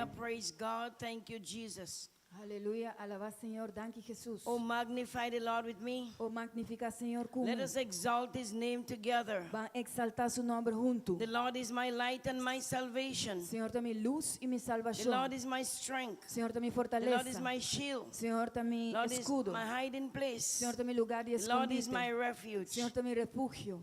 Hallelujah. Praise God. Thank you, Jesus. Aleluya, alabá Señor, danki Jesus. Oh, magnify the Lord with me. Oh, magnifiká Señor ku Let mi. us exalt his name together. Ban eksaltá su nòmber huntu. The Lord is my light and my salvation. Señor ta mi lus i mi The Lord salvashon. is my strength. Señor ta mi The Lord is fortalesa. my shield. Señor ta mi Lord is eskudo. my hiding place. Señor ta mi lugá di The Lord is my eskondite. refuge. Señor ta mi refugio.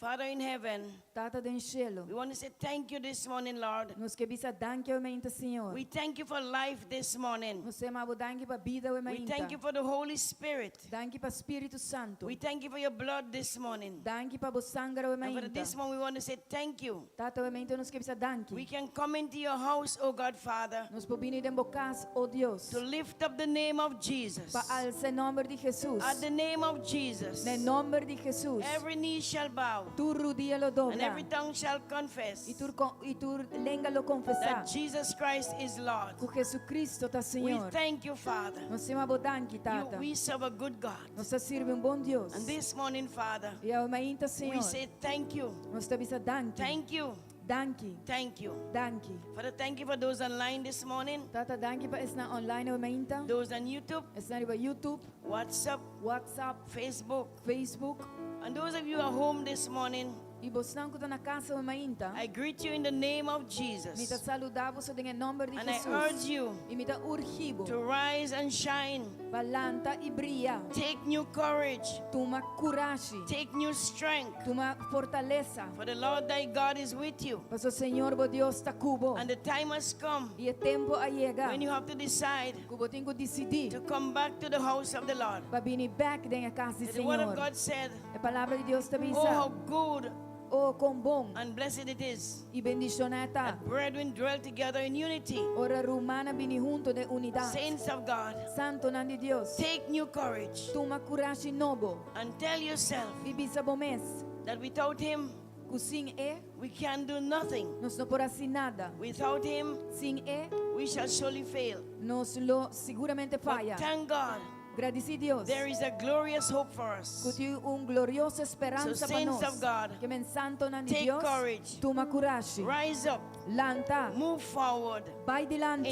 Father in heaven, Tata den we shelu. want to say thank you this morning, Lord. Nos ke bisa danki awe mainta, Señor. We thank you for life this morning. Nos ta yama bo danki pa bida awe We thank you mainta. for the Holy Spirit. Danki pa Spiritu Santu. We thank you for your blood this morning. Danki pa bo sanger awe And for mainta. this morning, we want to say thank you. Tata awe mainta nos ke bisa We danki. can come into your house, oh God, Father, Nos por bini den bo kas, oh Dios. to lift up the name of Jesus. Pa alsa e nòmber di Jesus. At the name of Jesus, Na nòmber di Jesus. every knee shall bow Tur rudia lo and dobla. every tongue shall confess I tur, i tur lenga lo konfesá. that Jesus Christ is Lord. Ku Jesucristo ta We Señor. thank you, Father. Nos ta yama bo danki, You, Tata. we serve a good God. Nos ta sirbi un bon Dios. And this morning, Father, I awe mainta, we Señor. say thank you. Nos ta bisa danki. Thank you. Danki. Thank you. Danki. Father, thank you for those online this morning, Tata, danki pa esnan online awe mainta. those on YouTube, Esnan riba YouTube, WhatsApp, WhatsApp, Facebook. Facebook. And those of you at home this morning, I bosnan ku ta na kas awe mainta. I greet you in the name of Mi ta Jesus. saludá boso den nòmber di And I Jesus. urge you I mi ta urgi bo. to rise and shine. Pa lanta i bria. Take new courage. Tuma kurashi. Take new strength. Tuma fortalesa. For the Lord thy God is with you. Paso Señor bo Dios ta ku bo. And the time has come I e tempu a yega. when you have to decide Ku bo tin ku disidí. to come back to the house of the Lord. Pa bini bèk den e kas di The word of Señor. God said, E palabra di Dios ta Oh, how bisa. good Oh, kon bon. and blessed it is I bendishoná ta. that brethren dwell together in unity. Ora rumannan bini huntu den unidat. Saints of God, Santonan di Dios. take new courage Tuma kurashi nobo. and tell yourself I bisa bo mes. that without Him, Ku sin e, we can do nothing. nos no por hasi nada. Without Him, Sin e, we shall surely fail. nos lo siguramente But faya. thank God, Gradisí Dios. there is a glorious hope for Ku us. tin un glorioso speransa So, pa saints nos. of God, Ke men santonan di take Dios. courage. Tuma kurashi. Rise up, Lanta. move forward Bai in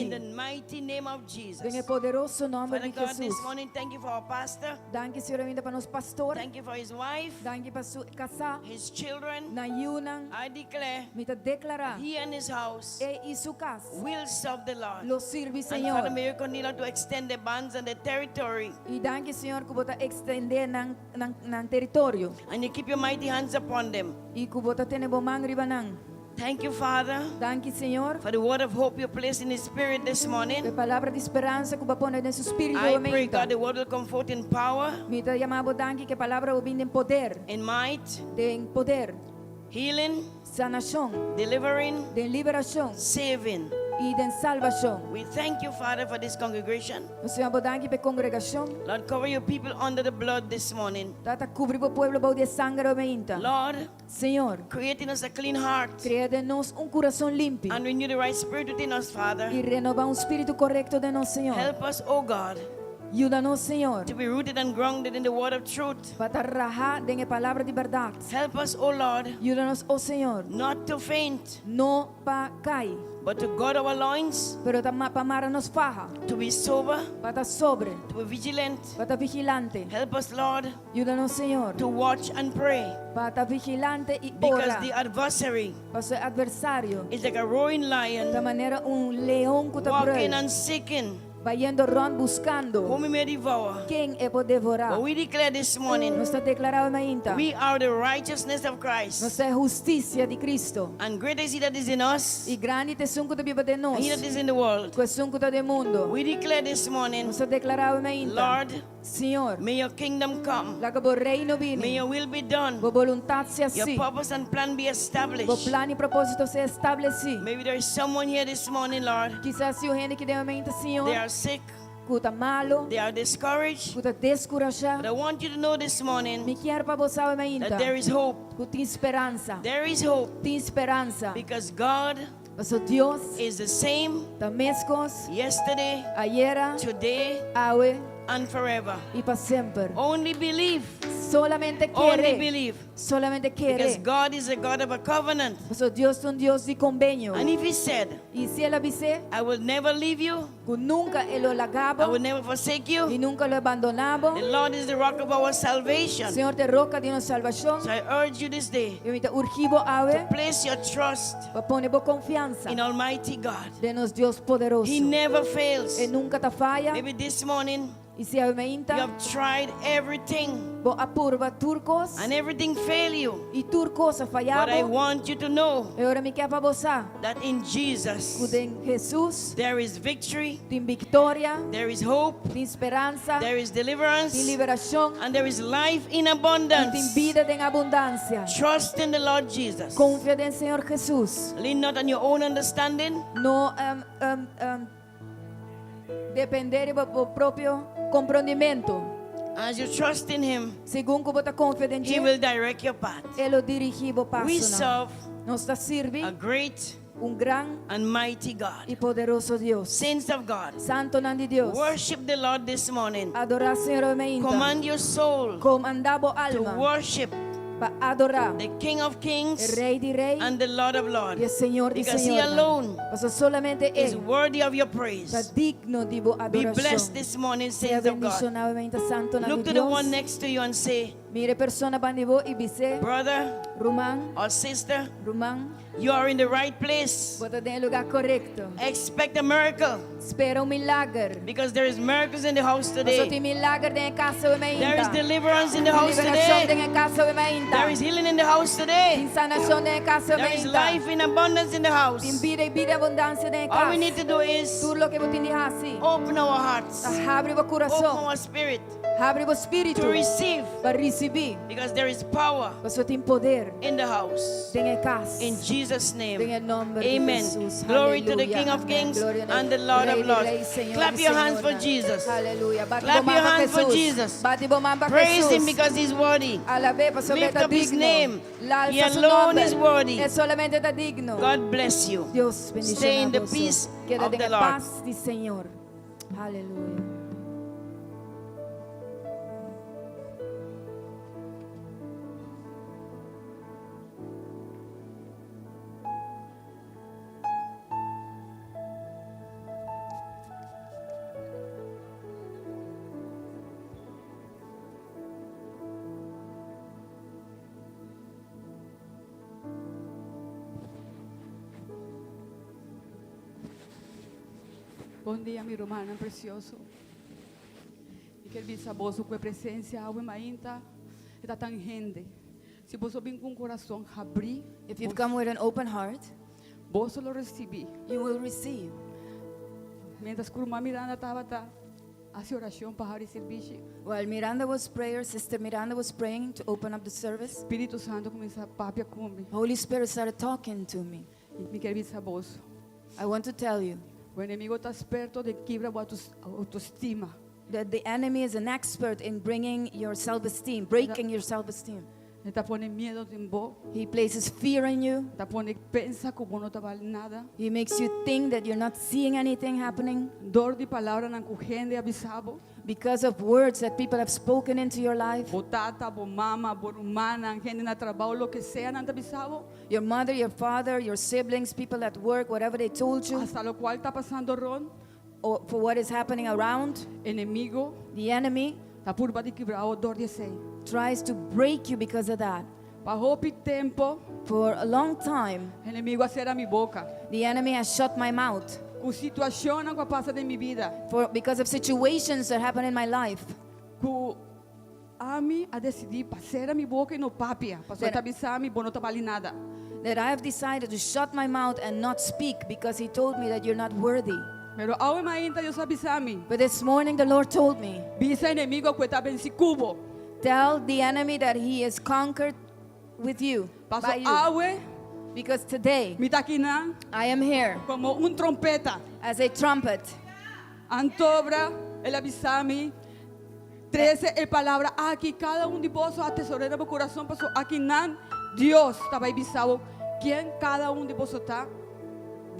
the dilanti. mighty name of Jesus. Den e poderoso nòmber Father di God, this Jesus. morning, thank you for our pastor. Danki Señor ainda pa nos pastor. Thank you for his wife, Danki pa su kasá. his children. Nan yunan. I declare Mi ta deklará. he and his house E i su kas. will serve the Lord. Lo sirbi And Father, Señor. may you continue to extend the bands and the territory. I danki Señor ku bo ta ekstendé nan nan nan teritorio. And you keep your mighty hands upon them. I ku bo ta tene bo man riba nan. Thank you, Father, Danki Señor. for the word of hope you placed in his spirit this E morning. palabra di speransa ku bo a pone den su spiritu I pray, mainta. God, the word will come forth in power, Mi ta yama bo danki ku e palabra lo bin den poder, in might, den poder, healing, sanashon, delivering, den liberashon saving. i den salvashon. We thank you, Father, for this congregation. Nos ta yama bo danki pa e kongregashon. Lord, cover your people under the blood this morning. Tata kubri bo pueblo bou di e sanger awe mainta. Lord, Señor, create in us a clean heart krea den nos un kurason limpi and renew the right spirit within us, Father. i renobá un spiritu korekto den nos, Señor. Help us, O God, Yuda nos, Señor, to be rooted and grounded in the word of truth. pa ta rahá den e palabra di bèrdat. Help us, O Lord, Yuda nos, o Señor, not to faint, no pa kai, but to gird our loins, pero ta pa mara nos faha, to be sober, pa ta sobrio, to be vigilant. pa ta vigilante. Help us, Lord, Yuda nos, Señor, to watch and pray pa ta vigilante i because ora. the adversary Paso e atversario is like a roaring ta lion manera un leon ku ta walking brul, and seeking bayendo rònt buskando whom he may devour. ken e por devorá. But we declare this morning Nos ta deklará awe mainta. we are the righteousness of Christ. Nos ta e hustisia di Kristu. And greater is he that is in us I grandi ta esun ku ta biba den than nos, he that is in the world. ku esun ku ta den mundu. We declare this morning, Nos ta deklará awe mainta. Lord, Señor, may your kingdom come. laga bo reino May bini. your will be done. Bo boluntat sea Your hasí. purpose and plan be Bo established. plan i propósito sea establesí. Maybe there is someone here this morning, Lord. Kisas tin un hende aki den mainta, Señor, They are sick. ku ta malu, They are discouraged. ku ta deskurashá. But I want you to know this morning Mi ke pa bo sa that there mainta, is hope. ku tin speransa. There is hope Tin speransa. because God Paso Dios is the same ta meskos yesterday, ayera, today, awe and forever. i pa semper. Only believe. Solamente Only kere. believe. Solamente Because kere. God is a God of a covenant. Paso Dios ta un Dios di kombenio. And if He said, I si El a bisa, I will never leave you, ku nunka E lo I laga bo will never forsake i you, nunka lo bandoná bo. the Lord is the rock of our salvation. Señor ta roka di nos salbashon. So I urge you this day I mi ta urgi bo awe to place your trust pa pone bo konfiansa in Almighty God. den nos Dios poderoso. He never fails. E nunka ta faya. Maybe this morning I si awe you mainta, have tried everything bo a purba tur kos and everything failed you. i tur kos a But I faya bo. want you to know Pero mi ke pa bo sa that in Jesus ku den Jesus there is victory, tin viktoria, there is hope, tin speransa, there is deliverance, tin liberashon, and there is life in i tin abundance. bida den abundansia. Trust in the Lord Jesus. Konfia den Señor Jesus. Lean not on your own understanding, No dependé di bo propio komprondementu. As you trust in Him, Segun ku bo ta konfia den He dje, will direct your path. E lo dirigí bo We paso. serve Nos ta sirbi a great un gran and mighty God. i poderoso Dios. Saints of God, Santonan di Dios. worship the Lord this morning. Adorá Señor awe mainta. Command your soul Komandá bo to alma worship pa adorá the King of e Kings Rei di Rei and the Lord of i Lords. e Señor di Because He Señor. alone Paso solamente is E worthy of your ta praise. digno di bo Be blessed adorashon. this morning, Sea saints of God. bendishoná awe mainta santonan Look di to the one Dios. next to you and say, Mira e persona band'i bo i bis'é, Brother Ruman, or sister, Ruman, you are in the right place. bo ta den e lugá korekto. Expect a miracle Spera un milager. because there is miracles in the house Paso today. tin milager den e kas awe There mainta. is deliverance in the house Liberashon today. den e kas awe mainta. There is healing in the house today. Tin sanashon den e kas awe There is mainta. life in abundance in the Tin house. bida i bida abundansia den e All we need kas. to do is Tur loke bo tin di hasi. open our hearts, Ta habri bo open kurason, our spirit habri bo spiritu to receive pa risibí. because there is power Paso tin poder in the house. den e kas. In Jesus' Den name. e nòmber di Amen. Jesus. Glory to the Aleluya. King of Amèn. Kings Gloria na and the Lord Rei of di Lords. Rei, Señor Clap di your hands for Señornan. Jesus. Aleluya. Bati Clap bo your man pa hands for Jesus. Jesus. Bati bo man pa Praise Jesus. him because he's worthy. Alab'é pasobra Lift ta up his digno. name. Alsa He su alone nòmber. is worthy. E solamente ta digno. God bless you. Dios Stay in bendishoná the boso. peace Keda of den the e Lord. pas di Señor. Aleluya. Bon dia, mi rumannan presioso. Mi ke bisa boso ku e presensia awe mainta ta tangente. Si boso bin ku un kurason habrí, If you've come with an open heart, boso lo risibí. you will receive. Mientras ku ruman Miranda tabata hasi orashon pa habri servisio, While Miranda was prayer, Sister Miranda was praying to open up the service, Spiritu Santu a kuminsá papia ku mi. Holy Spirit started talking to me. I mi ke bisa boso. I want to tell you E enemigu ta eksperto den kibra bo outoestima. that the enemy is an expert in bringing your self-esteem, breaking your self-esteem. E ta pone miedu den bo, He places fear in you. ta pone pensa ku bo no ta bal nada. He makes you think that you're not seeing anything happening Dor di palabranan ku hende a bisa bo. because of words that people have spoken into your life. Bo tata, bo mama, bo rumannan, hende na trabou, loke sea nan ta bisa bo. Your mother, your father, your siblings, people at work, whatever they told you, Hasta loke ta pasando rònt, or for what is happening around, enemigu the enemy ta purba di kibra bo dor di esei. tries to break you because of that. Pa hopi tempu, For a long time, enemigu a sera mi boka. the enemy has shut my mouth Ku situashonnan ku a pasa den mi bida. for, because of situations that happen in my life. Ku ami a disidí pa sera mi boka i no papia. Paso Pero- e ta bisa mi, bo no ta bal nada. That I have decided to shut my mouth and not speak because he told me that you're not worthy. Pero awe mainta Dios a bisa mi. But this morning the Lord told me, Bisa enemigu ku e ta vensí ku bo. tell the enemy that he is conquered with you, Paso by you. awe, Because today mi ta akinan I am here komo un tròmpèt. as a trumpet. Antobra, el a bisa mi. Trese e palabra aki, kada un di boso atesor'é den kurason, paso akinan Dios ta bai bisa bo ken kada un di boso ta.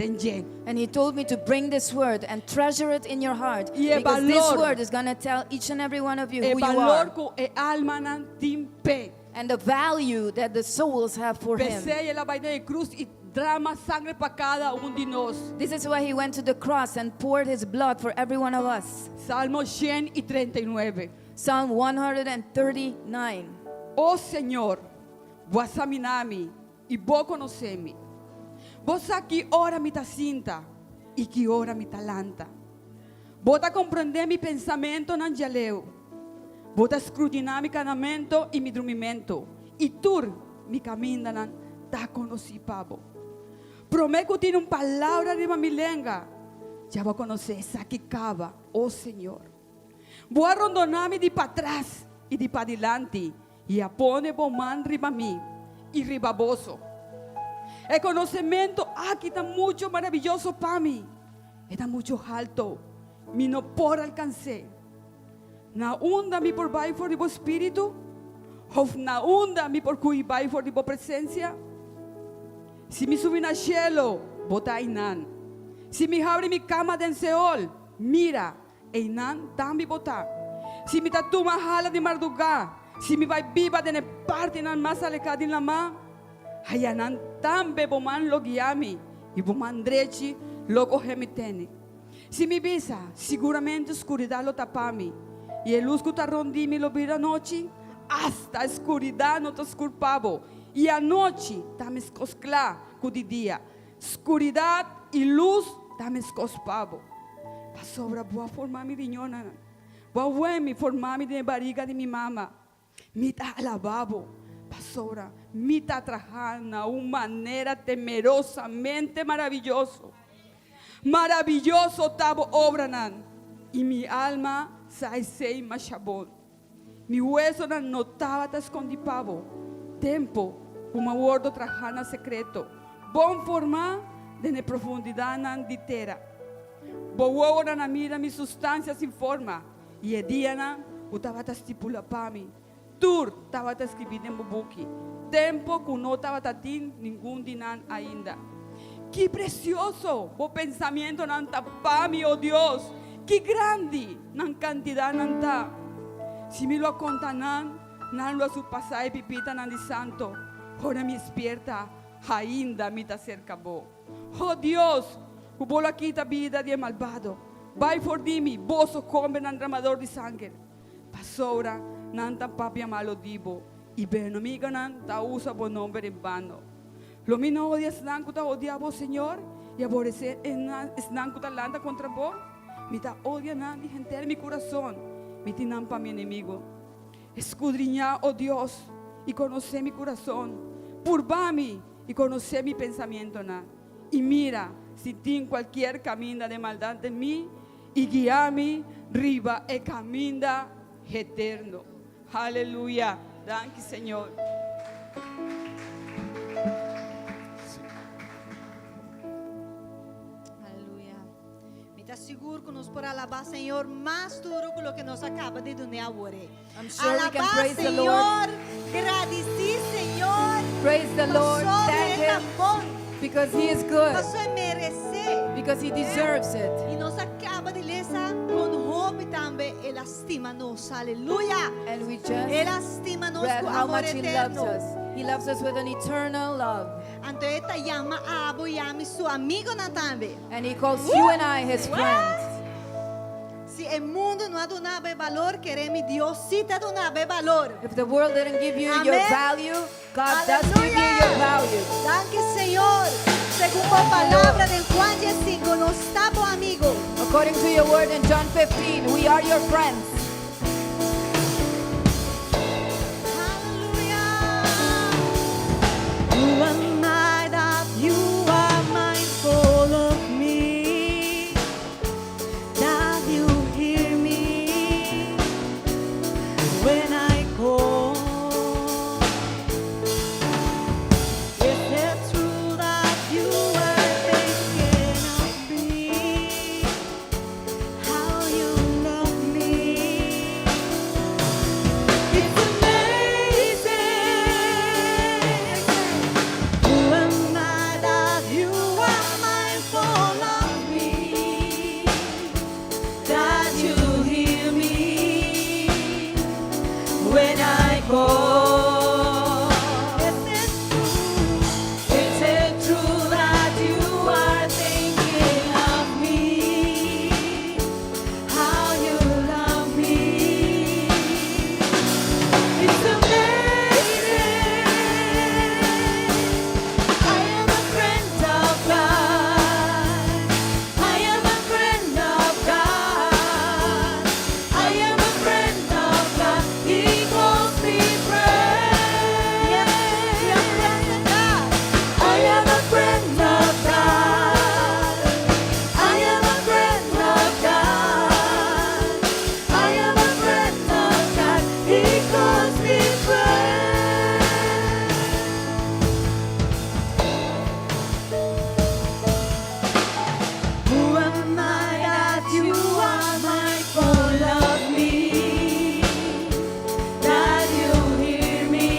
den dje. And he told me to bring this word and treasure it in your heart. I e Because this balor. word is going to tell each and every one of you E who you balor are. ku e almanan tin p'e. And the value that the souls have for him. P'esei el a bai na e krus i drama sanger pa kada un di nos. This is why he went to the cross and poured his blood for every one of us. Salmo 139. Psalm 139. O Señor, Bo a saminá mi i Bo konosé mi. Bo sa ki ora mi ta sinta i ki ora mi ta lanta. Bo ta komprondé mi pensamentunan djaleu. Bo ta skrudiná mi kanamentu i mi drumimentu, i tur mi kamindanan ta konosí pa Bo. Promé ku tin un palabra riba mi lenga, ya Bo a konosé esaki kaba, o Señor. Bo a rondoná mi di patras i di padilanti i a pone bo man riba mi i riba boso. E konosementu aki ta muchu maravioso pa mi, e ta muchu haltu, mi no por alkans'é. Na unda mi por bai for di bo spiritu? Òf na unda mi por hui bai for di bo presensia? Si mi subi na shelu, bo ta einan. Si mi habri mi kama den Seol, mira, einan tambe bo ta. Si mi ta tuma hala di mardugá, si mi bai biba den e partinan mas aleká di lamá, ayanan tambe bo man lo guia mi i bo man drechi lo kohe mi tene. Si mi bisa, Siguramente skuridat lo tapa mi, i e lus ku ta rondí mi lo bira nochi, asta e skuridat no ta skur pa bo, i anochi ta meskos kla ku di dia. Skuridat i lus ta meskos pa bo. Pasobra bo a forma mi riñonnan, bo a wei mi forma mi den e bariga di mi mama. Mi ta alabá bo, pasobra mi ta traha na un manera temerosamente maraviyoso. Maraviyoso ta bo obranan, i mi alma sa esei masha bon. Mi huesonan no tabata skondí pa bo, tempu ku mi a wòrdu trahá na sekreto, bon formá den e profundidatnan di tera. Bo wowonan a mira mi sustansia sin forma, I e dianan ku tabata stipulá pa mi, tur tabata skibí den bo buki, tempu ku no tabata tin ningun di nan ainda. Ki presioso bo pensamentunan ta pa mi, o Dios! Ki grandi nan kantidatnan ta! Si mi lo a konta nan, nan lo a surpasá e pipitanan di santo. Ora mi spierta, ainda mi ta serka bo. O Dios, ku bo lo a kita bida di e malbado. Bai for di mi, boso hombernan dramador di sanger, pasobra nan ta papia malo di bo, i bo enemigunan ta usa bo nomber en bano. Lo mi no odia esnan ku ta odia bo, Señor, i aboresé esnan ku ta lanta kontra bo? Mi ta odia nan di henter mi kurason, mi tin nan pa mi enemigu. Eskudriñá, o Dios, i konosé mi kurason, purba mi i konosé mi pensamentonan. I mira si tin kualkier kaminda di maldat den mi, i guia mi riba e kaminda eterno. Aleluya! Danki, Señor. Aleluya. Mi ta sigur ku nos por alabá Señor mas duru ku loke nos a kaba di dun'é awor. I'm sure we can Alabá praise the Lord. Señor, gradisí Señor. Praise the Lord. Pasobra Thank e ta Him bon. because He is good, Pasobra e meresé. because He deserves it. I nos a kaba di lesa kon hopi tambe el a stima nos. Aleluya. And we just El a stima nos read ku how amor much He loves eterno. us. He loves us with an eternal love. Anto e ta yama abo i ami su amigonan tambe. And He calls you and I His What? friends. Si e mundu no a duna bo e balor, kere mi Dios sí ta duna bo e balor. If the world didn't give you your Amen. value, God does give you your Aleluya! value. Danki Señor. Segun bo palabra den Juan diesinku, nos ta bo amigo. According to your word in John 15, we are your friends. Aleluya! Who am I that you are mindful of me? That you hear me when I call. Is it true that you are thinking of me? How you love me? call. Is it true? Is it true that you are thinking of me? How you love me? It's amazing. I am a friend of God. I am a friend of God. I am a friend of God. He calls me friend. Yes, we are friends of God. I am a friend of God. I am a friend of God. I am a friend of God. He calls me friend. Who am I that you are mindful of me? That you hear me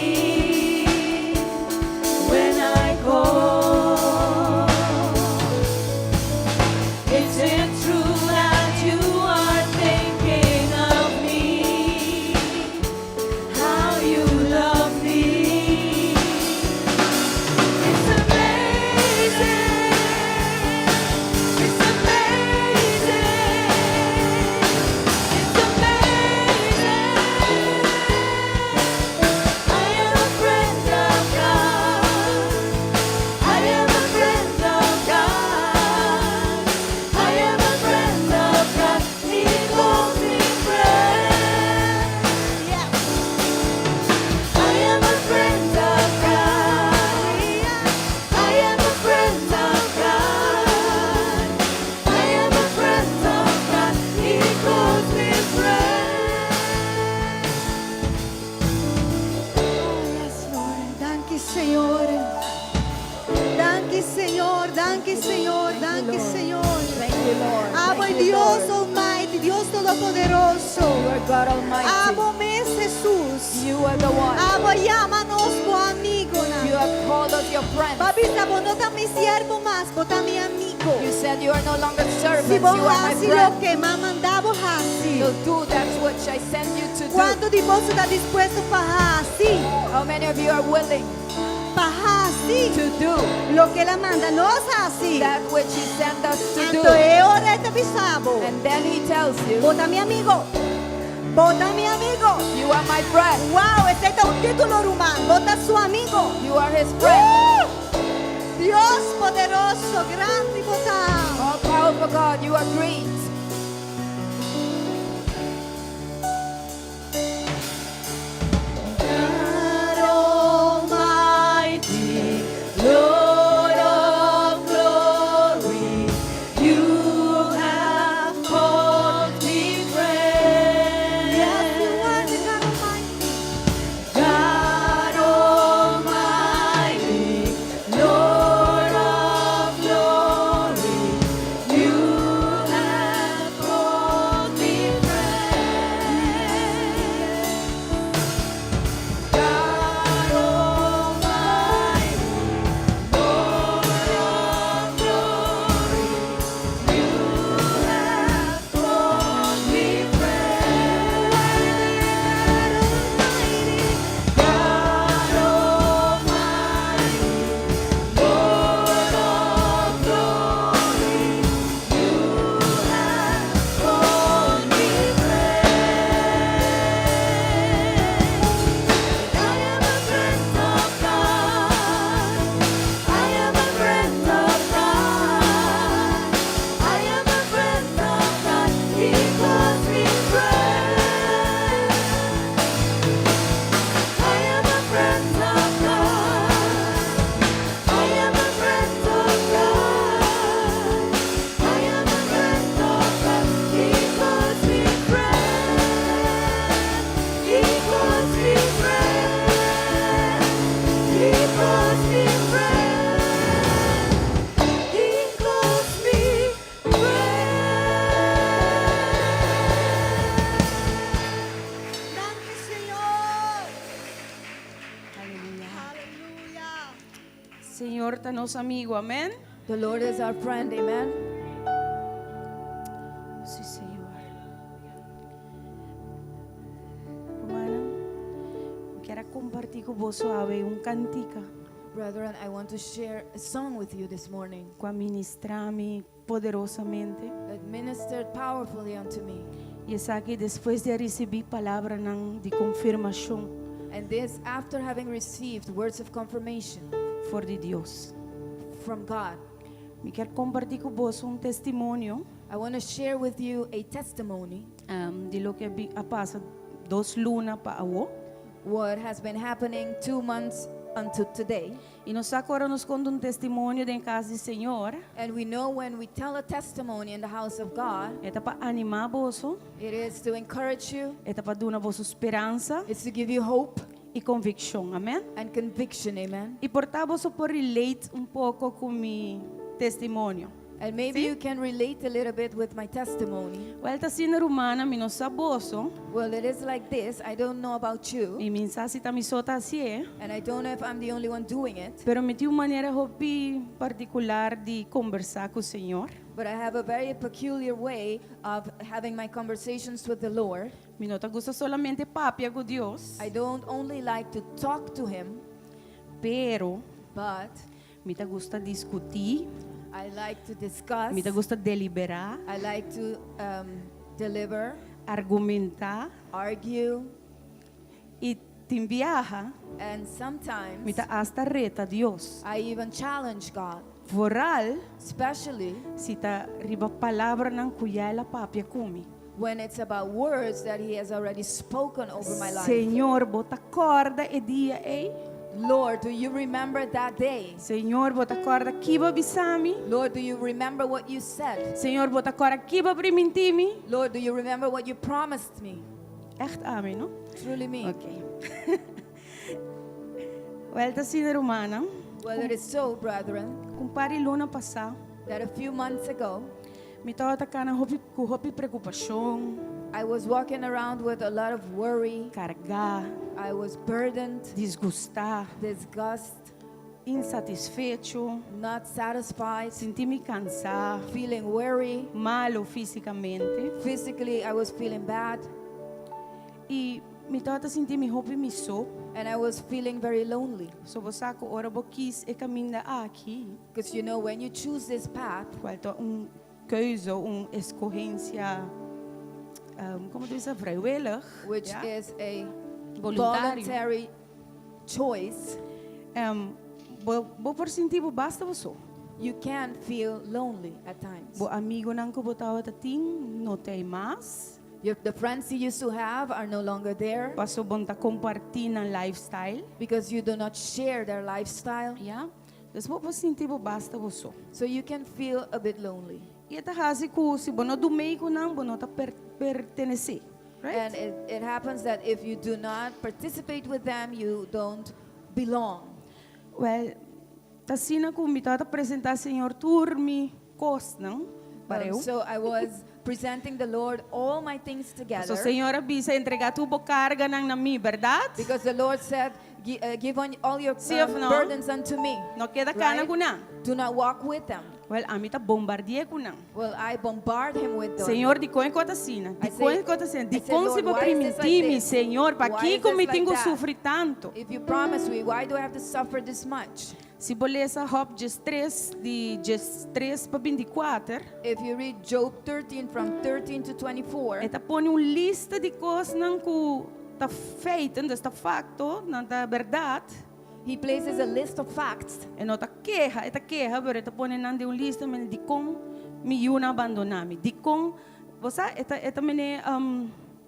when I call. Is it true that you are thinking of me? How you love me? It's amazing. It's amazing. It's amazing. I am a friend of God. I am a friend of God. I am a friend of God. He calls me friend. Yes. I am a friend of God. I am a friend of God. I am a friend of God. He calls me friend. Oh, yes, Lord. Danki, Señor. Danki, Señor. Danki, Señor. Danki, Lord. Señor. Thank you, Lord. Abo Thank you, Dios Lord. Almighty, Dios Todopoderoso. You are God Almighty. Abo mes Jesus. You are the one. Abo yama nos bo amigu. You have called us your friends. Bo a bisa, bo no ta mi siervo mas, bo ta mi amigu. You said you are no longer servants, Si you bo are my hasi friend. loke m'a manda bo hasi. So do that which I send you to do. Kuantu di boso ta dispuesto pa hasi? How many of you are willing Pa hasi. to do Loke el a manda nos hasi. that which He sent us to do? Anto e ora e ta bisa bo. And then He tells you, Bo ta mi amigu. Bo ta mi amigu. You are my friend. Wow, esei ta un título, ruman. Bo ta su amigu. You are His friend. Dios poderoso, grandi bo ta. All powerful God, you are great. God Almighty, Lord of glory, you have called me friend. Yes, you are the God Almighty. God Almighty, Lord of glory, you have called me friend. God Almighty, Lord of glory, you have called me friend. God Almighty, Lord of glory, you have called me friend. I am a friend of God. I am a friend of God. I am a friend of God. He calls me friend. I am a friend of God. I am a friend of God. I am a friend of God. He calls me friend. He calls me friend. He calls me friend. He calls me friend. Danki, Señor. Aleluya. Aleluya. Señor ta nos amigu, amèn. The Lord is our friend, amen. Sí, Señor. Ruman, mi kompartí ku boso awe un kantika Brethren, I want to share a song with you this morning ku a ministrá mi poderosamente. That ministered powerfully unto me. I esaki despues di a risibí palabranan di konfirmashon And this after having received words of confirmation for di Dios. From God. Mi kier kompartí ku boso un testimonio I want to share with you a testimony di loke a pasa dos luna pa awo. What has been happening 2 months unto today. I nos sa ku ora nos konta un testimonio den kas di Señor, And we know when we tell a testimony in the house of God, e ta pa animá boso, it is to encourage you, e ta pa duna boso speransa it's to give you hope i konvikshon. Amèn? And conviction. Amen. I por ta boso por relate un poko ku mi testimonio. And maybe Si? you can relate a little bit with my testimony. Wèl, ta asina, rumannan, mi no sa boso, Well, it is like this. I don't know about you, i mi n' sa si ta mi so ta hasié, and I don't know if I'm the only one doing it, pero mi tin un manera hopi partikular di kombersá ku Señor. But I have a very peculiar way of having my conversations with the Lord. Mi no ta gusta solamente papia ku Dios, I don't only like to talk to Him, pero but mi ta gusta diskutí, I like to discuss. mi ta gusta deliberá, I like to deliver, argumentá argue, i tin biaha, and sometimes mi ta asta reta Dios. I even challenge God, Vooral especially si ta riba palabranan ku ya el a papia ku mi. When it's about words that He has already spoken over my life. Señor, bo ta kòrda e dia ei? Lord, do you remember that day? Señor, bo ta kòrda ki bo a bisa mi? Lord, do you remember what you said? Señor, bo ta kòrda ki bo a primintí mi? Lord, do you remember what you promised me? Echt ami, no? Truly me. Ok. Wèl, ta asina, rumannan. Well, it is so, brethren, Ku un par di luna pasá, that a few months ago, mi tabata kana hopi, ku hopi preokupashon, I was walking around with a lot of worry. Kargá, I was burdened, disgustá, disgust, insatisfecho, not satisfied, sinti mi kansá, feeling weary. Malu físikamente. Physically, I was feeling bad, I mi tabata sinti mi hopi mi so. And I was feeling very lonely. So bo sa ku ora bo kies e kaminda aki, Because when you choose this path, kual ta un keuze, un eskohensia, kon ta bisa, vrijwillig, which ja? Is a Voluntario. Voluntary choice, Bo, bo por sinti bo basta bo so. You can feel lonely at times. Bo amigunan ku bo tabata tin, no t'ei mas. The friends you used to have are no longer there Paso bo n' ta kompartí nan lifestyle. Because you do not share their lifestyle. Ja? Dus bo por sinti bo basta bo so. So you can feel a bit lonely. I ta hasi ku si bo no dun mee ku nan, bo no ta per, pertenesé. Right? And it happens that if you do not participate with them, you don't belong. Well, ta asina ku mi tabata presentá Señor tur mi kosnan, Pareu. So I was presenting the Lord all my things together. So Señor a bisa entregá tur bo karganan na mi, bèrdat? Because the Lord said, "Give on all your Si òf no? burdens unto me." No keda kana Right? ku nan. Do not walk with them. Well, ami ta bombardi'é ku nan. Well, I bombard him with them. Señor, di kon e ta asina? I Di say- kon e ta asina? I Di say, kon si "Lord, bo why is this like primintí mi, this? Señor, pa Why kiko is this mi like tin ku that? sufri tantu? If you promise me, why do I have to suffer this much?" Si bo lesa Job 13, di 13 pa 24, If you read Job 13 from 13 to 24, e ta pone un lista di kosnan ku ta feiten, dus ta fakto, nan ta bèrdat. He places a list of facts. E no ta keha, e ta keha, pero e ta pone nan den un lista, men di kon mi yunan a bandoná mi, di kon, bo sa, e ta, e ta mene,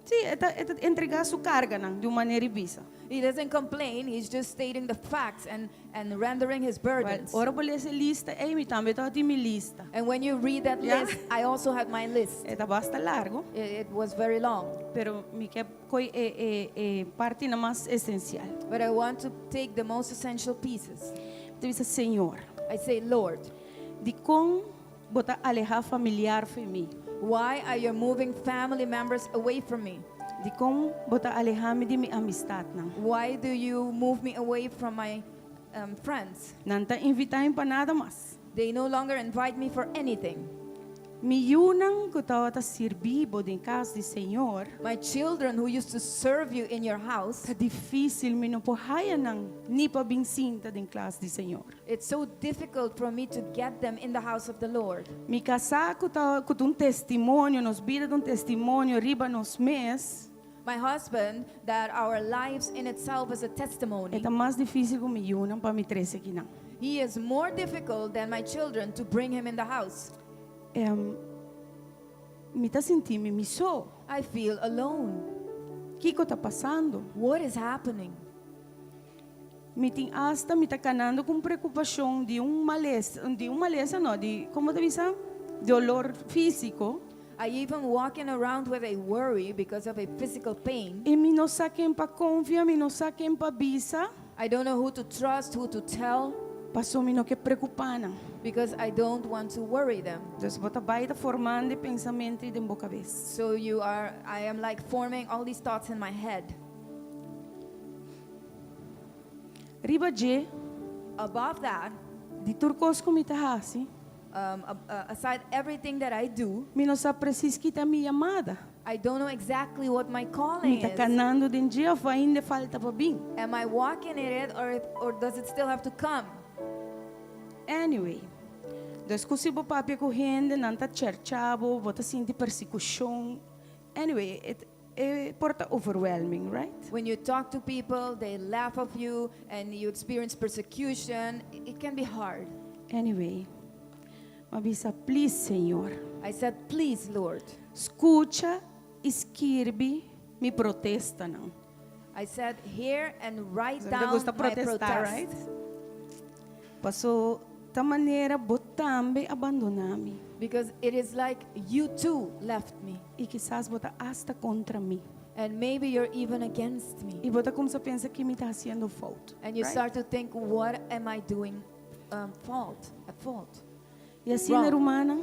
si, e ta, e ta entregá su karganan, di un manera bisa. He doesn't complain, he's just stating the facts and rendering his Well, burdens. ora bo lesa e lista, ei, mi tambe tabatin mi lista. And when you read that list, I also had my list. E ta basta largu, It was very long. Pero mi ke koi e, e, e partinan mas esensial. But I want to take the most essential pieces. Mi ta bisa, Señor, I say, "Lord, di kon bo ta alehá familiar for di mi? Why are you moving family members away from me? Di kon bo ta alehá mi di mi amistatnan? Why do you move me away from my friends? Nan n' ta invitá mi pa nada mas. They no longer invite me for anything. Mi yiunan cu tawata sirbi bo den cas di Señor. My children who used to serve you in your house, Ta dificil mi no por haya nan ni pa bin sinta den cas di Señor. it's so difficult for me to get them in the house of the Lord. Mi casa cu ta cu un testimonio, nos bida ta un testimonio riba nos mes. My husband, that our lives in itself is a testimony. E ta mas dificil cu mi yiunan pa mi trece akinan. He is more difficult than my children to bring him in the house. Um, mi ta sinti mi mi so. I feel alone. Kico ta pasando? What is happening? Mi tin hasta mi ta canando cu preocupacion di un malesa, di un malesa no, di, con ta bisa? Dolor fisico. I even walking around with a worry because of a physical pain. Y mi no sa ken pa confia, mi no sa ken pa bisa. I don't know who to trust, who to tell, Paso mi no kier preocupa nan. because I don't want to worry them. Dus bo ta bay ta formando pensamento den bo cabes. So you are, I am like forming all these thoughts in my head. Riba dje, Above that, di tur cos cu mi ta hasi, aside everything that I do, mi no sa precies kico ta mi yamada. I don't know exactly what my Mi calling ta is. canando den dje of ainda falta pa bin. Am I walking in it or does it still have to come? Anyway, dus cu si bo papia cu hende, nan ta chercha bo, bo ta sinti persecucion. Anyway, it e por ta overwhelming, right? When you talk to people, they laugh of you and you experience persecution. It can be hard. Anyway, m'a bisa, please, Señor, I said, please, Lord. scucha y skirbi mi protestanan. I said, hear and write Bo down gusta my protesta, protest. right? Paso ta manera bo tambe a bandona mi. Because it is like you too left me. Y kisas bo ta hasta contra mi. And maybe you're even against me. Y bo ta cuminsa pensa cu mi ta haciendo fout. And you right? start to think, what am I doing fault? At fault. Y asina, Wrong. rumannan,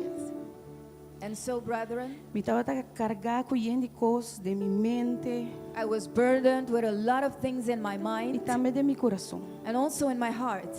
And so, brethren, mi tawata carga cu yen di cos den mi mente I was burdened with a lot of things in my y mind tambe den mi curason. and also in my heart.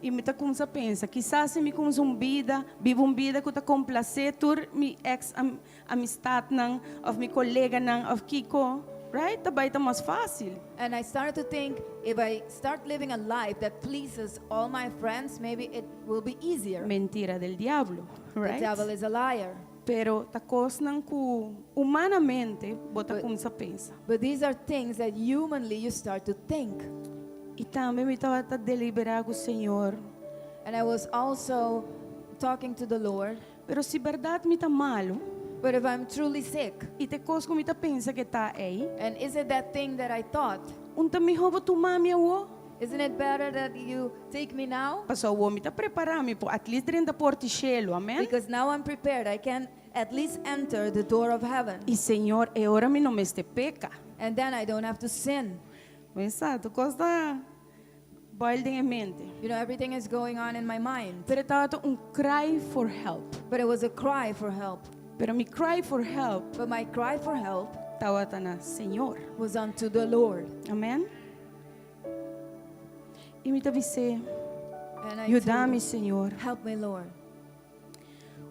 Y mi ta cuminsa pensa, kisas si mi cuminsa un bida, biba un bida cu ta complace tur mi ex am, amistadnan, of mi coleganan, of kico, right? Ta bay ta mas facil. And I started to think if I start living a life that pleases all my friends, maybe it will be easier. Mentira del diablo, The right? devil is a liar. Pero ta cosnan cu humanamente bo ta But- cuminsa pensa. But these are things that humanly you start to think. Y tambe mi tawata delibera cu Señor. And I was also talking to the Lord. Pero si berdad mi ta malo, But if I'm truly sick, y ta e cos cu mi ta pensa cu ta ey, and is it that thing that I thought? n' ta miho bo tuma mi awo? Isn't it better that you take me now? Paso awo mi ta prepara mi por at least drenta port'i cielo, amen? Because now I'm prepared. I can at least enter the door of heaven. Y Señor, e ora mi no mester peca. And then I don't have to sin. Pensa, cos ta boil den mente. Everything is going on in my mind. Pero tawata un cry for help. But it was a cry for help. Pero mi cry for help But my cry for help tawata na Señor. was unto the Lord. Amen? Y mi ta bis'e, And I yuda told mi, him, Señor. Help me, Lord.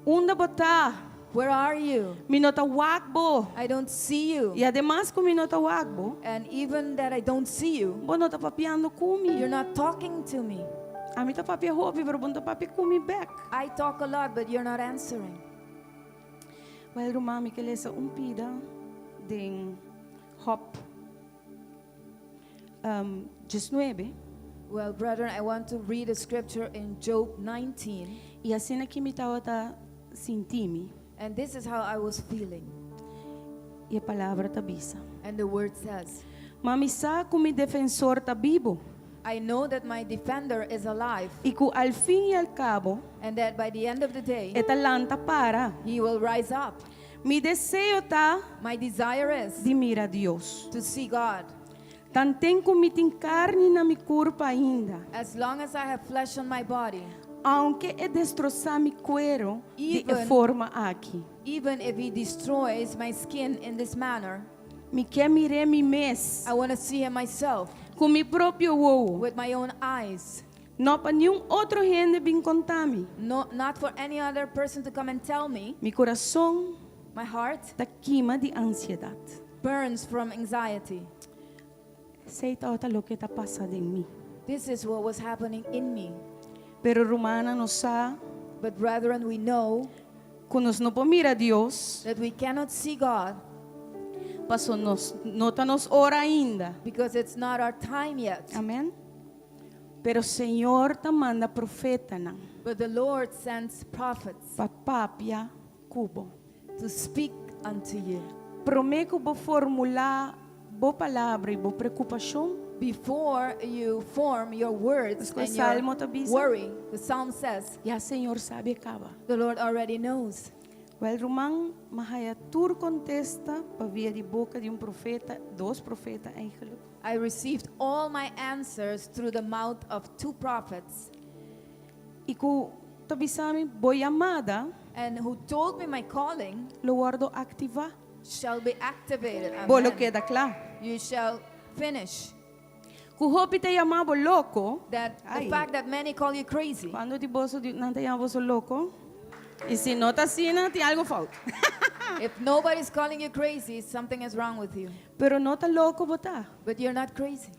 Unda bo ta? Where are you? Mi no ta wak bo. I don't see you. Y ademas cu mi no ta wak bo, And even that I don't see you, bo no ta papiando cu mi. you're not talking to me. Ami ta papia hopi, pero bo no ta papia cu mi back. I talk a lot, but you're not answering. Well, ruman, mi kier lesa un pida den Job 19. Well, brethren, I want to read a scripture in Job 19. Y asina aki mi tawata sinti mi. And this is how I was feeling. Y e palabra ta bisa. And the word says, Ma mi sa cu mi defensor ta bibo. I know that my defender is alive, Y cu al fin y al cabo, and that by the end of the day, e ta lanta para. he will rise up. Mi deseo ta My desire is di mira Dios. to see God. Tanten cu mi tin carni na mi curpa ainda. As long as I have flesh on my body, Aunke e destrosa mi cuero di forma aki. even if he destroys my skin in this manner, Mi kier mir'e mi mes. I want to see him myself Cu mi propio wowo. with my own eyes. No pa ningun otro hende bin konta mi. No, not for any other person to come and tell me. Mi kurason My heart ta kima di ansiedat. Burns from anxiety. Esei tabata loke ta pasa den mi. This is what was happening in me. Pero rumannan, nos sa But brethren, we know ku nos no por mira Dios, that we cannot see God paso nos no ta nos ora ainda. Because it's not our time yet. Amèn. Pero Señor ta manda profetanan But the Lord sends prophets pa papia ku bo. To speak unto you. Promé ku bo formulá bo palabra i bo preokupashon, Before you form your words Pasko and Salmo ta your bisa. Worry, the psalm says, Ya Señor sabi kaba. The Lord already knows. Wèl, ruman, m'a haña tur kontesta pa via di boka di un profeta, dos profeta eigenlijk. I received all my answers through the mouth of two prophets I ku ta bisa mi bo yamada and who told me my calling lo wòrdu aktivá. Shall be activated. Bo lo Amen. keda kla. You shall finish. Ku hopi ta yama bo loko. That the Ai. Fact that many call you crazy. Kuantu di boso nan ta yama boso loko? I si no ta asina, tin algu fout. If nobody's calling you crazy, something is wrong with you. Pero no ta loko bo ta. But you're not crazy.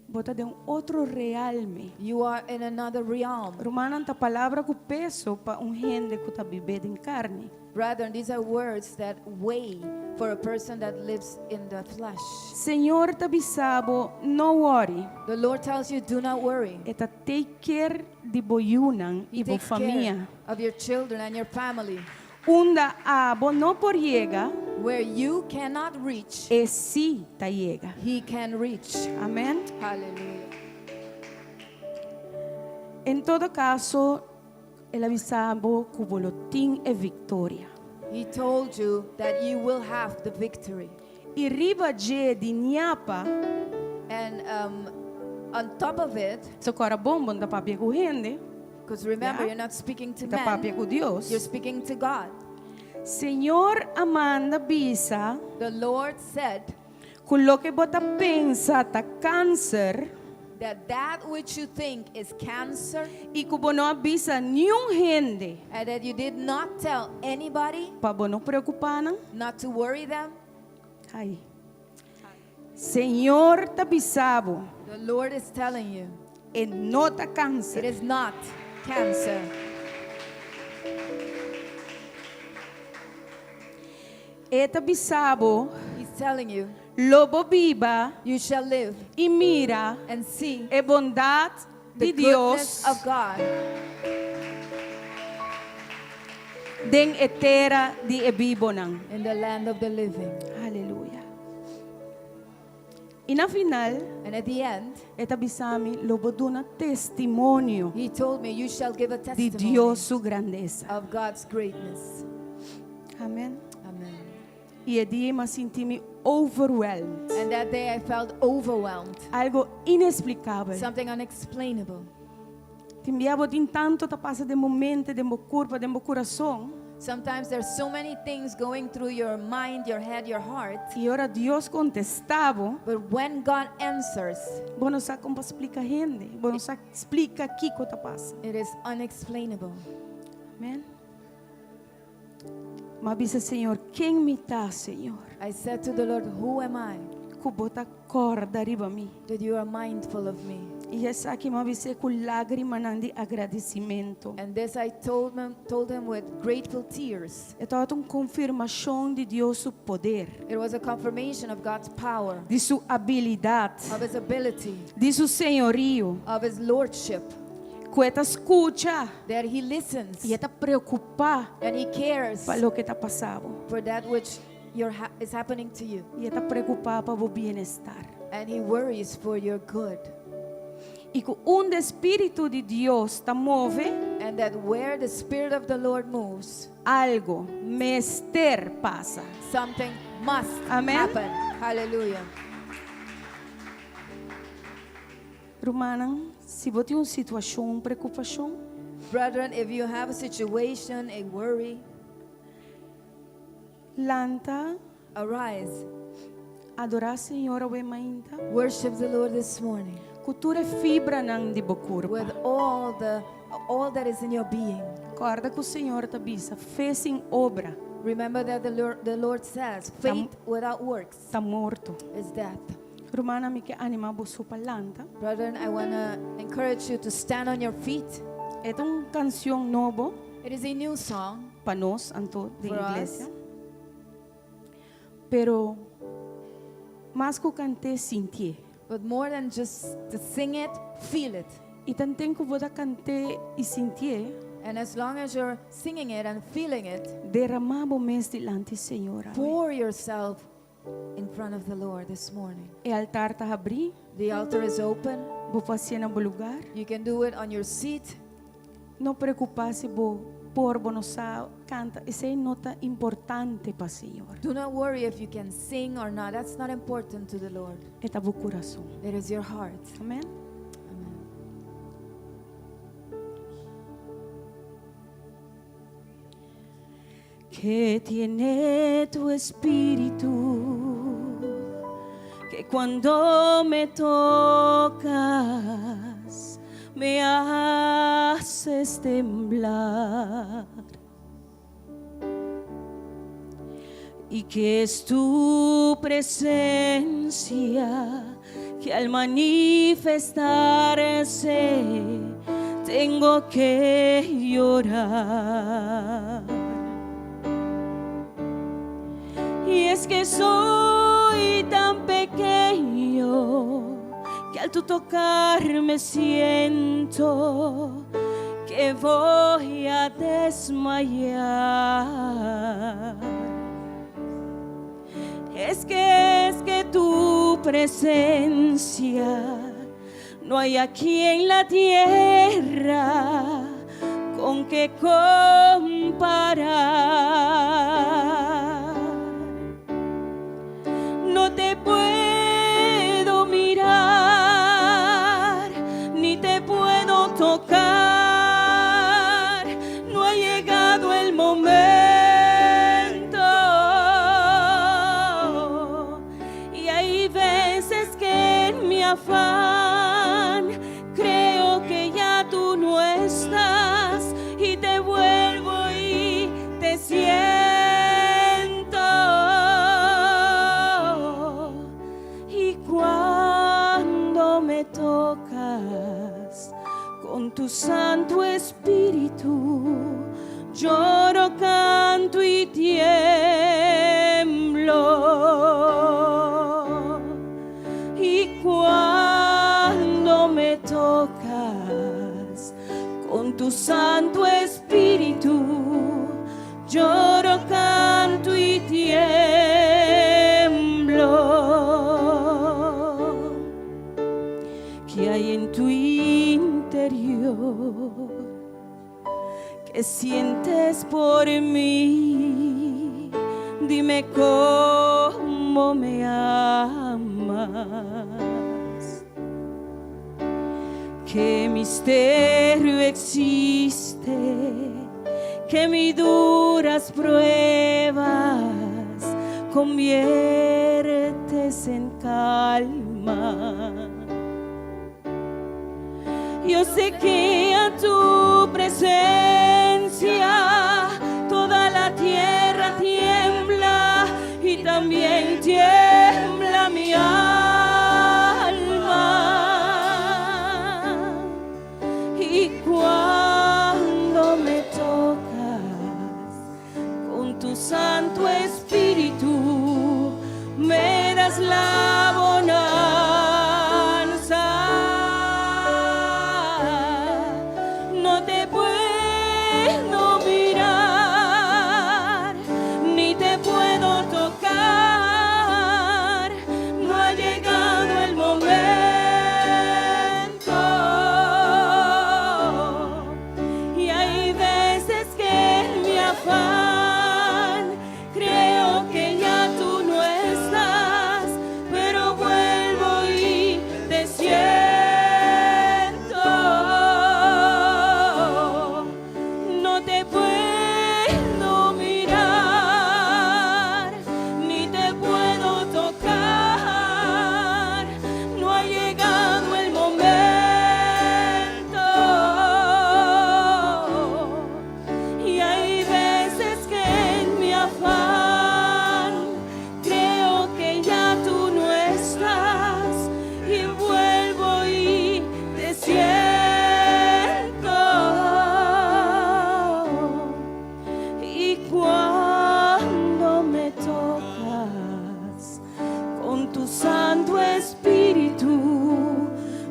Bo ta den un otro realme. You are in another realm. Rumannan, ta palabra ku peso pa un hende ku ta biba den karni. Brethren, these are words that weigh for a person that lives in the flesh. Señor ta bisa bo, no worry. The Lord tells you, do not worry. E ta take care di bo yunan He i bo takes care famia. Of your children and your family. Unda abo no por yega, Where you cannot reach, e sí ta yega. He can reach. Amèn. Hallelujah. En todo kaso, el a bisa bo ku bo lo tin e viktoria. He told you that you will have the victory. I riba dje di ñapa, And on top of it, so kòrda bon, bo no ta papia ku hende, because remember, Yeah. you're not speaking to ta men, papia ku Dios. You're speaking to God. Señor a manda bisa The Lord said ku loke bo ta pensa ta kanser that that which you think is cancer i ku bo no a bisa niun hende and that you did not tell anybody pa bo no preokupá nan. Not to worry them. Ai. Señor ta bisa bo, The Lord is telling you e no ta it kanser. Is not cancer. E ta bisa bo, He's telling you lo bo biba you shall live i mira and see e bondat the di goodness Dios of God den e tera di e bibonan. In the land of the living. Aleluya. I na final, And at the end, e ta bisa mi lo bo duna testimonio he told me, You shall give a di testimony Dios su grandesa. Of God's greatness. Amèn. Amen. I e dia m'a sinti mi overwhelmed. And that day I felt overwhelmed, Algu ineksplikabel. Something unexplainable. Tin bia bo tin tantu ta pasa den bo mente, den bo kurpa, den bo kurason. Sometimes there's so many things going through your mind, your head, your heart. I ora Dios kontestá bo, But when God answers, bo no sa kon pa splika hende, bo no sa splika kiko ta pasa. It is unexplainable. Amèn. M'a bisa Señor, ken mi ta, Señor? I said to the Lord, Who am I Ku bo ta kòrda riba mi. That you are mindful of me? I esaki m'a bis'é ku lágrimanan di agradesimentu. And this I told him with grateful tears. E tabata un konfirmashon di Dios su poder, It was a confirmation of God's power, di su abilidat, of His ability, di su señorio. Of His lordship, Ku e ta skucha that He listens i e ta preokupá and He cares pa loke ta pasando. For that which is happening to you. I e ta preokupá pa bo bienestar. And He worries for your good. I ku unda Spiritu di Dios ta move, And that where the Spirit of the Lord moves, algu mester pasa. Something must Amen. Happen. Hallelujah. Rumannan, si bo tin un situashon, un preokupashon, Brethren, if you have a situation, a worry, lanta, arise. Adorá Señor awe mainta. Worship the Lord this morning. Ku tur e fibranan di bo kurpa. With all the all that is in your being. Kòrda ku Señor ta bisa, fe sin obra. Remember that the Lord says, faith without works Ta morto. Is death. Rumannan, mi ke animá boso pa lanta. Brethren, I want to encourage you to stand on your feet. E ta un kanshon nobo It is a new song pa nos, anto, di for iglesia. us. Pero mas ku kant'é, sintié. But more than just to sing it, feel it. I tanten ku bo ta kant'é i sintié, And as long as you're singing it and feeling it, derramá bo mes dilanti Señor. Pour yourself in front of the Lord this morning. E altar ta habrí, The altar is open. Bo por hasié na bo lugá. You can do it on your seat. No preokupá si bo por bo no sa kanta, esei no ta importante pa Señor. Do not worry if you can sing or not. That's not important to the Lord. E ta bo kurason. It is your heart. Amèn? Amen. Que tiene tu espíritu que cuando me tocas me haces temblar y que es tu presencia que al manifestarse tengo que llorar. Y es que soy tan pequeño que al tu tocarme siento que voy a desmayar. Es que tu presencia no hay aquí en la tierra con que comparar. No te puedo mirar, ni te puedo tocar. No ha llegado el momento. Y hay veces que en mi afán creo que ya tú no estás y te vuelvo y te siento. Y cuando me tocas con tu Santo Espíritu, lloro, canto y tiemblo. Y cuando me tocas con tu Santo Espíritu, lloro, canto y tiemblo. Que hay en tu interior que sientes por mí? Dime cómo me amas. ¿Qué misterio existe que mis duras pruebas conviertes en calma? Yo sé que a tu presencia toda la tierra tiembla y también tiembla mi alma. Y cuando me tocas con tu Santo Espíritu, me das la bonanza. No te puedo mirar, ni te puedo tocar.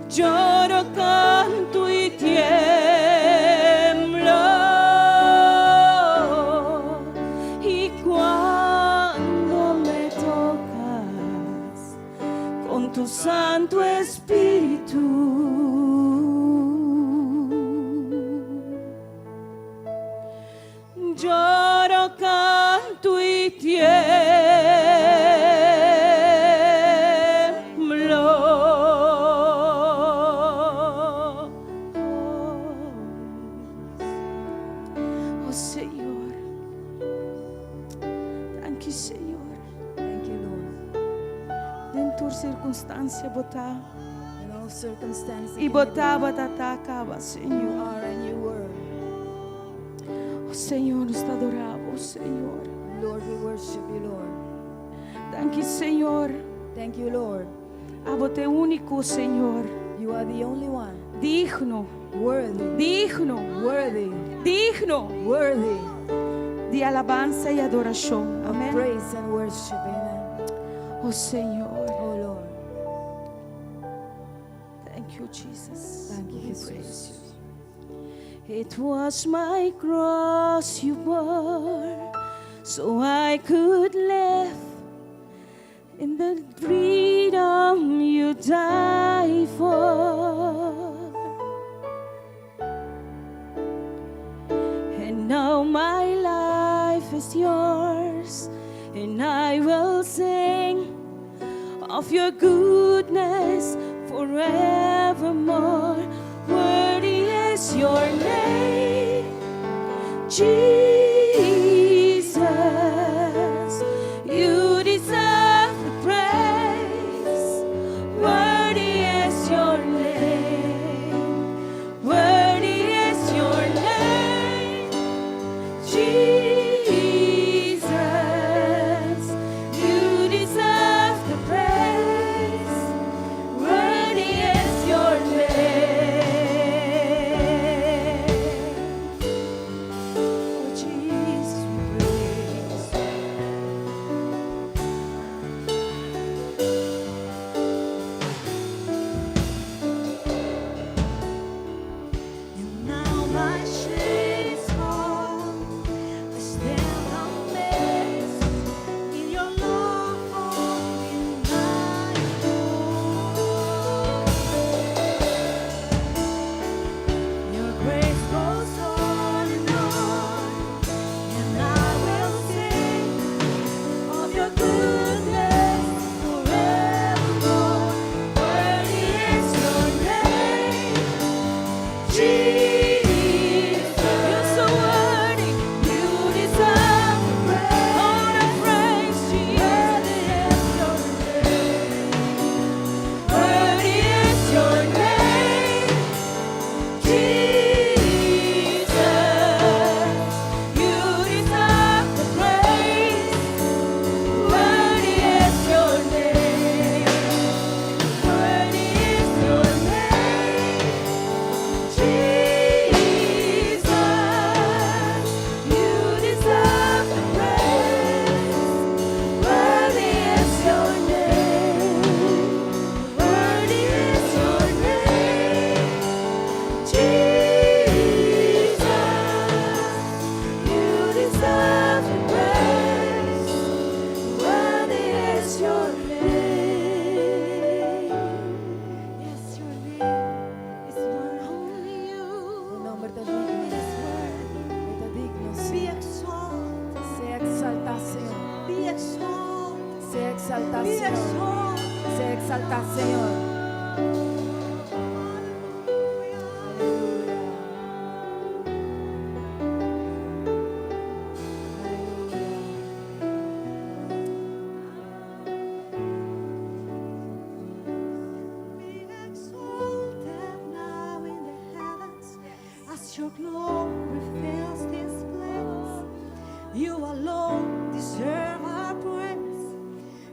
Lloro, canto y tiemblo. Y cuando me tocas con tu Santo Espíritu, lloro, canto y tiemblo. Oh Señor, thank you, Señor. Thank you, Lord. Den tur sirkunstansia bo ta. In all circumstances, I bo tabata, ta, kaba, you Señor. are and you were. Oh Señor, nos ta adorá bo, Señor. Lord, we worship you, Lord. Thank you, Señor. Thank you, Lord. Abo ta úniko, Señor. You are the only one Digno, worthy, digno, worthy, digno worthy di alabansa i adorashon. of Amèn. praise and worship. Amen. Oh Señor. Oh, Lord. Thank you, Jesus. Thank you, We Jesus. praise you. It was my cross you bore, so I could live in the freedom you died for. And now my life is yours, and I will sing of your goodness forevermore. Worthy is your name, Jesus. You deserve the praise. Worthy is your name. Worthy is your name. Jesus, you deserve the praise. Worthy is your name. Oh, Jesus, we praise you. And now my shame is gone. I stand amazed in your love for me, my Lord. Your grace goes on and on, and I will sing of your goodness forevermore. Worthy is your name. Jesus, you're so worthy. You deserve all the praise, Jesus. Worthy is your name, Jesus. You deserve the praise. Worthy is your name. Worthy is your name. Jesus, you deserve the praise. Worthy is your name. Worthy is your name. Jesus, you deserve the praise. Worthy is your name. Yes, your name is worthy. Only you Tu nòmber ta digno. is worthy. Ta digno. Be exalted. Sea eksaltá, Señor. Be exalted. Sea eksaltá, Be Señor. exalted. Sea eksaltá, Señor. Hallelujah. Aleluya. Aleluya. Be exalted now in the heavens as your glory fills this place. You alone deserve our praise.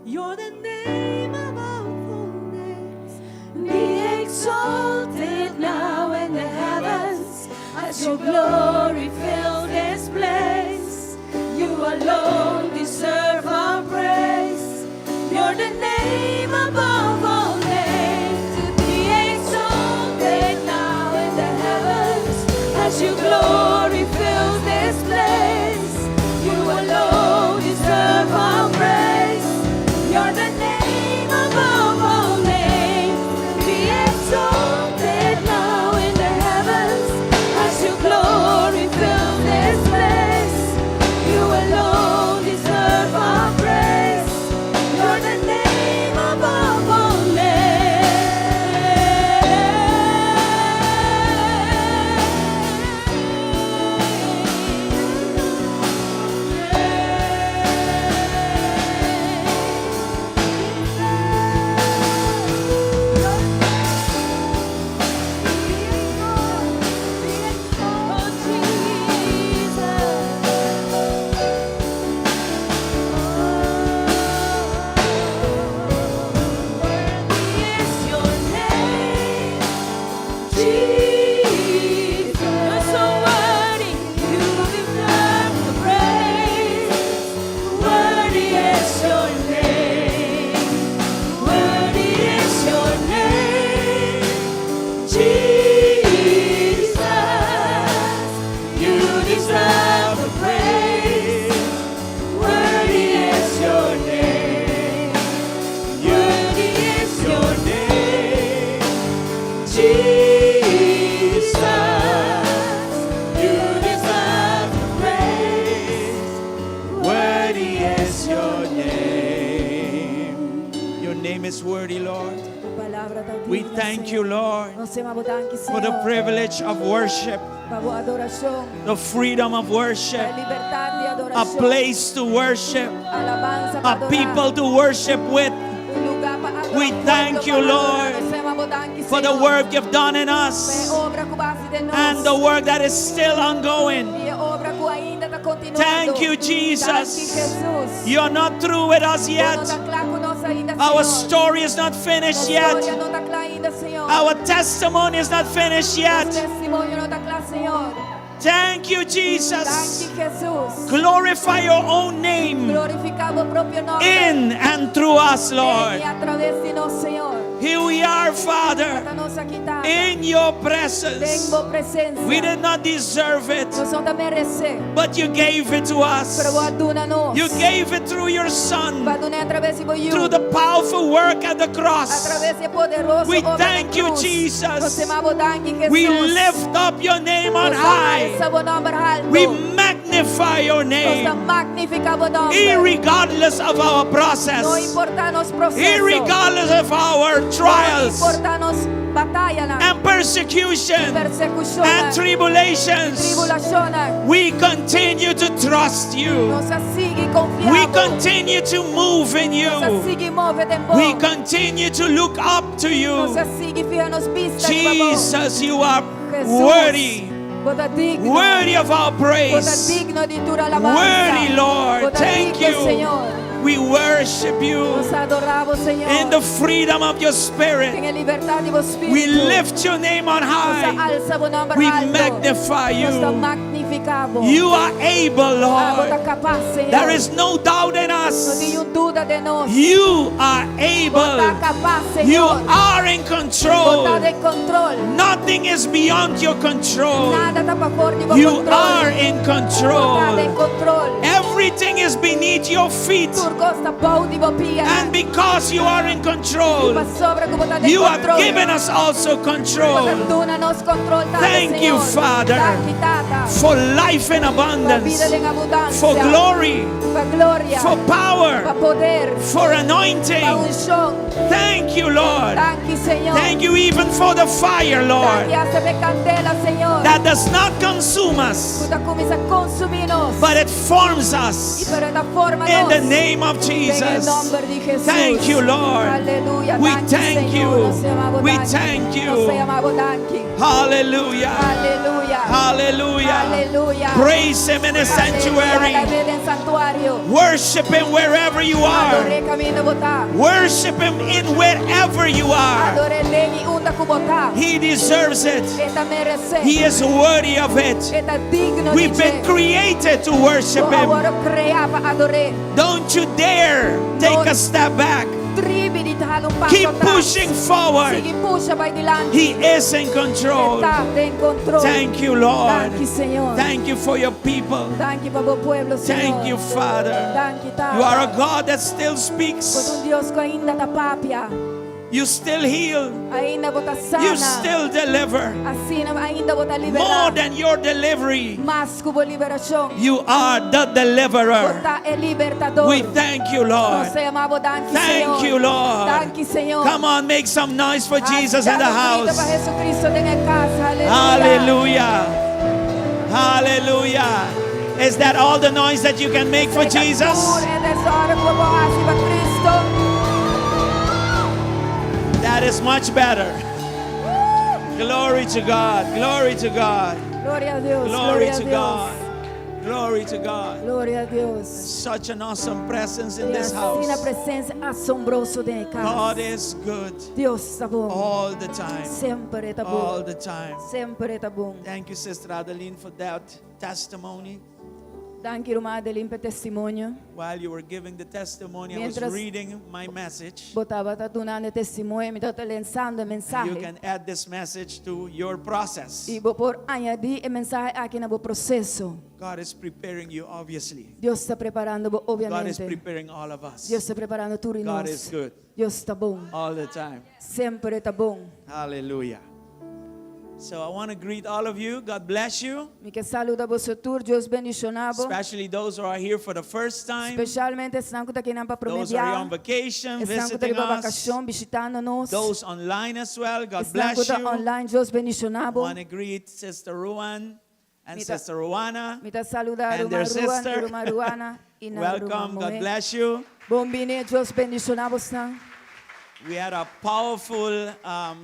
You're the name above all names. Be exalted now in the heavens as your glory fills this place. You alone deserve our praise. You're the name above all names. Be exalted. Jesus, you deserve the praise. Worthy is your name. Your name is worthy, Lord. Bo palabra ta We digno, thank Señor. you, Lord, Nos ta yama danki, for the Señor. privilege of worship, Pa bo adorashon. the freedom of worship, E libertat di a adorashon. place to worship, Alabansa pa a adorá. people to worship with, Un lugá pa adorá. We thank you, Lord, Nos ta yama danki, for the Señor. work you've done in Pa e us obra ku bo a hasi den nos. and the work that is still ongoing. I e obra ku ainda ta kontinuando. Thank you, Danki, Jesus. Jesus. You're not through with us Bo no yet. ta kla ku nos ainda, Our Señor. story is not finished Nos yet. historia no ta kla ainda, Señor. Our testimony is not finished yet. Nos testimonio no ta kla, Señor. Thank you, Jesus. Danki, Jesus. Glorify your own name Glorifiká bo propio nòmber. in and through us, Lord. I a traves di nos, Señor. Here we are, Father, Ata nos aki Tata. in your Den presence. bo presensia. We did not deserve it, Nos no ta meresé. but you gave it to us. Pero bo a duna nos. You gave it through your Son, Bo a dun'é a traves di bo Yu. through the powerful work at the A cross. traves di poderoso We obra thank na you, krus. Jesus. Nos ta yama bo danki, Jesus. We lift up your name on Nos high. alsa bo nòmber haltu. We magnify your Nos ta name, magnifiká bo nòmber. irregardless of our No process, importá nos proseso. irregardless of our No trials importá nos batayanan. and persecution Persekushon. and tribulations. Tribulashon. We continue to trust you. Nos ta sigui konfia. We continue to move in Nos you. sigui move den bo. We continue to look up to Nos you. sigui fiha nos bista riba bo. Jesus, you are Jesus, worthy, Bo ta digno. worthy of our Bo ta praise. digno di tur alabansa. Worthy, Lord. Bo ta Thank digno, you. Señor. We worship you Nos ta adorá bo, Señor. in the freedom of your spirit. Den e libertat di bo spiritu. We lift your name on Nos high. alsa bo nòmber We haltu. magnify Nos you. magnifiká bo. You are able, Abo ta Lord. kapas, Señor. There is no doubt in No us. tin duda den nos. You are Bo ta able. kapas, You Señor. are in Bo ta control. den kontrol. Nothing is beyond your control. Nada ta pafó di bo You kontrol. are in Bo ta control. den kontrol. Everything is beneath your feet. Tur kos ta bou di bo pia. And because you are in control, Pasobra ku bo ta den you have kontrol. given us also Bo ta control duna nos kontrol, Tata, Thank you, Señor. Father. Danki, Tata. for life in Pa bida abundance, den abundansia. for glory, Pa gloria. for Pa power, poder. for Pa anointing. unshon. Thank you, Lord. Danki, Señor. Thank you even for the fire, Danki Lord, asta pa e kandela, Señor. that does not consume us, Ku no ta kuminsá konsumí nos. but it forms us. Pero e ta forma In the nos. name of Den Jesus. nòmber di Jesus. Thank you, Lord. Aleluya. We Danki, thank Señor. you. Nos ta yama bo We danki. thank you. Nos ta yama bo danki. Hallelujah. Aleluya. Hallelujah. Aleluya. Praise Him in the sanctuary. Alab'é den santuario. Worship Him wherever you are. Ador'é kaminda bo ta. Worship Him in wherever you are. Ador'é den unda ku bo ta. He deserves it. E ta meresé. He is worthy of it. E ta digno We've di been dje. created to worship Bo a Him. wòrdu kreá pa ador'é. Don't you dare take a step back. Tribi di hala un paso Keep atras. pushing forward. Sigui pusha bai dilanti. He is in control. E ta den kontrol. Thank you, Lord. Danki, Señor. Thank you for your people. Danki pa bo pueblo, Señor. Thank you, Father. Danki, Tata. You are a God that still Bo ta speaks. un Dios ku ainda ta papia. You still heal. Ainda bo ta sana. You still deliver. Asina, ainda bo ta liberá. More than your delivery, Mas ku bo liberashon. you are the deliverer. Bo ta e libertadó. We thank you, Lord. Nos ta yama bo danki, Thank Señor. you, Lord. Danki, Señor. Come on, make some noise for Jesus in the Pa house. Jesucristo den kas. Aleluya. Hallelujah. Hallelujah. Is that all the noise that you can make for Jesus? E zonido ku bo por hasi pa Cristo. That is much better. Glory to God. Glory to God. Gloria na Dios. Glory Gloria to na Dios. God. Glory to God. Gloria na Dios. Such an awesome presence in I this asina house. presensia asombroso den kas. God is good Dios ta bon. all the time. Semper ta All bon. the time. Semper ta bon. Thank you, Sister Adeline, for that testimony. Danki, ruman Adeline, pa e testimonio. While you were giving the testimony, I was Mientras- reading my message. Bo tabata dunando testimonio, mi tabata lesando And you mensahe. can add this message to your process. I bo por añadí e mensahe aki na bo proseso. God is preparing you, obviously. Dios ta preparando, God is obviamente. preparing all of us Dios ta preparando tur God nos. is good Dios ta bon. all the time. Semper ta bon. Hallelujah. So I want to greet all of you. God bless you, Mi ke saluda boso tur, Dios bendiciona bo. especially those who are here for the first time, Specialmente esnan cu ta akinan pa prome those who are here on biaha. vacation, Esnan cu ta visiting riba us, vacacion, bishitando nos. those online as well. God Esnan cu bless ta you. online, Dios bendiciona bo. want to greet Sister Ruan and Mi ta- Sister Ruana. Mi ta saluda And Ruman their Ruan, sister. Ruman Ruana y nan Welcome. ruman God muhe. bless you. Bon bini, Dios bendiciona boso. We had a powerful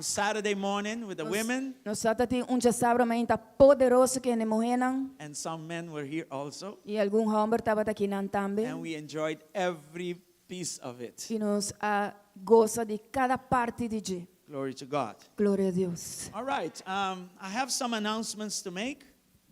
Saturday morning with the women, Nos tabatin un diasabra mainta poderoso cu e muhenan and some men were here also. y algun homber tabata akinan tambe. And we enjoyed every piece of it. Y nos a goza di cada parti di dje. Glory to God. Gloria na Dios. All right. I have some announcements to make.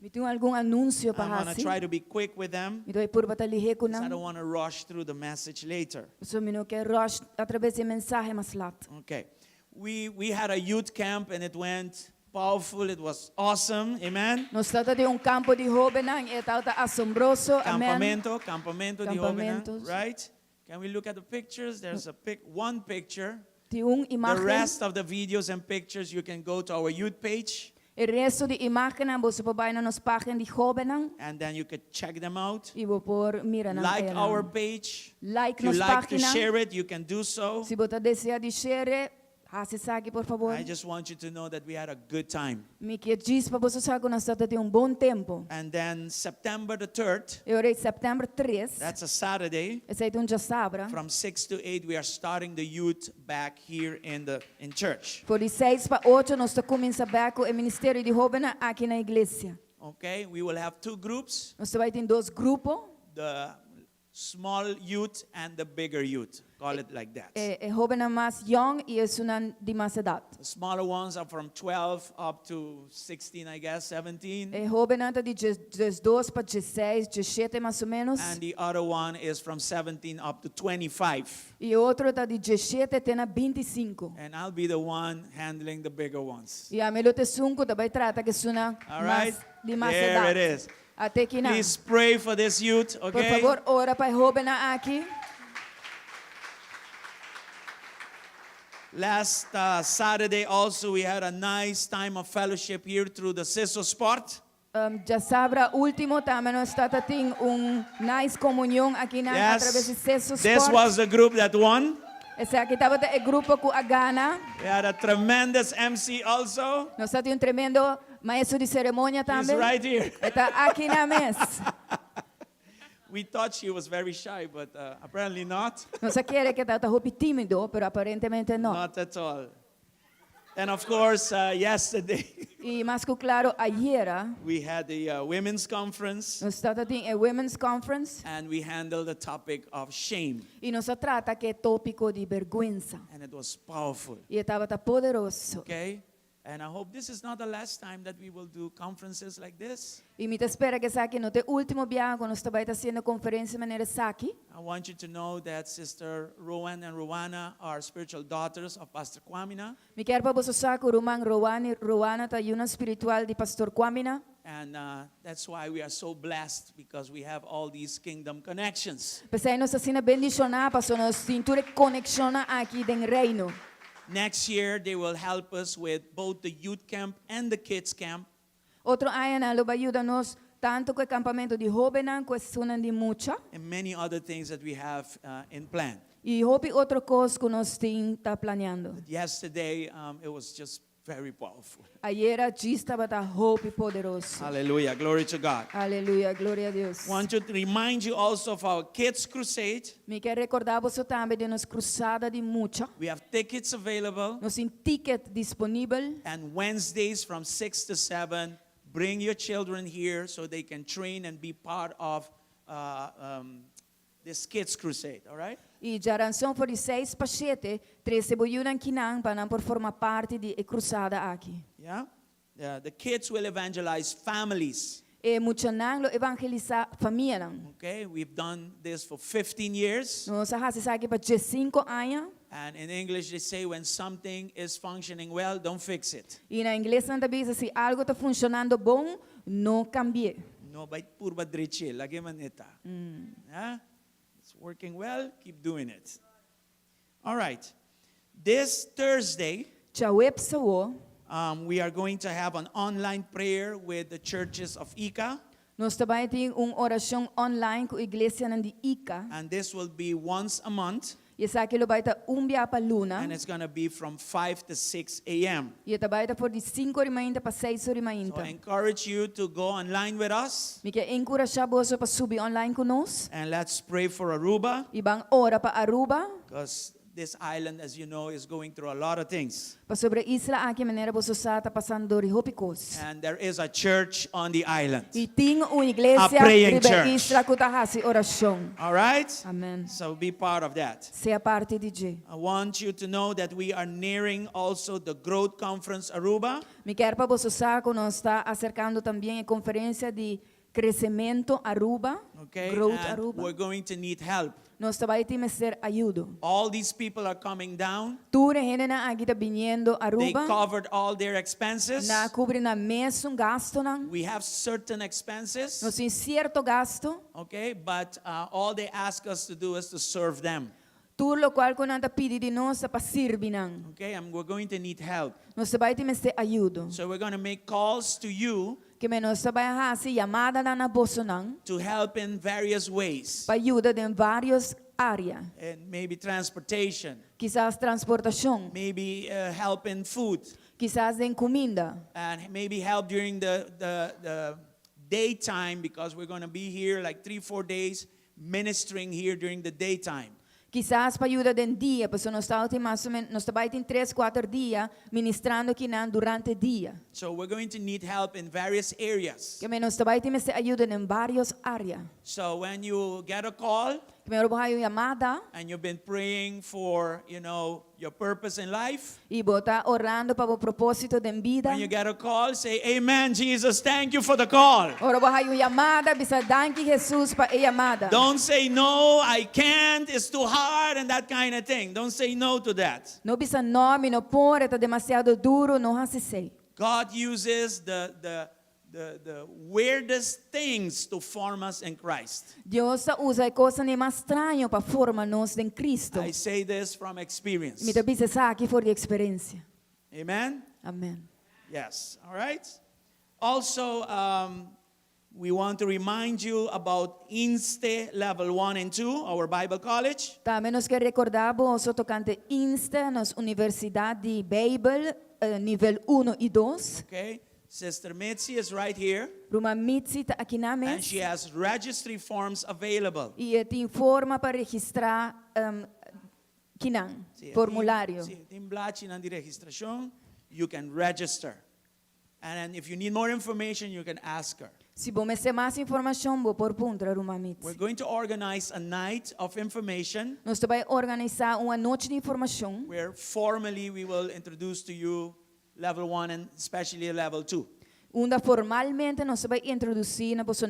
Mi tin algun anuncio pa I'm going to haci. try to be quick with them Mi ta bay purba ta lihe cu because I nan. don't want to rush through the message later. So mi no kier rush atraves di mensahe mas laat. Okay. We had a youth camp and it went powerful. It was awesome. Amen. Nos tabatin un campo di hobennan y tabata asombroso. Amen. Campamento, campamento di hobennan, Campamentos. right? Can we look at the pictures? There's a pic, one picture. Tin un The imagen. rest of the videos and pictures, you can go to our youth page E resto di imagennan, bo por bay na nos pagina di hobennan and then you could check them out. y bo por mira nan Like einan. our page. Like If you nos like to pagina. share it, you can do so. Si bo ta desea di share, haci esaki por fabor. I just want you to know that we had a good time. Mi kier djis pa bo sa cu nos tabatin un bon tempo. And then September the 3rd, Y ora september 3, that's a Saturday, esey ta un diasabra. from 6 to 8, we are starting the youth back here in the in church. For di 6 pa 8, nos ta cuminsa bek e ministerio di hoben aki na iglesia. Okay, we will have two groups, Nos ta bay tin dos grupo, the small youth and the bigger youth. Call it like that. e, e hoben mas young y esunnan di mas edad. The smaller ones are from 12 up to 16, I guess, 17. E hobennan ta di 12 pa 16, 17 mas o menos. And the other one is from 17 up to 25. E otro ta di 17 te na 25. And I'll be the one handling the bigger ones. Y ami lo ta esun cu ta bay trata cu esunnan All right? mas di mas There edad. it is. Ata akinan. Please pray for this youth, Por okay? fabor, ora pa e hobennan aki. Last Saturday also we had a nice time of fellowship here through the Siso Sport. Diasabra ultimo tambe nos tabatin un nice comunion akinan atraves di Siso This Sport. was the group that won. Esaki tabata e grupo cu a gana. We had a tremendous MC also. Nos tabatin un tremendo maestro di ceremonia He's tambe. right here. E ta akinan mes. We thought she was very shy, but apparently not. Nos a kere cu e tabata hopi timido, pero aparentemente no. Not at all. And of course, yesterday Y mas cu claro, ayera we had the women's conference nos tabatin e Women's Conference and we handled the topic of shame. y nos a trata cu e topico di berguensa. And it was powerful. Y tabata poderoso. Okay? And I hope this is not the last time that we will do conferences like this. Y mi ta spera cu esaki no ta e ultimo biaha cu nos ta bay ta haciendo conferencia manera esaki. I want you to know that Sister Rowan and Rowana are spiritual daughters of Pastor Kwamina. Mi kier pa boso sa cu Ruman Rowan y Rowana ta yiunan spiritual di Pastor Kwamina. And that's why we are so blessed, because we have all these kingdom connections. P'esey nos ta asina bendiciona, paso nos tin tur e conexion aki den reino. Next year, they will help us with both the youth camp and the kids camp. Otro aña nan lo bay yuda nos tanto cu e campamento di hobennan, cu esunnan di mucha. And many other things that we have in plan. Y hopi otro cos cu nos tin ta planeando. But yesterday, it was just very powerful. Ayera djis tabata hopi poderoso. Hallelujah. Glory to God. Aleluya, gloria na Dios. Want to remind you also of our kids crusade. Mi kier recorda boso tambe di nos cruzada di mucha. We have tickets available. Nos tin ticket disponibel. And Wednesdays from 6 to 7, bring your children here so they can train and be part of this kids crusade, all right? Y diaranson for di 6 pa 7, trece bo yiunan akinan pa nan por forma parti di e cruzada aki. Yeah? The kids will evangelize families. E muchanan lo evangelisa famianan. Okay, we've done this for 15 years. Nos a haci esaki pa 15 aña. And in English they say when something is functioning well, don't fix it. Y na Ingles nan ta bisa si algo ta funcionando bon, no cambie. No bay purba drech'e, lag'e manera e ta. Yeah? It's working well, keep doing it. All right. This Thursday, Diahuebs awo, We are going to have an online prayer with the churches of ICA, Nos ta bai tin un orashon online ku iglesianan di ICA. And this will be once a month, I esaki lo bai ta un bia pa luna. And it's going to be from 5 to 6 a.m. I e bai ta for di 5 or di mainta pa 6 or di So mainta. I encourage you to go online with us Mi ke enkurashá boso pa subi online ku nos. And let's pray for Aruba I ban ora pa Aruba. Because this island, as you know, is going through a lot of things. Pasobra e isla aki, manera boso sa, ta pasando dor di hopi kos. And there is a church on the island. I tin un iglesia A praying riba church. isla ku ta hasi orashon. All right? Amen. So be part of that. Sea parti di dje. I want you to know that we are nearing also the Growth Conference Aruba. Mi ke pa boso sa ku nos ta aserkando tambe e konferensia di Kresementu Aruba, Okay? Growth And Aruba. we're going to need help. Nos ta bai tin mester ayudo. All these people are coming down. Tur e hendenan aki ta biniendo They Aruba. covered all their expenses. Nan a kubri nan mesun gastonan. We have certain expenses. Nos tin sierto gasto. Okay, but all they ask us to do is to serve them. Tur lokual ku nan ta pidi di nos ta pa sirbi nan. Okay, and we're going to need help. Nos ta bai tin mester ayudo. So we're going to make calls to you Ke men nos ta bai hasi yamadanan na bosonan to help in various ways. pa yuda den vários área. And maybe transportation, Kisas transportashon, maybe help in food, kisas den kuminda. And maybe help during the daytime because we're going to be here like 3, 4 days ministering here during the daytime. Kisas pa yuda den dia, pasobra nos ta mas o ménos, nos ta bai tin 3, 4 dia ministrando akinan durante dia. So we're going to need help in various areas. Ke men nos ta bai tin mester ayudo den vários área. So when you get a call Ke men ora bo haña un yamada and you've been praying for your purpose in life, i bo ta orando pa bo propósito den bida. When you get a call, say, "Amen, Jesus, thank you for the call." Ora bo haña un yamada, bisa danki Jesus pa e yamada. Don't say, "No, I can't, it's too hard," and that kind of thing. Don't say no to that. No bisa no, mi no por, ta demasiado duru, no hasi esei. God uses the weirdest things to form us in Christ. Dios ta usa e kosnan mas straño pa forma nos den Kristu. I say this from experience. Mi ta bisa esaki for di eksperensia. Amen? Amen. Yes. All right. Also, we want to remind you about INSTE Level 1 and 2, our Bible college. Tambe nos ke rekordá boso tokante INSTE, nos Universidat di Beibel, nivel 1 i 2. Okay. Sister Mitzi is right here, Ruman Mitzi ta aki na and mes. she has registry forms available. I e tin forma pa registrá akinan, Si, formulario. Si, tin blachinan di registrashon, you can register. And then if you need more information, you can ask her. Si bo mester mas informashon, bo por puntra ruman We're Mitzi. going to organize a night of information Nos ta bai organisá un anochi di informashon, where formally we will introduce to you level 1 and especially level 2. Unda formalmente nos ta bai introdusí na boso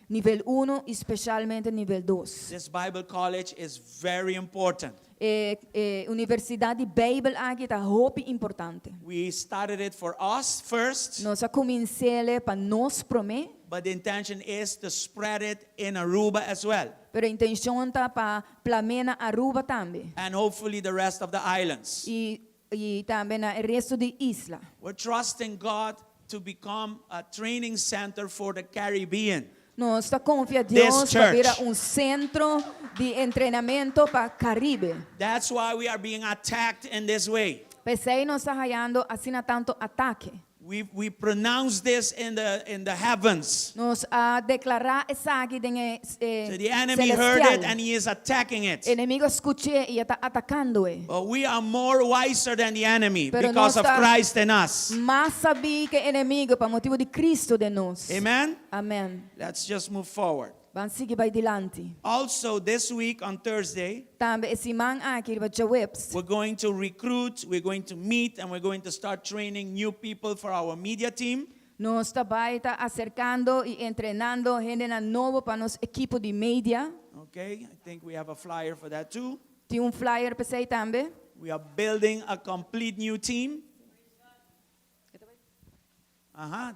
nivel 1 i spesialmente nivel 2. This Bible college is very important. E, Universidat di Beibel aki ta hopi importante. We started it for us first, Nos a kumins'é pa nos promé, but the intention is to spread it in Aruba as well, pero e intenshon ta pa plam'é na Aruba tambe. And hopefully the rest of the islands. I tambe na resto di isla. We're trusting God to become a training center for the Caribbean. Nos ta konfia This Dios pa church. bira un sentro di entrenamentu pa Karibe. That's why we are being attacked in this way. P'esei nos ta hañando asina tantu atake. We pronounce this in the heavens. Nos a deklará esaki den So the enemy heard it selestial. and he is attacking it. Enemigu a skuch'é i ta atakando e. But we are more wiser than the enemy Pero because nos of ta Christ in us. mas sabí ku enemigu pa motibu di Kristu den nos. Amen? Amen. Let's just move forward. Ban sigui bai dilanti. Also, this week on Thursday, Tambe e siman aki riba djaweps. We're going to recruit, we're going to meet, and we're going to start training new people for our media team. Nos ta bai ta aserkando i entrenando hende nobo pa nos ekipo di media. Okay, I think we have a flyer for that too. Tin un flyer pa esei tambe. We are building a complete new team.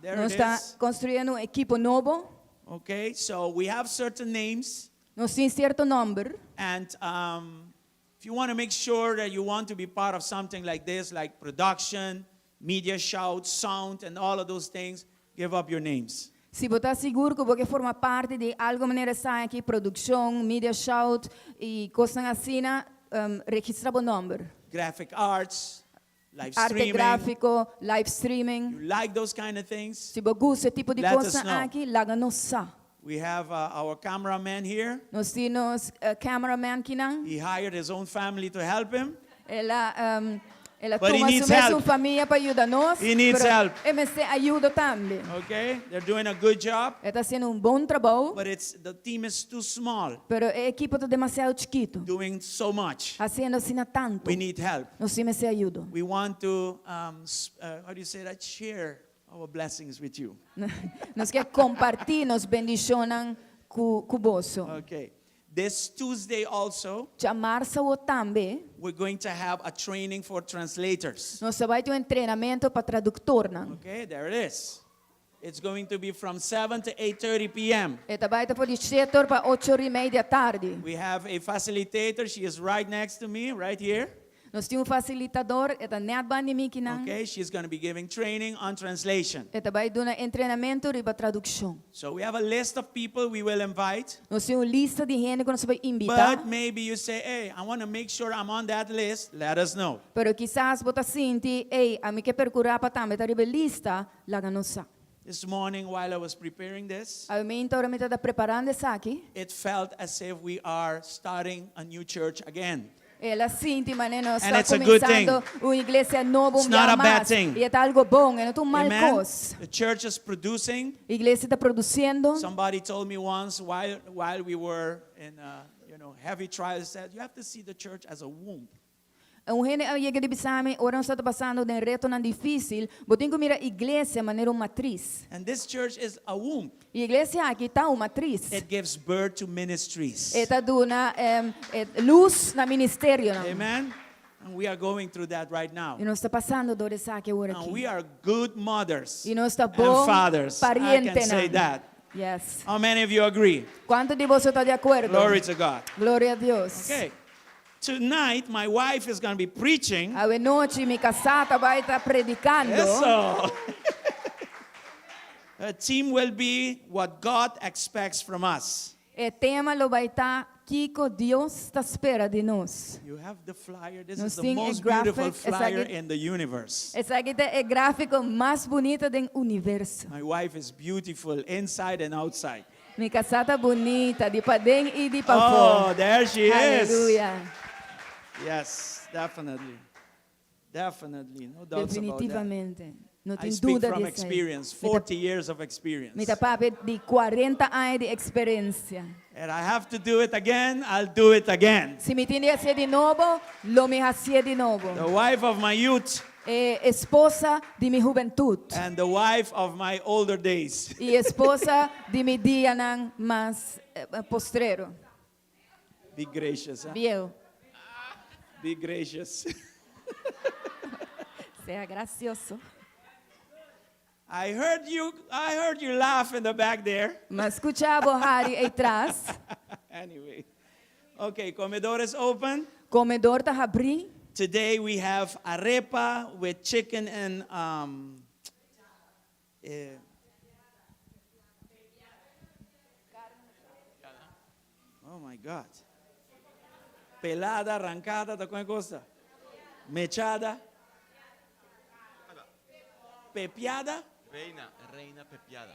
There Nos it ta is. konstruyendo un ekipo nobo. Okay, so we have certain names, Nos tin sierto nòmber. And if you want to make sure that you want to be part of something like this, like production, media shout, sound, and all of those things, give up your names. Si bo ta sigur ku bo ke forma parti di algu manera esaki, produkshon, media shout i kosnan asina, um, registrá bo nòmber. Graphic arts, live Arte streaming. gráfiko, live streaming. You like those kind of things? Si bo gusta e tipo di Let us kosnan know. aki, laga nos sa. We have our cameraman here. Nos tin nos cameraman akinan. He hired his own family to help him. El a um, el a But he tuma su needs mes help. famia pa yuda nos. He needs pero help. E mester ayudo tambe. Okay? They're doing a good job, E ta hasiendo un bon trabou, but it's the team is too small, pero e ekipo ta demasiado chikitu. doing so much. Hasiendo asina tantu. We need help. Nos mester ayudo. We want to, how do you say that? Share our blessings with you. Nos ke kompartí nos bendishonnan ku ku boso. Okay. This Tuesday also, Djamars awo tambe, we're going to have a training for translators. nos ta bai tin un entrenamentu pa traduktornan. Okay, there it is. It's going to be from 7 to 8:30 p.m. E ta bai ta for di 7 pa 8 or i mei di atardi. We have a facilitator. She is right next to me, right here. Nos tin un fasilitador, e ta nèt banda di mi akinan. Okay, she's going to be giving training on translation. E ta bai duna entrenamentu riba tradukshon. So we have a list of people we will invite. Nos tin un lista di hende ku nos ta bai invitá. But maybe you say, hey, I want to make sure I'm on that list. Let us know. Pero kisas bo ta sinti, ei, ami ke perkurá pa tambe ta riba e lista, laga nos sa. This morning, while I was preparing this, Awe mainta ora mi tabata preparando esaki. it felt as if we are starting a new church again. El a sinti manera nos And ta it's a good thing. kuminsando un iglesia nobo It's un not bia a bad mas. thing. I e ta algu bon, e no ta un mal Amen. kos. The church is producing. Iglesia ta produsiendo. Somebody told me once while we were in heavy trials that you have to see the church as a womb. Un hende a yega di bisa mi, ora nos ta pasando den retonan difísil, bo tin ku mira iglesia manera un matris. And this church is a womb. I iglesia aki ta un matris. It gives birth to ministries. E ta duna lus na ministerionan. Amen. And we are going through that right now. I nos ta pasando dor di esaki awor And aki. we are good mothers I nos ta and bon fathers. I can say parientenan. that. Yes. How many of you agree? Kuantu di boso ta di akuerdo? Glory to God. Gloria na Dios. Okay. Tonight, my wife is going to be preaching. Awe nochi, mi kasá ta bai ta predikando. Eso. Her theme will be what God expects from us. E tema lo bai ta Kiko Dios ta spera di nos. You have the flyer. This Nos is the tin e most beautiful graphic, flyer esaki- in the universe. Esaki ta e gráfiko mas bunita den universo. My wife is beautiful inside and outside. Mi kasá ta bunita, di paden i di pafó. Oh, there she is. Aleluya. Yes, definitely. Definitely. No doubts about that. Definitivamente. No I tin speak duda from di esei. experience, Mi ta 40 years of experience. Mi ta papia di 40 aña di eksperensia. And I have to do it again, I'll do it again. Si mi tin di hasié di nobo, lo mi hasié di nobo. The wife of my youth E esposa di mi hubentut. and the wife of my older days. I esposa di mi dianan mas postrero. Be gracious. Huh? Bieu. Be gracious. Sea grasioso. I heard you laugh in the back there. M'a skucha bo hari ei tras. Anyway. Okay, comedor is open. Komedor ta habrí. Today we have arepa with chicken and oh my God. Pelada, arrancada, ¿ta con cosa? Mechada. Pepiada. Reina, reina pepiada.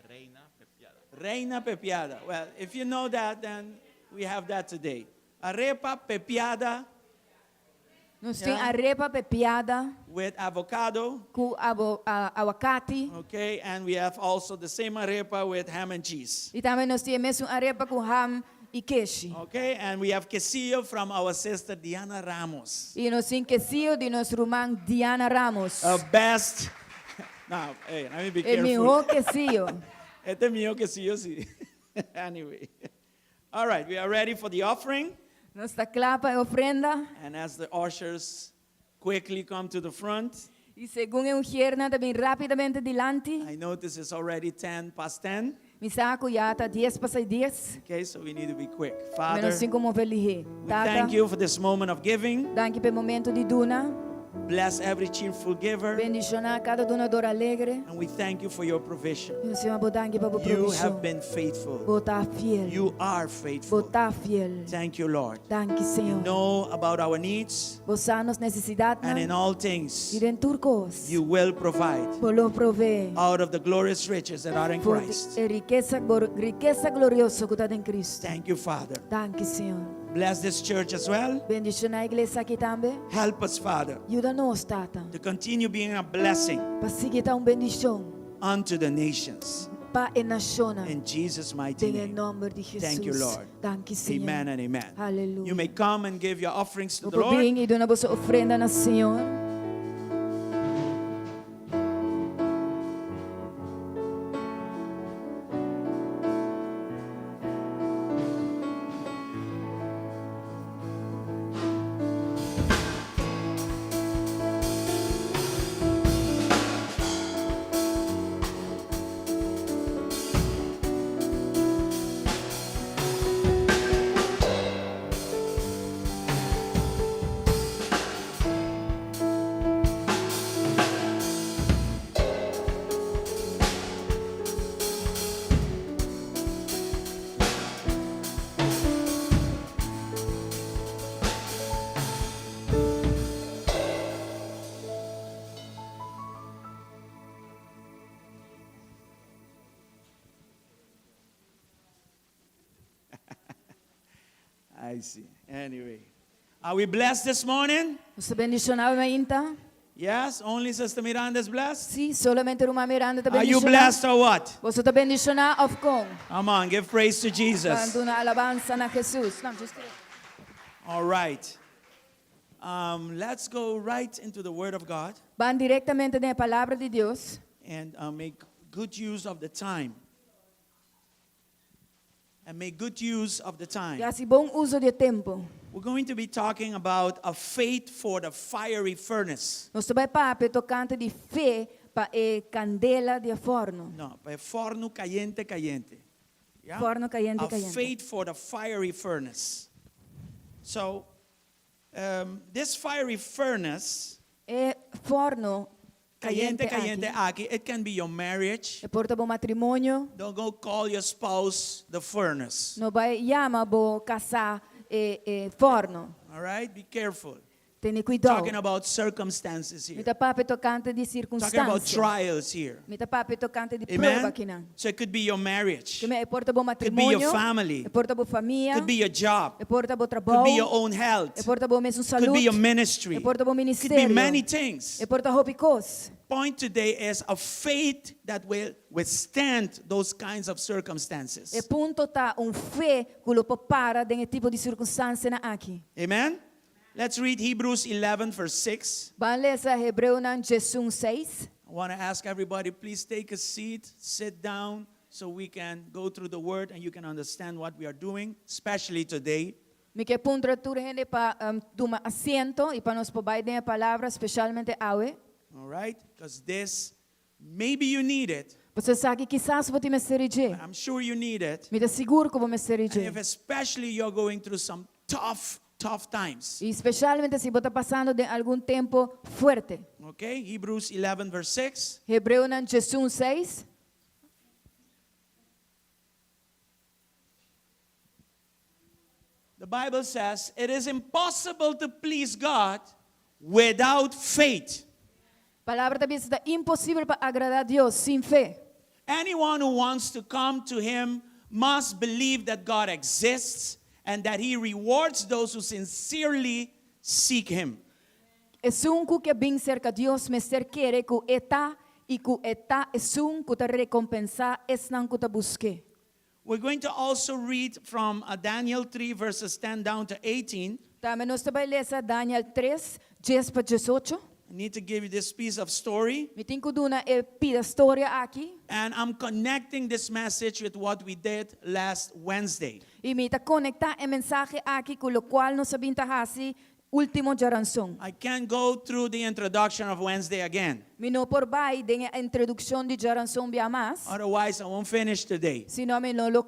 Reina pepiada. Reina pepiada. Well, if you know that, then we have that today. Arepa pepiada Nos tin Yeah. arepa pepiada with avocado. ku abo, a, aguacate. Okay, and we have also the same arepa with ham and cheese. I tambe nos tin e mesun arepa ku ham i keshi. Okay, and we have quesillo from our sister Diana Ramos. I nos tin quesillo di nos ruman Diana Ramos. The best. Now, hey, let me be E careful. mihó quesillo. Este es mío quesillo, sí. Anyway. All right, we are ready for the offering. Nos ta kla pa e ofrenda. And as the ushers quickly come to the front, I segun e ùshernan ta bin rápidamente dilanti. I notice it's already 10 past 10. Mi sa ku ya ta 10 pasá 10. Okay, so we need to be quick. Father, Nos tin ku move lihé. we thank you for this moment of giving. Danki pa e momento di duna. Bless every cheerful giver. Bendishoná kada dunadó alegre. And we thank you for your provision. I nos yama bo danki pa bo You have provishon. been faithful. Bo ta fiel. You are Bo faithful. ta fiel. Thank you, Lord. Danki, You Señor. know about our needs, Bo sa nos nesesidatnan. and in all I things, den tur kos. you will provide Bo lo proveé. out of the glorious riches that are in For Christ. e rikesa, rikesa glorioso ku ta den Kristu. Thank you, Father. Danki, Señor. Bless this church as well. Bendishoná e iglesia aki tambe. Help us, Father, Yuda nos, Tata. to continue being a blessing Pa sigui ta un bendishon unto the nations. pa e nashonnan. In Jesus' mighty Den e name. nòmber di Jesus. Thank you, Lord. Danki, Señor. Amen and amen. Hallelujah. You may come and give your offerings to the Bo por Lord. bin i duna boso ofrenda na Señor. I see. Anyway, are we blessed this morning? Nos ta bendishoná mainta? Yes, only Sister Miranda is blessed. Si, solamente Ruman Miranda ta Are you bendishoná. blessed or what? Boso ta bendishoná òf kon? Come on, give praise to Jesus. Duna alabansa na Jesus. No, just kidding. All right. Um, let's go right into the Word of God Ban direktamente den Palabra di Dios and uh, make good use of the time. And make good use of the time. I hasi bon uso di tempu. We're going to be talking about a faith for the fiery furnace. Nos ta bai papia tokante di fe pa e kandela di fòrnu. No, pa fòrnu kayente, kayente. Yeah? Fòrnu kayente, A kayente. faith for the fiery furnace. So, um, this fiery furnace, E fòrnu kayente, kayente kayente aki. aki, it can be your marriage. E por ta bo matrimonio. Don't go call your spouse the furnace. No bai yama bo kasá e, e fòrnu. All right? Be careful. Tene kuidou. Talking about circumstances here. Mi ta papia tokante di Talking about sirkunstansia. trials here. Mi ta papia tokante di prueba Amen. akinan. So it could be your marriage. Ke men e por ta bo Could be your matrimonio. family. E por ta bo famia. Could be your job. E por ta bo Could trabou. be your own health. E por ta bo mes Could salú. be your ministry. E por ta bo Could be ministerio. many things. E por ta hopi kos. Point today is a faith that will withstand those kinds of circumstances. E punto ta un fe ku lo por para den e tipo di sirkunstansianan aki. Amen. Let's read Hebrews 11 verse 6. Ban lesa Hebreonan 11 6. I want to ask everybody, please take a seat, sit down, so we can go through the word and you can understand what we are doing, especially today. Mi ke puntra tur hende pa um, tuma asiento i pa nos por bai den e palabra, spesialmente awe. All right? Because this, maybe you need it. Pasobra esaki kisas bo tin mester di dje. I'm sure you need it. Mi ta sigur ku bo mester And if di dje. especially you're going through some tough, tough times. I spesialmente si bo ta pasando den algun tempu fuerte. Okay? Hebrews 11, verse 6. Hebreonan 11 6. The Bible says it is impossible to please God without faith. Palabra ta bisa ta imposibel pa agradá Dios sin fe. Anyone who wants to come to him must believe that God exists and that he rewards those who sincerely seek him. Esun ku ke bin serka Dios mester kere ku E ta i ku E ta esun ku ta rekompensá esnan ku ta busk'é. We're going to also read from uh, Daniel 3, verses 10 down to 18. Tambe nos ta bai lesa Daniel 3, 10 pa 18. I need to give you this piece of story. Mi tin ku duna e pida storia aki. And I'm connecting this message with what we did last Wednesday. I mi ta konektá e mensahe aki ku lokual nos a bin ta hasi último djaranson. I can't go through the introduction of Wednesday again. Mi no por bai den e introdukshon di djaranson bia mas. Otherwise, I won't finish today. Sino mi no lo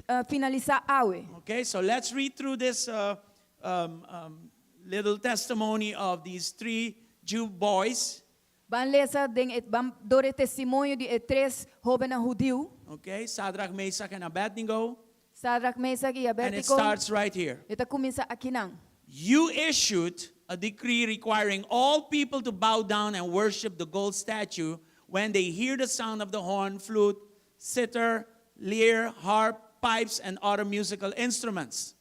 eh, finalisá awe. Okay, so let's read through this uh, um, um, little testimony of these three Jew boys. Ban lesa den e, ban dor e testimonio di e tres hóbennan hudiu. Okay, Shadrach, Meshach, and Abednego. Sadrach, Mesach i And it Abednego. starts right here. E ta kuminsá akinan. You issued a decree requiring all people to bow down and worship the gold statue when they hear the sound of the horn, flute, zither, lyre, harp, pipes, and other musical instruments.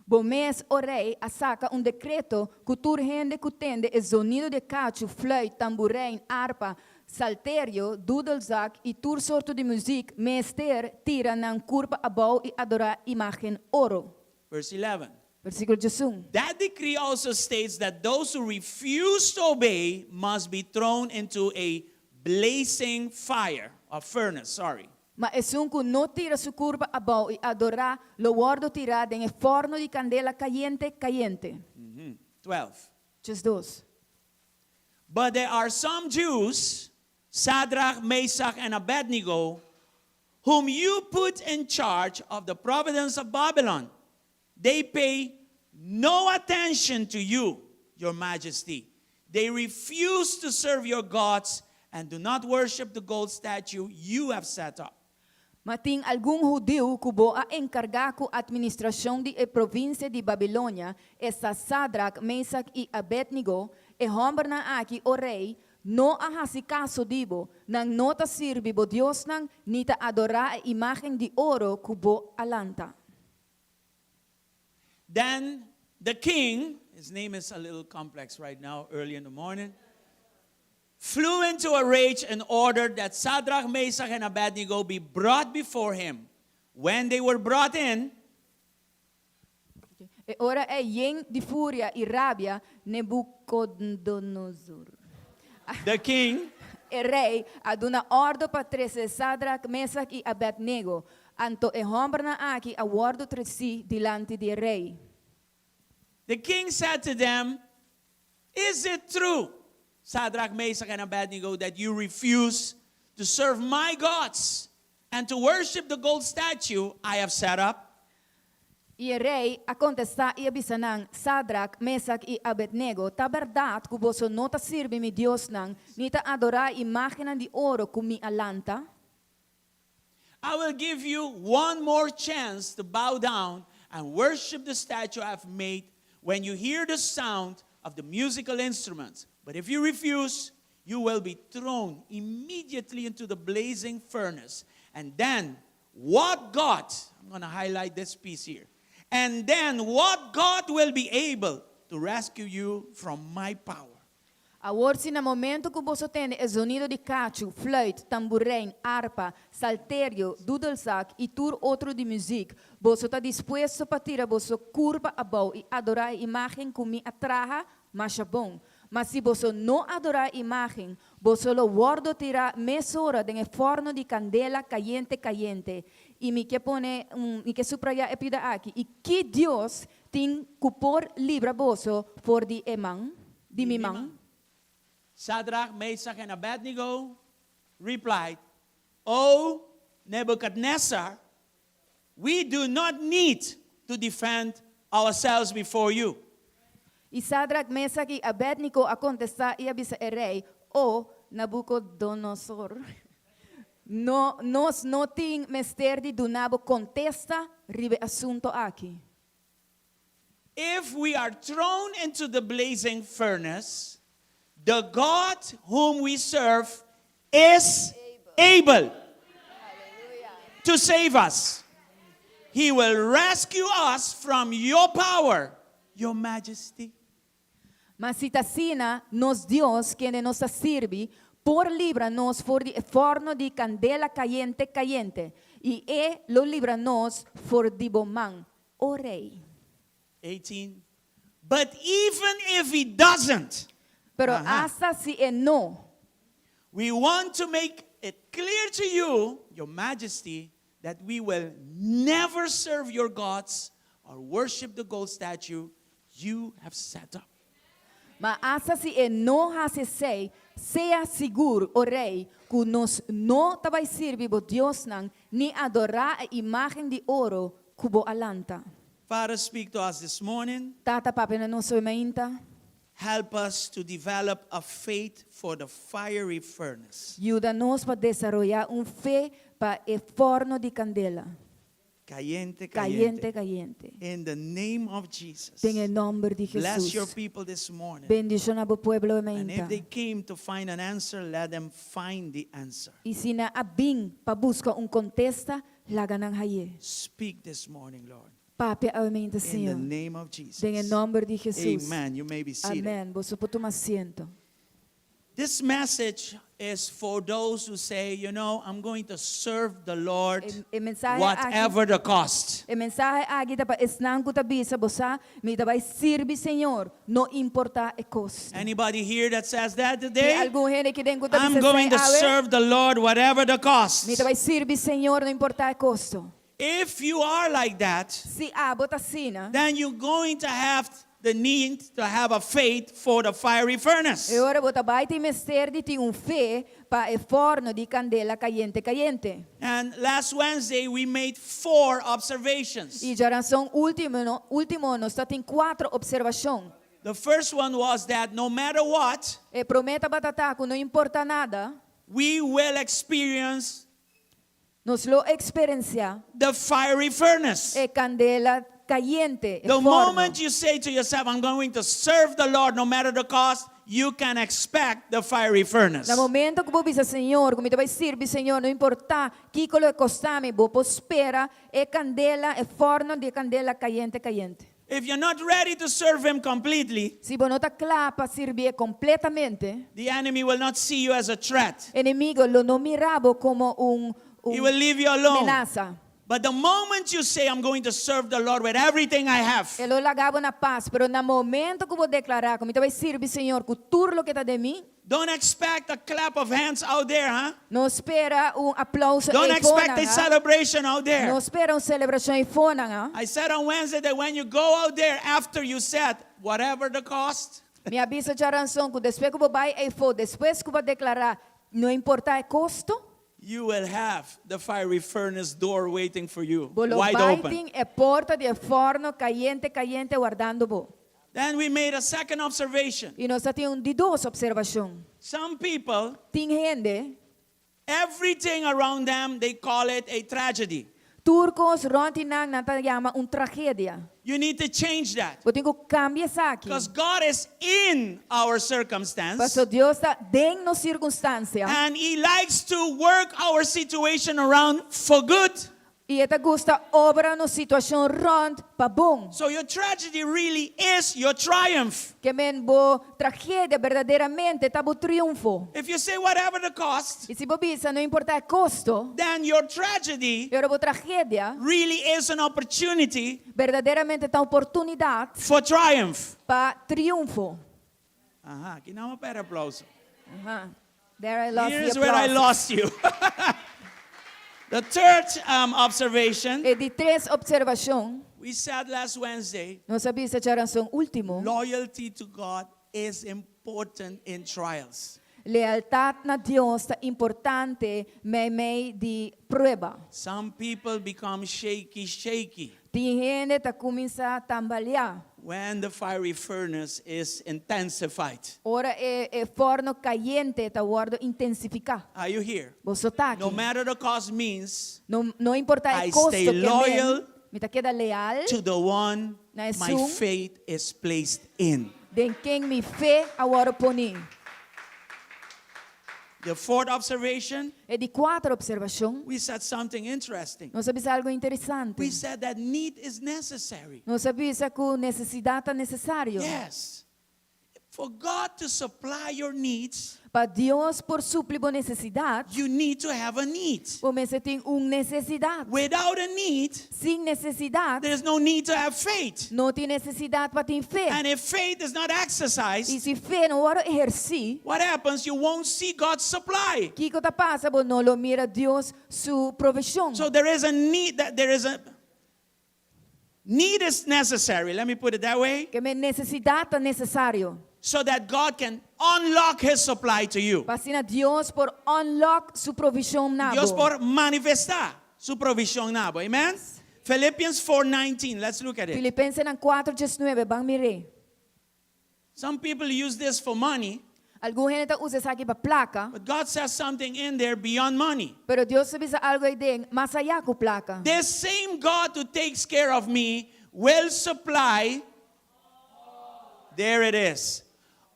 Bo mes, o rei, a saka un dekreto ku tur hende ku tende e zonido di kachu, flùit, tamburein, arpa, salterio, dudelzak i tur sorto di muzik mester tira nan kurpa abou i adorá imágen oro. Verse 11. Versíkulo 11. That decree also states that those who refuse to obey must be thrown into a blazing fire, a furnace, sorry. Ma esun ku no tira su kurpa abou i adorá, lo wòrdu tirá den e fòrnu di kandela kayente, kayente. 12. 12. But there are some Jews, Shadrach, Meshach, and Abednego, whom you put in charge of the province of Babylon. They pay no attention to you, your majesty. They refuse to serve your gods and do not worship the gold statue you have set up. Ma tin algun hudiu ku bo a enkargá ku atministrashon di e provinsia di Babilonia, esta Sadrak, Mesak i Abednego, e hòmbernan aki, o rei, no a hasi kaso di bo, nan no ta sirbi bo diosnan, ni ta adorá e imágen di oro ku bo a lanta. Then the king, his name is a little complex right now, early in the morning, flew into a rage and ordered that Shadrach, Meshach, and Abednego be brought before him. When they were brought in, E ora ei yen di furia i rabia, Nebukodonosor, the king, e rei, a duna òrdu pa trese Sadrak, Mesak i Abednego. Anto e hòmbernan aki a wòrdu tresí dilanti di e rei. The king said to them, Is it true, Shadrach, Meshach, and Abednego, that you refuse to serve my gods and to worship the gold statue I have set up? I e rei a kontestá i a bisa nan, Sadrak, Mesak i Abednego, ta bèrdat ku boso no ta sirbi mi diosnan, ni ta adorá e imágennan di oro ku mi a lanta? I will give you one more chance to bow down and worship the statue I've made when you hear the sound of the musical instruments. But if you refuse, you will be thrown immediately into the blazing furnace. And then, what God, I'm going to highlight this piece here. And then, what God will be able to rescue you from my power? Awor si na momento ku boso tende e zonido di kachu, flùit, tamburein, arpa, salterio, dudelzak i tur otro di muzik, boso ta dispuesto pa tira boso kurpa abou i adorá e imágen ku mi a traha, masha bon. Ma si boso no adorá e imágen, boso lo wòrdu tirá mesora den e fòrnu di kandela kayente kayente. I mi ke pone un, mi ke suprayá e pida aki, i ki Dios tin ku por libra boso for di e man, di mi man? Shadrach, Meshach, and Abednego replied, O Nebuchadnezzar, we do not need to defend ourselves before you. I Sadrak, Mesak i Abednego a kontestá i a bisa e rei, O Nabukodonosor, no, nos no tin mester di duna bo kontesta riba e asuntu aki. If we are thrown into the blazing furnace, the God whom we serve is able to save us. He will rescue us from your power, your majesty. Ma si ta asina, nos Dios, kende nos ta sirbi, por libra nos for di e fòrnu di kandela kayente kayente, i e lo libra nos for di bo man, o rei. 18. But even if he doesn't, Pero asta si e no, we want to make it clear to you, your majesty, that we will never serve your gods or worship the gold statue you have set up. Ma asta si e no hasi esei, sea sigur, o rei, ku nos no ta bai sirbi bo diosnan, ni adorá e imágen di oro ku bo a lanta. Father, speak to us this morning. Tata, papia na nos awe mainta. Help us to develop a faith for the fiery furnace. Yuda nos pa desaroyá un fe pa e fòrnu di kandela. Kayente, kayente. Kayente, kayente. In the name of Jesus. Den e nòmber di Bless your Jesus. people this morning. Bendishoná bo pueblo And mainta. if they came to find an answer, let them find the answer. I si nan a bin pa buska un kontesta, laga nan hañ'é. Speak this morning, Lord. Papia awe mainta, In the Señor. name of Jesus. Den e nòmber di Jesus. Amen. You may be seated. Amèn. Boso por tuma asiento. This message is for those who say, you know, I'm going to serve the Lord E, e mensahe aki, whatever the cost. e mensahe aki ta pa esnan ku ta bisa bo sa, mi ta bai sirbi Señor, no importá e kosto. Anybody here that says that Tin today? algun hende aki den ku ta I'm bisa going to awe, serve the Lord whatever the cost. mi ta bai sirbi Señor, no importá e kosto. If you are like that, Si abo ta asina, then you're going to have the need to have a faith for the fiery furnace. e ora bo ta bai tin mester di tin un fe pa e fòrnu di kandela kayente kayente. And last Wednesday, we made four observations. I djárason último, no, último nos tabatin kuater opservashon. The first one was that no matter what, E promé tabata ku no importá nada, we will experience nos lo eksperensiá the fiery furnace. e kandela kayente, e The fòrnu. moment you say to yourself, I'm going to serve the Lord no matter the cost, you can expect the fiery furnace. Na momento ku bo bisa Señor, ku mi ta bai sirbi Señor, no importá kiko lo kosta mi, bo por spera e kandela, e fòrnu di kandela kayente kayente. If you're not ready to serve Him completely, Si bo no ta kla pa sirbié kompletamente, the enemy will not see you as a threat. enemigu lo no mira bo komo un, He un will leave you alone. menasa. But the moment you say, I'm going to serve the Lord with everything I have, E lo laga bo na pas, pero na momento ku bo deklará, ku mi ta bai sirbi Señor, ku tur loke ta den mi, don't expect a clap of hands out there, huh? no spera un aplouso Don't ei expect a fónan, ah. celebration out there. No spera un selebrashon eifonan, ah. I said on Wednesday that when you go out there after you said, whatever the cost, Mi a bisa djárason ku despues ku bo bai eifó, despues ku bo deklará, no importá e kosto, you will have the fiery furnace door waiting for you, bo lo wide bai open. tin e porta di e fòrnu kayente kayente wardando bo. Then we made a second observation. I nos tabatin un di dos opservashon. Some people, Tin hende, everything around them, they call it a tragedy. tur kos rònt di nan nan ta yama un tragedia. You need to change that Bo tin ku kambia esaki. because God is in our circumstance Paso Dios ta den nos sirkunstansia. and He likes to work our situation around for good. I E ta gusta obra nos situashon rònt pa bon. So your tragedy really is your triumph. Ke men bo tragedia berdaderamente ta bo triunfo. If you say whatever the cost, I si bo bisa no importá e kosto, then your tragedy e ora bo tragedia really is an opportunity berdaderamente ta un oportunidat for triumph. pa triunfo. Aha, aki nan pa aplouso. Aha. There I lost Here's the where I applause. lost you. the third observation, E di tres opservashon, we said last Wednesday, nos a bisa djárason último, loyalty to God is important in trials. lealtat na Dios ta importante meimei di prueba. Some people become shaky, shaky Tin hende ta kuminsá tambaleá. when the fiery furnace is intensified. Ora e, e fòrnu kayente ta wòrdu intensifiká. Are you here? Boso ta aki. No matter the cost means No, no importá I e kosto stay ke men, loyal mi ta keda leal to the one Na my esun. faith is placed in. den ken mi fe a wòrdu poní. The fourth observation, E di kuater opservashon, we said something interesting. nos a bisa algu interesante. We said that need is necessary. Nos a bisa ku nesesidat ta nesesario. Yes. For God to supply your needs, Pa Dios por supli bo nesesidat, you need to have a need. bo mester tin un nesesidat. Without a need, Sin nesesidat, there's no need to have faith. no tin nesesidat pa tin fe. And if faith is not I exercised, si fe no wòrdu ehersé, what happens? You won't see God's supply. kiko ta pasa, bo no lo mira Dios su provishon. So there is a need that there is a need is necessary. Let me put it that way. Ke men nesesidat ta nesesario. So that God can unlock his supply to you. Pa asina Dios por unlock su provishon na Dios bo. por manifestá su provishon na bo. Amen. Philippians 4:19. Let's look at it. Filipensenan 4:19, ban mir'é. Some people use this for money, Algun hende ta usa esaki pa plaka, but God says something in there beyond money. pero Dios ta bisa algu eiden mas ayá ku plaka. This same God who takes care of me will supply, there it is,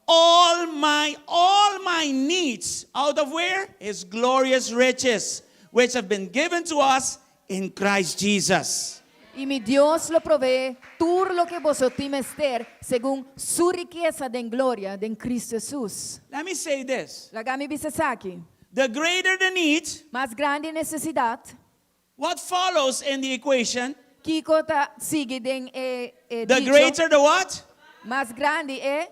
all my all my needs out of where? His glorious riches, which have been given to us in Christ Jesus. I mi Dios lo proveé tur loke boso tin mester segun su rikesa den gloria den Kristu Hesus. Let me say this. Laga mi bisa esaki. The greater the need, Mas grandi e nesesidat, what follows in the equation? kiko ta sigui den e e The dicho? greater the what? Mas grandi e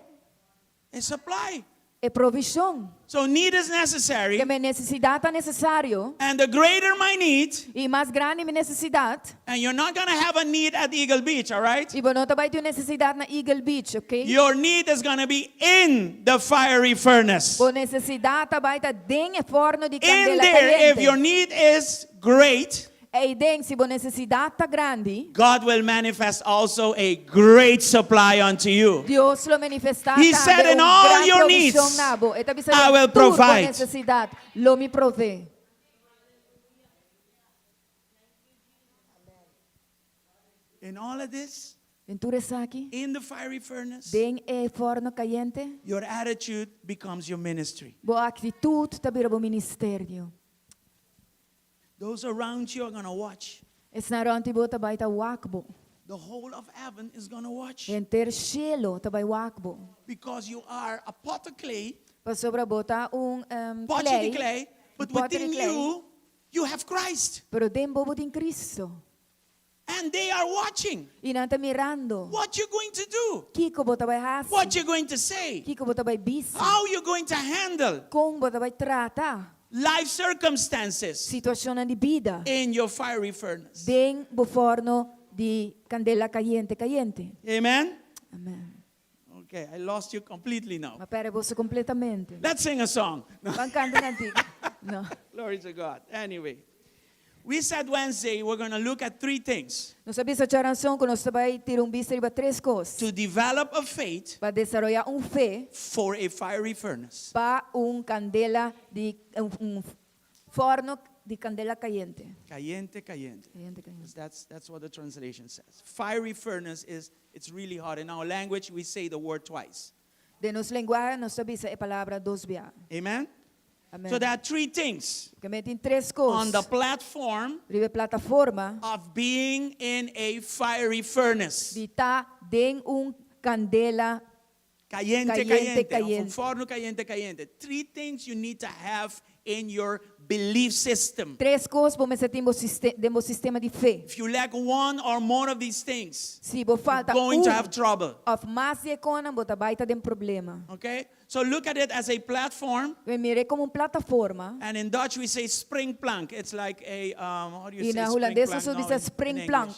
A supply. e provishon. So need is necessary. Ke men nesesidat ta nesesario. And the greater my need, I mas grandi mi nesesidat. and you're not going to have a need at Eagle Beach, all right? I bo no ta bai tin un nesesidat na Eagle Beach, ok? Your need is going to be in the fiery furnace. Bo nesesidat ta bai ta den e forno di In kandela there, if your kayente. need is great, Eiden, si bo nesesidat ta grandi, God will manifest also a great supply unto you. Dios lo manifestá He tambe said, "In un all gran your provishon needs, na bo. E ta bisa I den will tur bo provide." nesesidat, lo mi proveé. In all of this, Den tur esaki, in the fiery furnace, den e forno kayente, your attitude becomes your ministry. bo aktitut ta bira bo ministerio. Those around you are going to watch. Esnan rònt di bo ta bai ta wak bo. The whole of heaven is going to watch Henter shelu ta bai wak bo. because you are a pot of clay, Pasobra bo ta un um, potty clay, di clay, but un pote di within clay, you, you have Christ. pero den bo bo tin Cristo. And they are watching I nan ta mirando. what you're going to do, Kiko bo ta bai hasi. what you're going to say, Kiko bo ta bai bisa. how you're going to handle Kon bo ta bai trata life circumstances situashonnan di bida in your fiery furnace. den bo forno di kandela kayente kayente. Amen? Amen. Okay, I lost you completely now. M'a pèrdè boso kompletamente. Let's sing a song. Ban kanta un kantika. No. Glory to God. Anyway, we said Wednesday we're going to look at three things Nos a bisa djaranson ku nos ta bai tira un bista riba tres kos. to develop a faith Pa desaroyá un fe for a fiery furnace. pa un kandela di un, un forno di kandela kayente. Caliente, caliente. Kayente, kayente. That's, that's what the translation says. Fiery furnace is, it's really hot. In our language, we say the word twice. Den nos lenguahe nos ta bisa e palabra dos bia. Amen? Amen. So there are three things Ke men tin tres kos on the platform riba e plataforma of being in a fiery furnace. di ta den un kandela Caliente, Caliente, caliente. Of un caliente. forno caliente, caliente. Three things you need to have in your belief system. Tres kos bo mester tin den bo sistema di fe. If you lack one or more of these things, Si bo you're falta going to un have trouble. òf mas di e konan, bo ta bai ta den problema. Okay? So look at it as a platform. We mir'é komo un plataforma. And in Dutch we say springplank. It's like a, um, how do you I say na hulandes springplank nos now bisa in- in springplank. English?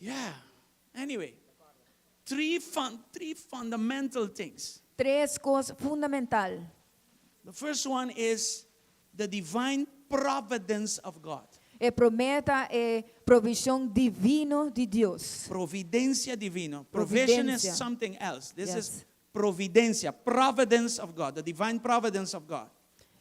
Yeah. Anyway, three, fun, three fundamental things. Tres kos fundamental. The first one is the divine providence of God. E promé ta e provishon divino di Dios. Providencia divino. Provision is Providencia. something else. This is Yes. providencia, providence of God, the divine providence of God.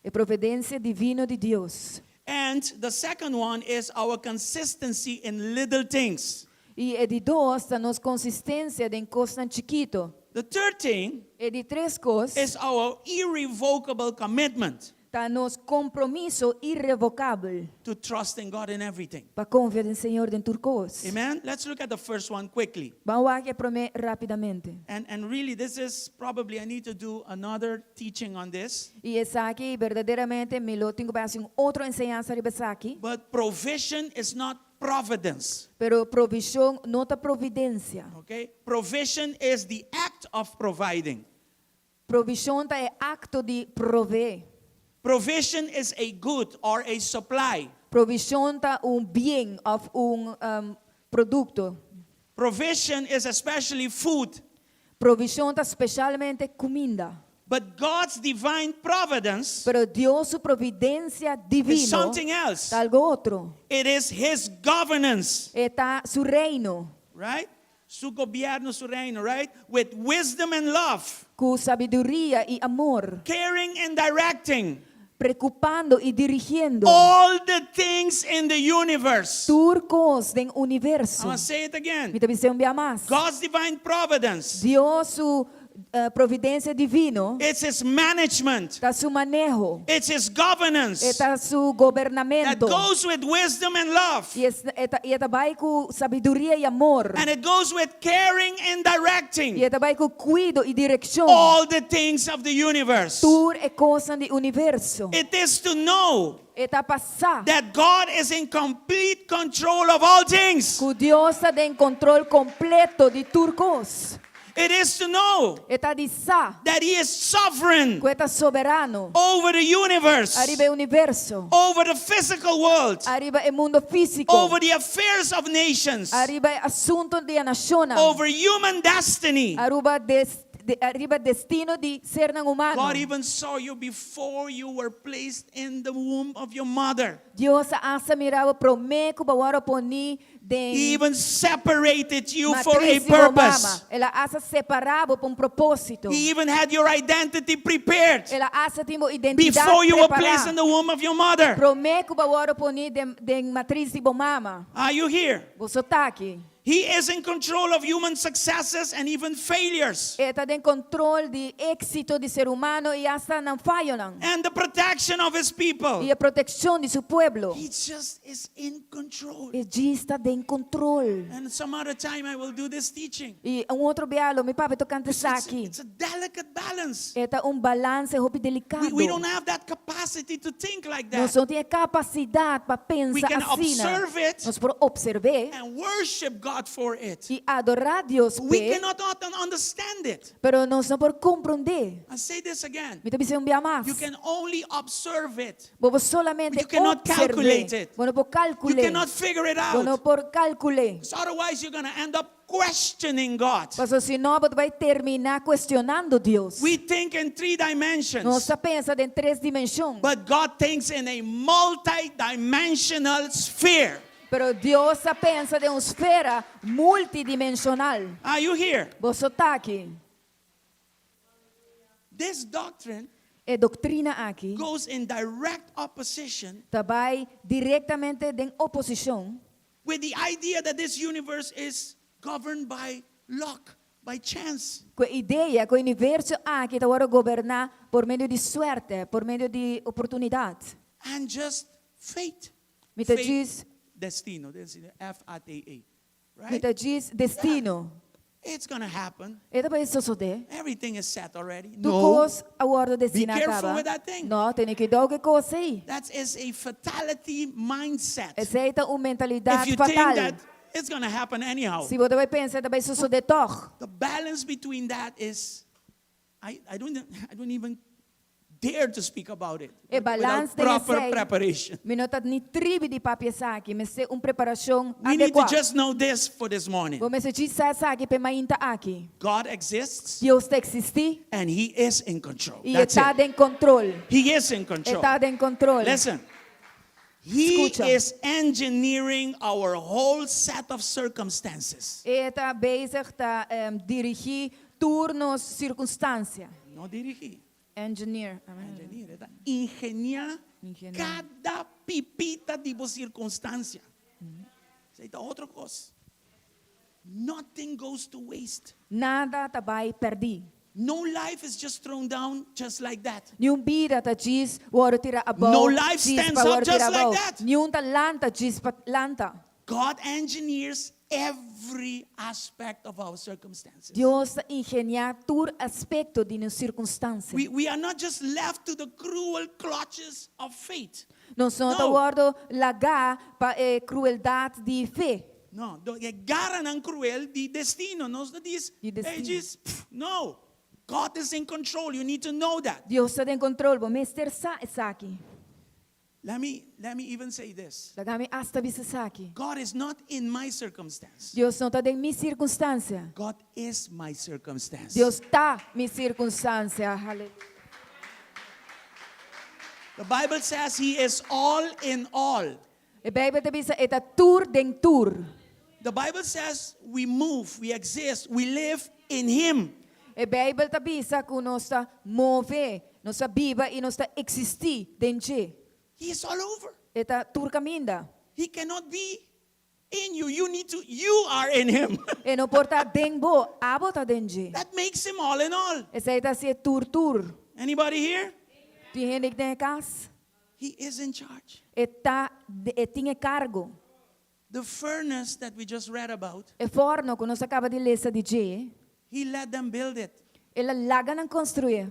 E providensia divino di Dios. And the second one is our consistency in little things. I e di dos ta nos konsistensia den kosnan chikitu. The third thing E di tres kos is our irrevocable commitment ta nos kompromiso irrevokabel to trust in God in everything. pa konfia den Señor den tur kos. Amen. Let's look at the first one quickly. Ban wak e promé rápidamente. And, and really, this is probably, I need to do another teaching on this. I esaki berdaderamente mi lo tin ku bai hasi un otro enseñansa riba esaki. But provision is not providence. Pero provishon no ta providensia. Okay? Provision is the act of providing. Provishon ta e akto di proveé. Provision is a good or a supply. Provishon ta un bien òf un produkto. Provision is especially food. Provishon ta spesialmente kuminda. But God's divine providence Pero Dios su providensia is divino something else. ta algu otro. It is His governance, E ta su reino. right? Su gobierno, su reino, right? With wisdom and love. Ku sabiduria i amor. Caring and directing. Preokupando i dirigiendo. All the things in the universe. Tur kos den universo. I'm going to say it again. Mi ta bis'é un bia mas. God's divine providence. Dios su providensia divino. It's his management. Ta su maneho. It's his governance. E ta su That gobernamentu. goes with wisdom and love. I es, e ta, i e ta bai ku sabiduria i amor. And it goes with caring and directing. I e ta bai ku kuido i direkshon. All the things of the universe. Tur e kosnan di universo. It is to know. E ta pa sa. That God is in complete control of all things. Ku Dios ta den kontrol kompleto di tur kos. It is to know. E ta di sa. That he is sovereign. Ku e ta soberano. Over the universe. Ariba e universo. Over the physical world. Ariba e mundo físiko. Over the affairs of nations. Ariba e asunto di e nashonnan. Over human destiny. Aruba des, de, ariba destino di sernan humano. God even saw you before you were placed in the womb of your mother. Dios a hasta mira bo promé ku bo a wòrdu poní den He even separated you for a matris di bo mama. purpose. El a hasta separá bo pa un propósito. He even had your identity prepared El a hasta tin bo identidat before you were placed prepará. in the womb of your mother. Promé ku bo a wòrdu poní den, den matris di bo mama. Are you here? Boso ta aki. He is in control of human successes and even failures. E ta den control di éxito di ser humano y hasta nan fayonan. And the protection of his people. Y e proteccion di su pueblo. He just is in control. E djis ta den control. And some other time I will do this teaching. Y un otro bia lo mi papia tocante It's, esaki. it's a delicate balance. E ta un balance hopi delicado. We, we don't have that capacity to think like that. Nos no tin e capacidad pa pensa We can asina. observe it. Nos por observ'é. And worship God for it. I adorá Dios We p'e. cannot not understand it. Pero nos no por komprondé. I say this again. Mi ta bisa un bia mas. You can only observe it. Bo por solamente You cannot observ'é. calculate it. Bo no por You kalkul'é. cannot figure it Bo no out. por kalkul'é. Because otherwise you're going to end up questioning God. Pasobra si no, bo ta bai terminá kuestionando Dios. We think in three dimensions. Nos ta pensa den tres dimenshon. But God thinks in a multi-dimensional sphere. Pero Dios ta pensa den un sfera multidimensional. Are you here? Boso ta aki. This doctrine E doktrina aki goes in direct opposition ta bai direktamente den oposishon with the idea that this universe is governed by luck, by chance. ku e idea ku e universo aki ta wòrdu goberná por medio di suerte, por medio di oportunidat. And just fate. Mi ta Fate, djis destino, destino, F-A-T-E, Mi right? ta djis destino. It's gonna happen. E ta bai sosodé. Everything is set already. Tur No. kos a wòrdu destiná Be careful kaba. with that thing. No, tene kuidou ku e kos ei. That is a fatality mindset. Esei ta un mentalidat If you think fatal. that it's gonna happen anyhow. Si bo ta bai pensa e ta bai sosodé tòg. The balance between that is, I, I, don't, I don't even dare to speak about it E without balans den proper esei. preparation. Mi no ta ni tribi di papia esaki, mester un preparashon We need to adekuá. just know this for this morning. Bo mester djis sa esaki p'e mainta aki. God exists Dios ta eksistí and He is in control. i e That's ta it. den kontrol. He is in E control. ta den kontrol. Listen. He Skucha. is engineering our whole set of circumstances. E ta bezig ta dirigí tur nos sirkunstansia. No dirigí. Engineer. Amen. Engineer, e ta ingeniá Ingeniá. kada pipita di bo sirkunstansia. Esei ta otro kos. Nothing goes to waste. Nada ta bai pèrdí. No life is just thrown down just like that. Niun bida ta djis wòrdu tira abou. No life djis stands pa up wòrdu tira just like abou. that. Niun ta lanta djis pa lanta. God engineers every aspect of our circumstances. Dios ta ingeniá tur aspekto di nos sirkunstansia. We, we are not just left to the cruel clutches of fate. Nos no ta No. wòrdu lagá pa e krueldat di fe. No, do- e garanan cruel di destino. Nos no dis, Di destino. Hey, just, pff, no. God is in control. You need to know that. Dios ta den control, bo mester sa esaki. Let me, let me even say this. Laga mi hasta bisa esaki. God is not in my circumstance. Dios no ta den mi circunstancia. God is my circumstance. Dios ta mi circunstancia. Aleluya. The Bible says he is all in all. E Bijbel ta bisa e ta tur den tur. The Bible says we move, we exist, we live in Him. E Beibel ta bisa ku nos ta move, nos ta biba i nos ta eksistí den dje. He is all over. E ta tur kaminda. He cannot be in you. You need to, you are in Him. E no por ta den bo, abo ta den dje. that makes Him all in all. Esei ta hasié tur tur. Anybody here? Tin hende den e kas? He is in charge. E ta e tin e kargo. The furnace that we just read about, E fòrno ku nos a kaba di lesa di dje, he let them build it. el a laga nan konstruié.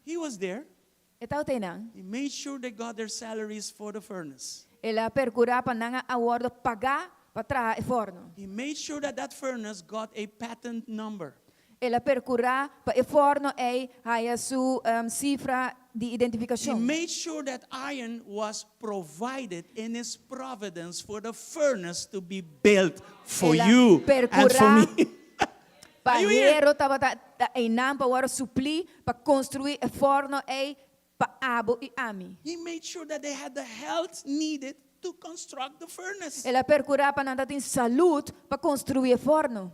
He was there. E tabata einan. He made sure they got their salaries for the furnace. El a perkurá pa nan a wòrdu pagá pa traha e fòrno. He made sure that that furnace got a patent number. El a perkurá pa e fòrno ei haya su sifra di He identifikashon. made sure that iron was provided in his providence for the furnace to be built for El a you and for perkurá me. pa Are you here? hero tabata einan pa wòrdu suplí pa konstruí e fòrno ei pa abo i ami. He made sure that they had the health needed to construct the furnace. El a perkurá pa nan tatin salud pa konstruí e fòrno.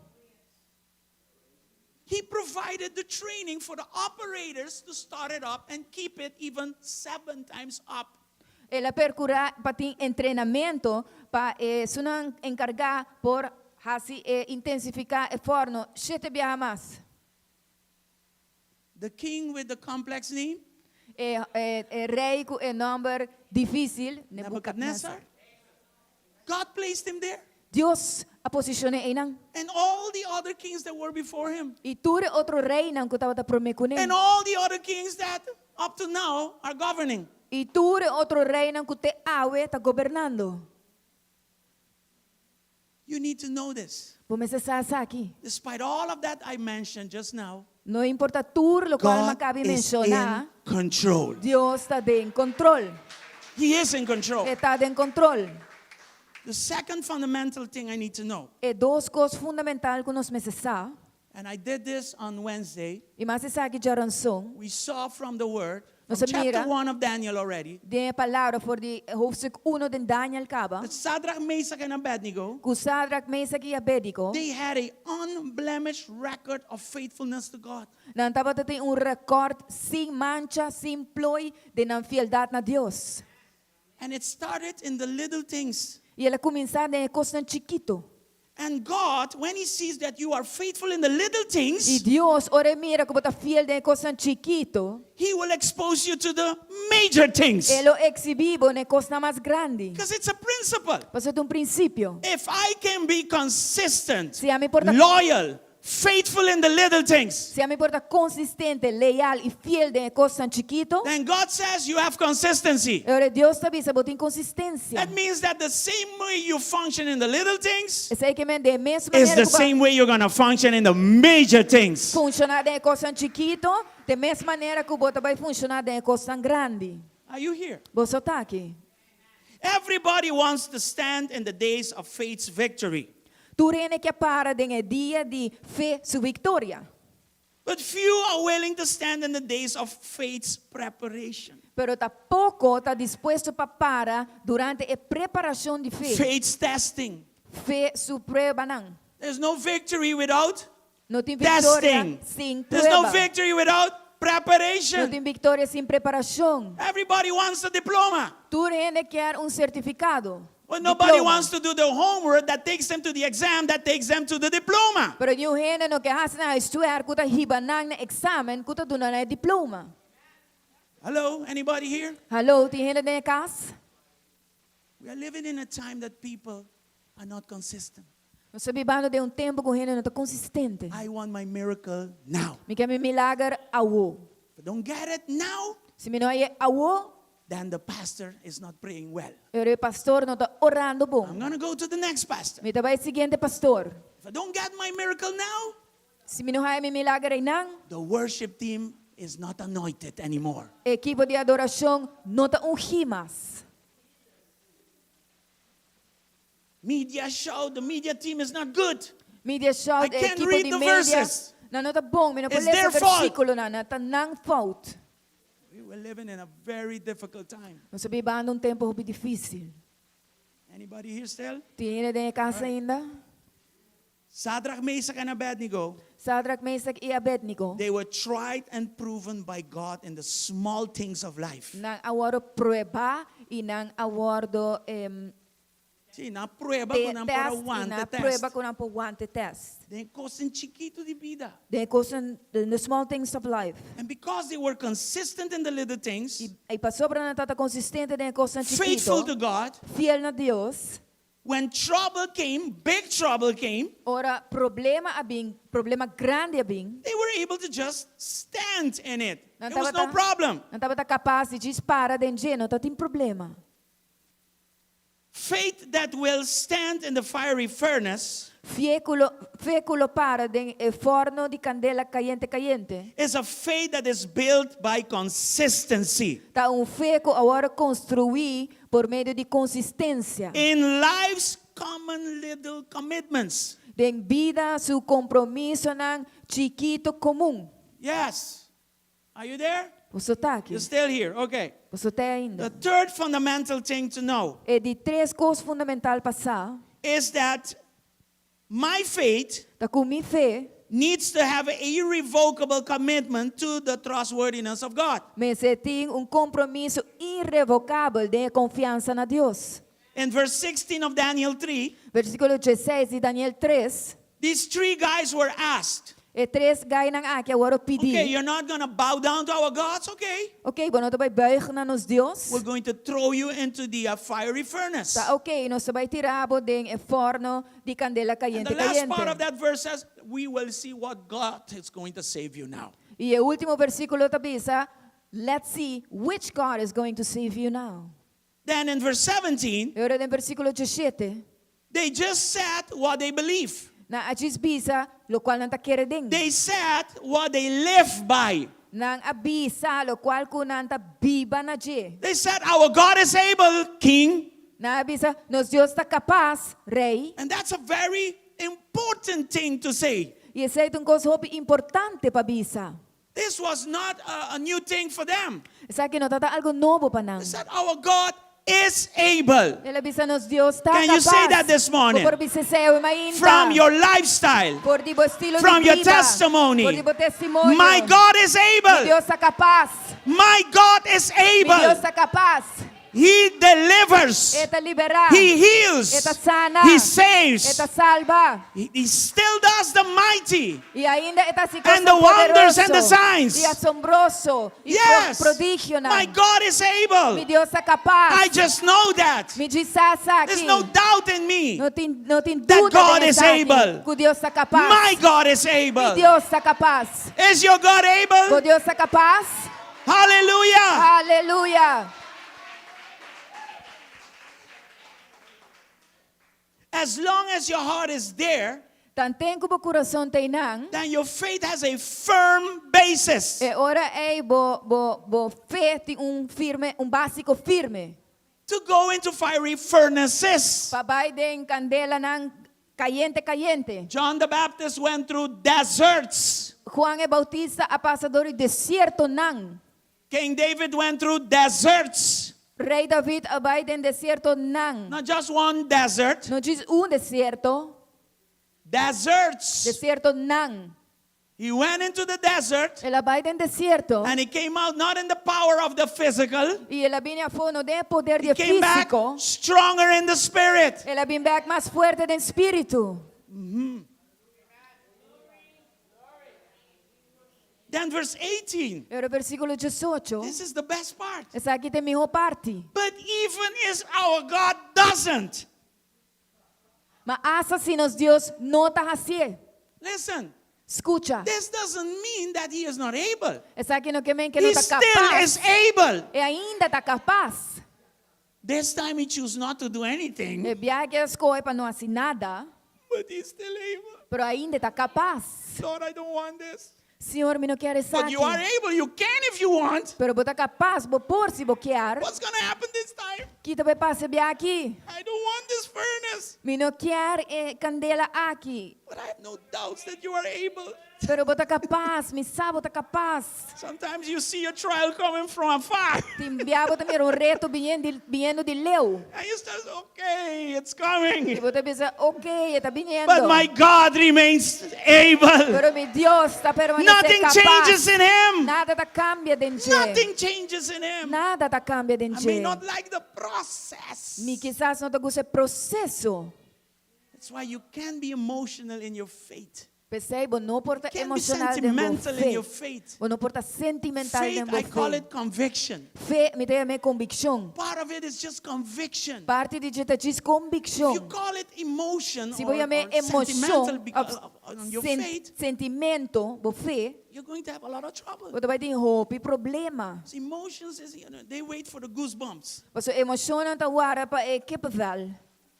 He provided the training for the operators to start it up and keep it even seven times up. El a perkurá pa tin entrenamentu pa esunnan enkargá por hasi e intensifiká e fòrno shete biaha mas. The king with the complex name? E e rei ku e nòmber difísil, Nebukadnèsar. Nebuchadnezzar. God placed him there. Dios a posishon'é einan. And all the other kings that were before him. I tur e otro reinan ku tabata promé kuné. And all the other kings that up to now are governing. I tur e otro reinan ku te awe ta gobernando. You need to know this. Bo mester sa esaki. Despite all of that I mentioned just now, No importa tur lokual God mi a kabi is menshoná, in control. Dios ta den control. He is in control. E ta den control. The second fundamental thing I need to know, E dos kos fundamental ku nos mester sa, and I did this on Wednesday, i m'a hasi esaki djaranson, we saw from the word, from Nos a chapter mira 1 of Daniel already, den e palabra for di hoofdstuk uno den Daniel kaba, that Shadrach, Meshach, and Abednego, ku Sadrach, Mesach i Abednego, they had a unblemished record of faithfulness to God. nan tabata tin un rekòrt sin mancha, sin plooi den nan fieldat na Dios. And it started in the little things. I el a kuminsá den e kosnan chikitu. And God, when He sees that you are faithful in the little things, I Dios, ora e mira ku bo ta fiel den e kosnan chikitu, He will expose you to the major things. E lo exhibí bo na e kosnan mas grandi. Because it's a principle. Pasobra ta un prinsipio. If I can be consistent, Si ami por ta loyal, faithful in the little things, Si ami por ta konsistente, leal i fiel den e kosnan chikitu, then God says you have consistency. e ora Dios ta bisa bo tin konsistensia. That means that the same way you function in the little things Esei ke men den e mes is manera the ku bo same way you're going to function in the major things. funshoná den e kosnan chikitu, den mes manera ku bo ta bai funshoná den e kosnan grandi. Are you here? Boso ta aki? Everybody wants to stand in the days of faith's victory. Tur hende ke para den e dia di fe su viktoria. But few are willing to stand in the days of faith's preparation. Pero ta poko ta dispuesto pa para durante e preparashon di fe. Faith's testing. Fe su pruebanan. There's no victory without No tin viktoria testing. sin There's no prueba. victory without No preparation. tin viktoria sin preparashon. Everybody wants a diploma. Tur hende kier un sertifikado. But nobody diploma. wants to do the homework that takes them to the exam, that takes them to the diploma. Pero niun hende no ke hasi nan huiswerk ku ta hiba nan na eksamen ku ta duna nan e diploma. Hello, anybody here? Hallo, tin hende den e kas? We are living in a time that people are not consistent. Nos ta bibando den un tempu ku hende no ta konsistente. I want my miracle now. Mi ke mi milager awo. If I don't get it now, Si mi no haye awo, then the pastor is not praying well. pero e pastor no ta orando I'm bon. going to go to the next pastor. Mi ta bai e siguiente pastor. If I don't get my miracle now, Si mi no haya mi milager einan, the worship team is not anointed anymore. e ekipo di adorashon no ta ungí mas. Media show, the media team is not good. Media show, I e can't ekipo read di the media. verses. Nan no ta bon, mi no por It's lesa their fault. versíkulonan, nan ta nan fout. We're living in a very difficult time. Nos ta bibando un tempu hopi difísil. Anybody here still? Tin hende den kas ainda? Shadrach, Meshach, and Abednego, Sadrach, Mesach i Abednego. they were tried and proven by God in the small things of life. Nan a wòrdu prueba i nan a wòrdu Sí, nan a prueba te ku nan por test i aguanta nan a test. prueba ku nan por wanta test. Den kosnan chikitu di bida. Den kosnan, the small things of life. And because they were consistent in the little things, I, i pasobra nan tabata konsistente den kosnan faithful to chikitu, God, fiel na Dios, when trouble came, big trouble came, ora problema a bin, problema grandi a bin, they were able to just stand in it. Nan There was no tabata- problem. nan tabata kapas di djis para den dje, no tabatin problema. Faith that will stand in the fiery furnace Fe ku lo, fe ku lo para den e forno di kandela kayente kayente. is a faith that is built by consistency. Ta un fe ku a wòrdu konstruí pa medio di konsistensia. In life's common little commitments. Den bida su kompromisonan chikitu komun. Yes. Are you there? Bo ta aki. You're still here. Okay. Bo ta ainda. The third fundamental thing to know E di tres kos fundamental pa sa, is that my faith ta ku mi fe, needs to have an irrevocable commitment to the trustworthiness of God. mester tin un kompromiso irrevokabel den konfiansa na Dios. In verse 16 of Daniel 3, Versíkulo 16 di Daniel 3, these three guys were asked, e tres gainan aki a wòrdu pidi. Okay, you're not going to bow down to our gods? Okay. Ok, bo no ta bai buig na nos Dios. We're going to throw you into the fiery furnace. Ta ok, nos ta bai tira bo den e forno di kandela And kayente the last part of kayente. that verse says, We will see what God is going to save you now. I e último versíkulo ta bisa, let's see which God is going to save you now. Then in verse 17, I ora den versíkulo 17, they just said what they believe. nan a djis bisa, lokual nan ta kere den. They said what they live by. Nan a bisa, lokual ku nan ta biba na dje. They said, Our God is able, King. Nan a bisa, nos Dios ta kapas, rei. And that's a very important thing to say. I esei ta un kos hopi importante pa bisa. This was not a new thing for them. Esaki no tabata algu nobo pa nan. They said, Our God is able. El a bisa nos Dios ta Can you kapas. say that this morning? Bo por bisa esei awe mainta. From your lifestyle, For di bo estilo from di your bida. testimony. For di bo testimonio. My God is Mi able. Dios ta kapas. My God is Mi able. Dios ta kapas. He delivers. E ta liberá. He heals. E ta sana. He saves. E ta salba. He still does the mighty. I ainda e ta hasi And the wonders and the poderoso signs. I asombroso. I Yes. pro prodigionan. My God is Mi able. Dios ta kapas. I just know that. Mi djis sa esaki. There's no doubt in me. No tin, no tin That duda God den is esaki, able. Ku Dios ta kapas. My God is Mi able. Dios ta kapas. Is your God Bo able? Dios ta kapas. Hallelujah. Aleluya. As long as your heart is there, Tanten ku bo kurason ta einan. then your faith has a firm basis. E ora ei bo bo bo fe tin un firme, un básiko firme. To go into fiery furnaces. Pa bai den kandelanan kayente kayente. John the Baptist went through deserts. Juan e Bautista a pasa dor di desiertonan. King David went through deserts. Rei David a bai den desiertonan. Not just one desert, No djis un desierto, deserts. desiertonan. He went into the desert El a bai den desierto and he came out not in the power of the physical. i el a bini afó no den poder di He came back físiko. stronger in the spirit. El a bin bèk mas fuerte den spiritu. Then verse 18. Pero versíkulo 18, This is the best part. esaki ta e mihó parti. But even if our God doesn't, Ma asta si nos Dios no ta hasié. listen, Skucha. this doesn't mean that he is not able. Esaki no ke men ku e He no ta still kapas. is able. E ainda ta kapas. This time he chose not to do anything, E biaha aki el a skohe pa no hasi nada, but he's still able. pero ainda ta kapas. Lord, I don't want this. Señor, mi no ke But you are esaki. able. You can if you want. Pero bo ta kapas, bo por si bo ke. What's going to happen this time? Kiko ta bai pasa e biaha aki? I don't want this furnace. Mi no ke e kandela aki. But I have no doubts that you are able. Pero bo ta kapas, mi sa bo ta kapas. Sometimes you see a trial coming from afar. Tin bia bo ta mira un reto biniendo biniendo di leu. And you start, okay, it's coming. I bo ta bisa, ok, e ta biniendo. But my God remains able. Pero mi Dios ta permanesé Nothing kapas. changes in him. Nada ta kambia den dje. Nothing changes in him. Nada ta kambia den I may dje. not like the process. Mi kisas no ta gusta e proseso. That's why you can be emotional in your faith. P'esei bo no por ta Can't be emocional den bo sentimental in your fe. faith. Bo no por ta sentimental Faith, den bo I call fe. it conviction. Fe, mi ta yam'é konvikshon. Part of it is just conviction. Parti di dje ta djis If you konvikshon. call it emotion Si bo or, yam'é or sentimental emoshon because òf on your sen- faith, sentimento, bo fe, you're going to have a lot of trouble. bo ta bai tin hopi problema. So emotions is, you know, they wait for the goosebumps Pasobra emoshonnan ta wara pa e kippenvel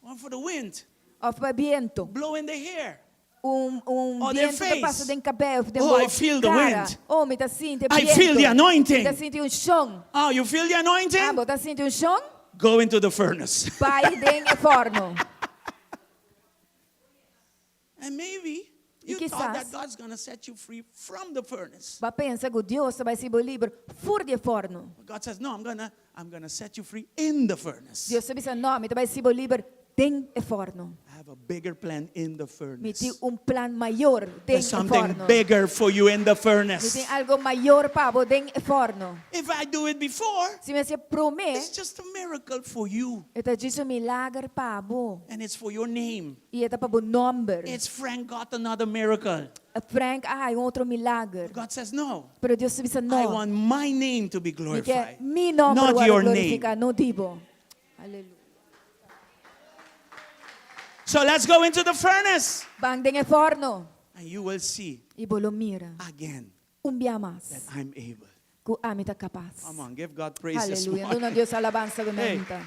or for the wind òf pa e biento. blow in the hair. Un un Or their biento ta face. pasa den kabei òf den Oh, bo I feel the kara. wind. Oh, mi ta sinti e I biento. feel the anointing. Mi ta sinti unshon. Oh, you feel the anointing? Ah, bo ta sinti unshon? Go into the furnace. Bai den e fòrnu. And maybe I you thought that kisas God's going to set you free from the furnace. B'a pensa ku Dios ta bai hasi bo liber for di e fòrnu. But God says, no, I'm going to I'm going to set you free in the furnace. Dios ta bisa, No, mi ta bai hasi bo liber den e fòrnu. I have a bigger plan in the Mi furnace. tin un plan mayor den There's e something fòrnu. bigger for you in the Mi furnace. tin algo mayor pa bo den e fòrnu. If I do it before, Si mi hasié promé, it's just a miracle for you e ta djis un milager pa bo. and it's for your name. I e ta pa bo nòmber. It's Frank got another miracle. Frank a haña un otro milager. God says, no. Pero Dios ta bisa, I No. want my name to be Mi ke glorified. mi nòmber Not wòrdu your name. glorifiká, no di bo. Aleluya. So let's go into the furnace. Ban den e fòrnu. And you will see I bo lo mira again un bia that mas I'm able. ku ami ta kapas. Come on, give God praise this Aleluya. Duna morning. Dios alabansa ku Hey. menta.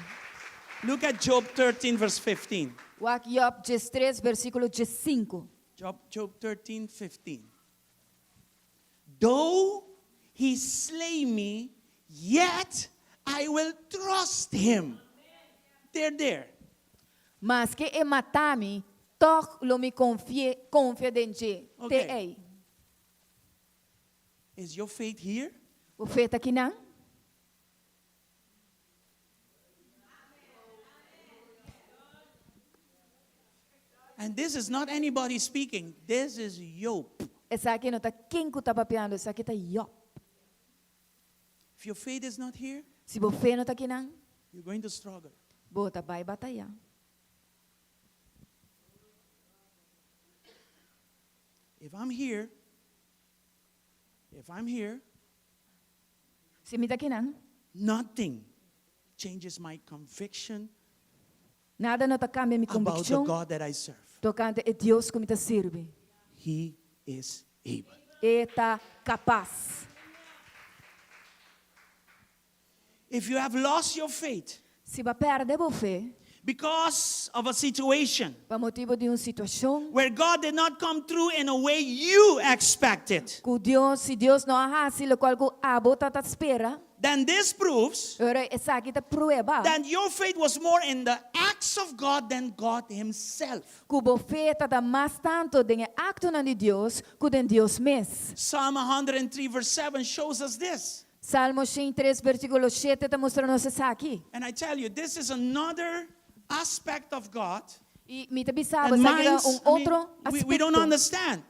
Look at Job 13, verse 15. Wak Job 13, versíkulo 15. Job, Job 13, 15. Though he slay me, yet I will trust him. They're there. Maske e mata mi, tòg lo mi konfi'é, konfia den dje. Ok. Te ei. Is your faith here? Bo fe ta akinan? And this is not anybody speaking. This is Job. Esaki no ta ken ku ta papiando, esaki ta Job. If your faith is not here, Si bo fe no ta akinan, you're going to struggle. bo ta bai batayá. If I'm here, if I'm here, Si mi ta akinan, nothing changes my conviction nada no ta kambia mi about the konvikshon God that I serve. tokante e Dios ku mi ta sirbi. He is able. E ta kapas. If you have lost your faith Si bo a pèrdè bo fe because of a situation pa motibu di un situashon where God did not come through in a way you expected, ku Dios, si Dios no a hasi lokual ku abo tabata spera, then this proves ora esaki ta prueba that your faith was more in the acts of God than God Himself. ku bo fe tabata mas tantu den e aktonan di Dios ku den Dios mes. Psalm 103, verse 7 shows us this. Salmo 103, versíkulo 7 ta mustra nos esaki. And I tell you, this is another aspect of God. I mi ta bisa bo And esaki ta minds, un I mean, otro we, we don't aspekto understand.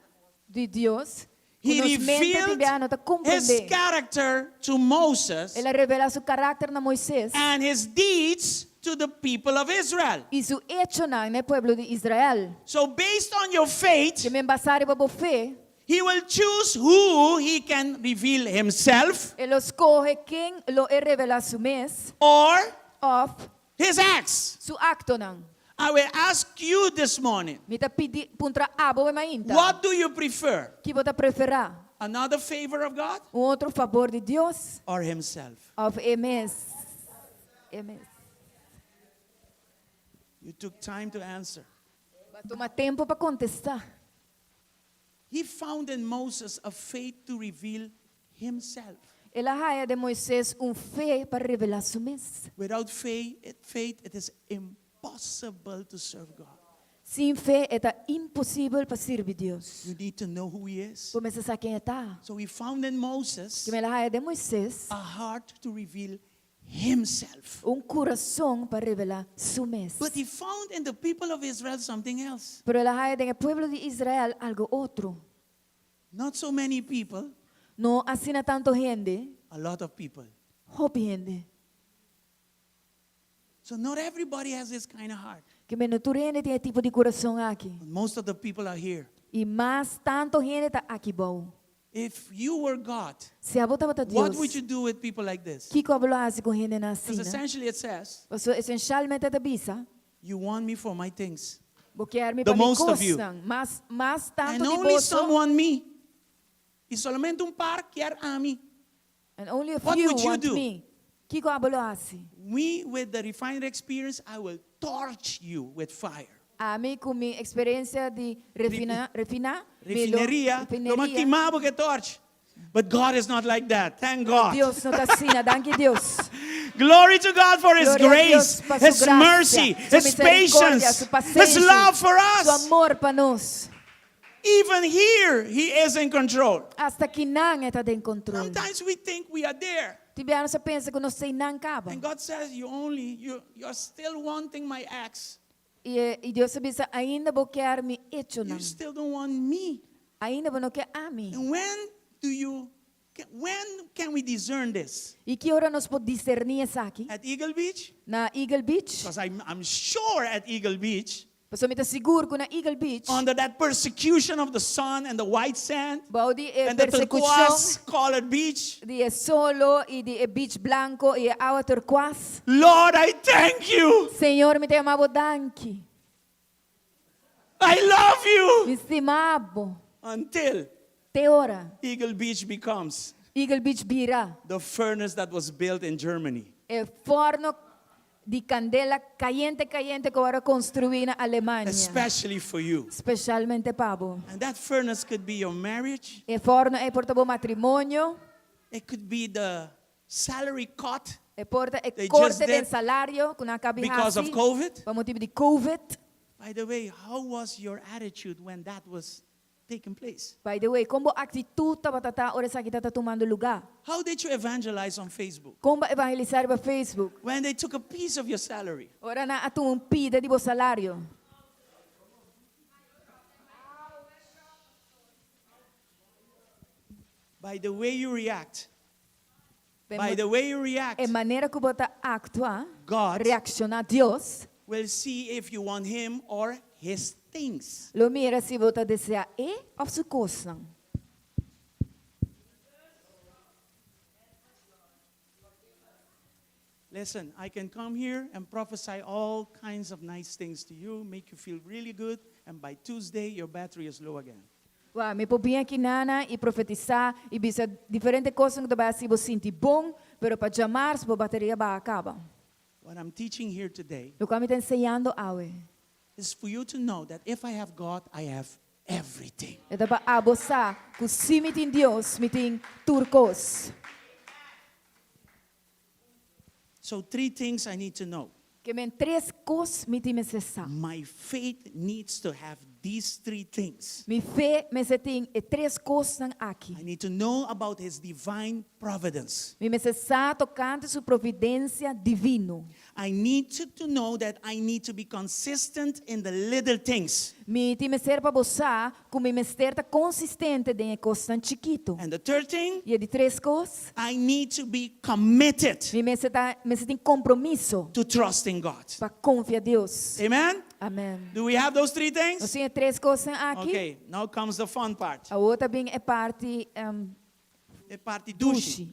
di Dios ku He nos mente revealed tin bia no ta his komprendé. character to Moses El a revelá su karakter na Moisés and his deeds to the people of Israel. i su echonan na e pueblo di Israel. So, based on your faith, Ke men basá riba bo fe, he will choose who he can reveal himself e lo skohe ken lo e revelá su mes or òf his acts. su aktonan. I will ask you this morning Mi ta pidi puntra abo awe mainta. what do you prefer? Ki bo ta preferá? Another favor of God Un otro fabor di Dios or himself? òf e mes? E mes. You took time to answer. Bo a tuma tempu pa kontestá. He found in Moses a faith to reveal himself. El a haya den Moises un fe pa revelá su mes. Without faith, it, faith, it is impossible to serve God. Sin fe e ta imposibel pa sirbi Dios. You need to know who He is. Bo mester sa ken e ta. So He found in Moses Ke men el a haya den Moises a heart to reveal Himself. un kurason pa revelá su mes. But He found in the people of Israel something else. Pero el a haya den e pueblo di Israel algo otro. Not so many people, No asina tanto hende, a lot of people. hopi hende. So not everybody has this kind of heart. Ke men no tur hende tin e tipo di kurason aki. But most of the people are here. I mas tanto hende ta aki bou. If you were God, Si abo tabata what would Dios, you do with people like this? kiko abo lo hasi ku hendenan Because asina? essentially it says, Pasobra esensialmente ta bisa, you want me for my things. bo kier mi The pa mi most of you. kosnan, mas mas And tanto di only boso, some want me. Y solamente un par kier ami. and only a What few would you want do? me. Kiko abo lo hasi? We, with the refinery experience, I will torch you with fire. Ami ku mi eksperensia di refina, refina, mi lo, Refineria, lo m'a refineria. kima bo ku torch. But God is not like that. Thank God. Dios no ta asina, danki Dios. Glory to God for His Gloria a grace, Dios pa su His gracia, mercy, su His misericordia, patience, su His pasenshi, love for su us. amor pa nos. Even here, He is in control. Asta akinan e ta den kontrol. Sometimes we think we are there. Tin biaha nos ta pensa ku nos t'einan kaba. And God says, you only, you, you're still wanting my acts. I, i Dios ta bisa, ainda bo kier mi echonan. You still don't want me. Ainda bo no ke ami. And when do you, when can we discern this? I ki ora nos por diserní esaki? At Eagle Beach? Na Eagle Beach. Because I'm, I'm sure at Eagle Beach, Pasobra mi ta sigur ku na Eagle Beach, under that persecution of the sun and the white sand bou di e and the persekushon turquoise colored beach, di e solo i di e beach blanku i e awa turquoise. Lord, I thank you. Señor, mi ta yama bo danki. I love you. Mi stima bo. Until Te ora Eagle Beach becomes Eagle Beach bira the furnace that was built in Germany. e forno di kandela kayente kayente ku a wòrdu konstruí na Alemania. Especially for you. Spesialmente pa bo. And that furnace could be your marriage. E forno ei por ta bo matrimonio. It could be the salary cut E por ta e They just korte den did salario ku nan a kaba because of hasi COVID. pa motibu di COVID. By the way, how was your attitude when that was taking place? By the way, kon bo aktitut tabata ta ora esaki tabata tumando lugá? How did you evangelize on Facebook? Kon bo a evangelisá riba Facebook? When they took a piece of your salary. Ora nan a tuma un pida di bo salario. By the way you react, By by the way you react, E manera ku bo ta aktua, God reakshoná Dios, will see if you want him or his things. lo mira si bo ta deseá e òf su kosnan. Listen, I can come here and prophesy all kinds of nice things to you, make you feel really good, and by Tuesday your battery is low again. Wak, mi por bin akinana i profetisá i bisa diferente kosnan ku ta bai hasi bo sinti bon, pero pa djamars bo bateria baha kaba. What I'm teaching here today Loke mi ta enseñando awe is for you to know that if I have God, I have everything. E ta pa abo sa ku si mi tin Dios, mi tin tur kos. So, three things I need to know. Ke men tres kos mi tin mester sa. My faith needs to have these three things. Mi fe mester tin e tres kosnan aki. I need to know about His divine providence. Mi mester sa tokante su providensia divino. I need to, to know that I need to be consistent in the little things. Mi tin mester pa bo sa ku mi mester ta konsistente den e kosnan chikitu. And the third thing, I e di tres kos, I need to be committed mi mester ta mester tin kompromiso to trust in God. pa konfia Dios. Amen? Amen. Do we have those three things? Nos tin e tres kosnan aki. Okay, now comes the fun part. Awor ta bin e parti um, The parti dushi. dushi.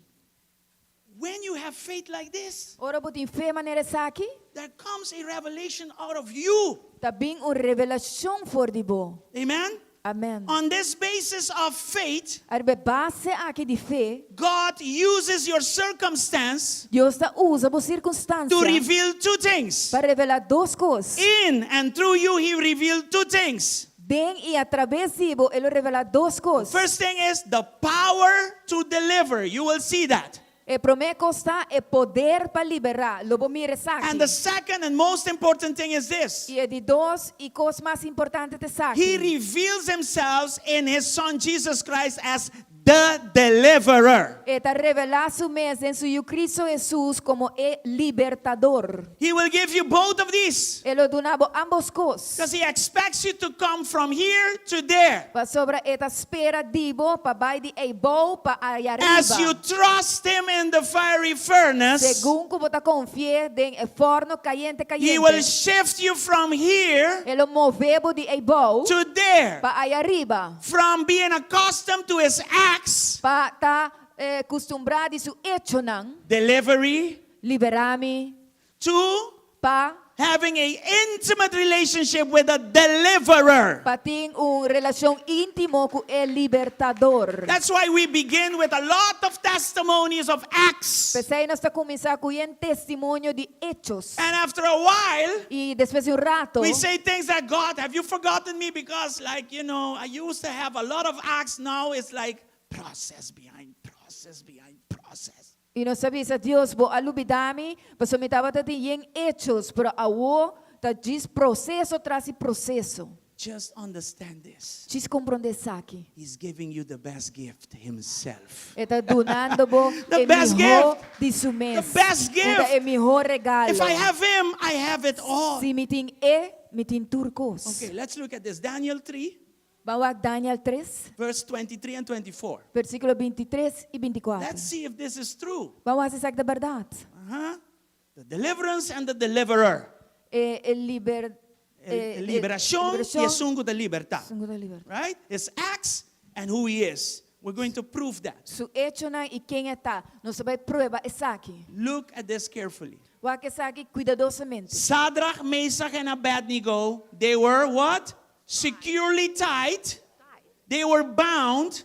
When you have faith like this, Ora bo tin fe manera esaki, there comes a revelation out of you. ta bin un revelashon for di bo. Amen? Amen. On this basis of faith, Ariba e base aki di fe, God uses your circumstance Dios ta usa bo to sirkunstansia reveal two things. pa revelá dos kos. In and through you, He revealed two things. Den i atraves di bo, e lo revelá dos kos. First thing is the power to deliver. You will see that. E promé kos ta e poder pa liberá. Lo bo mira esaki. And the second and most important thing is this. I e di dos i kos mas importante ta esaki. He reveals himself in his son Jesus Christ as the deliverer. E ta revelá su mes den su Yu Cristo Hesus komo e Libertador. He will give you both of these. E lo duna bo ámbos kos. Because he expects you to come from here to there. Pasobra e ta spera di bo pa bai di eibou pa aya As you riba. trust him in the fiery furnace, Segun ku bo ta konfi'é den e fòrno kayente he will kayente, shift you from here e lo move bo di eibou to there. pa aya riba. From being accustomed to his acts, Pa ta kustumbrá di su echonan, delivery, liberá mi, to pa having a intimate relationship with the deliverer. pa tin un relashon íntimo ku e Libertador. That's why we begin with a lot of testimonies of acts. P'esei nos ta kuminsá ku yen testimonio di hechos. And after a while, I despues di un rato, we say things like, God, have you forgotten me? Because, like, you know, I used to have a lot of acts. Now it's like process behind process behind process. I nos ta bisa, Dios, bo a lubidá mi, pasobra mi tabata tin yen hechos, pero awor ta djis proseso tras di proseso. Just understand this. Djis komprondé esaki. He's giving you the best gift himself. E ta dunando bo The e best mihó gift. di su mes. The best E ta gift. e mihó regalo. If I have him, I have it all. Si mi tin e, mi tin tur kos. Okay, let's look at this. Daniel 3, Ban wak Daniel 3, verse 23 and 24. versíkulo 23 i 24. Let's see if this is true. Ban wak si esaki ta bèrdat. Uh-huh. The deliverance and the deliverer. E, e liber, E, e liberashon i esun ku ta libertá. Esun ku ta libertá. Right? His acts and who he is. We're going to prove that. Su echonan i ken e ta. Nos ta bai prueba esaki. Look at this carefully. Wak esaki kuidadosamente. Sadrach, Mesach, and Abednego, they were what? Securely tied. They were bound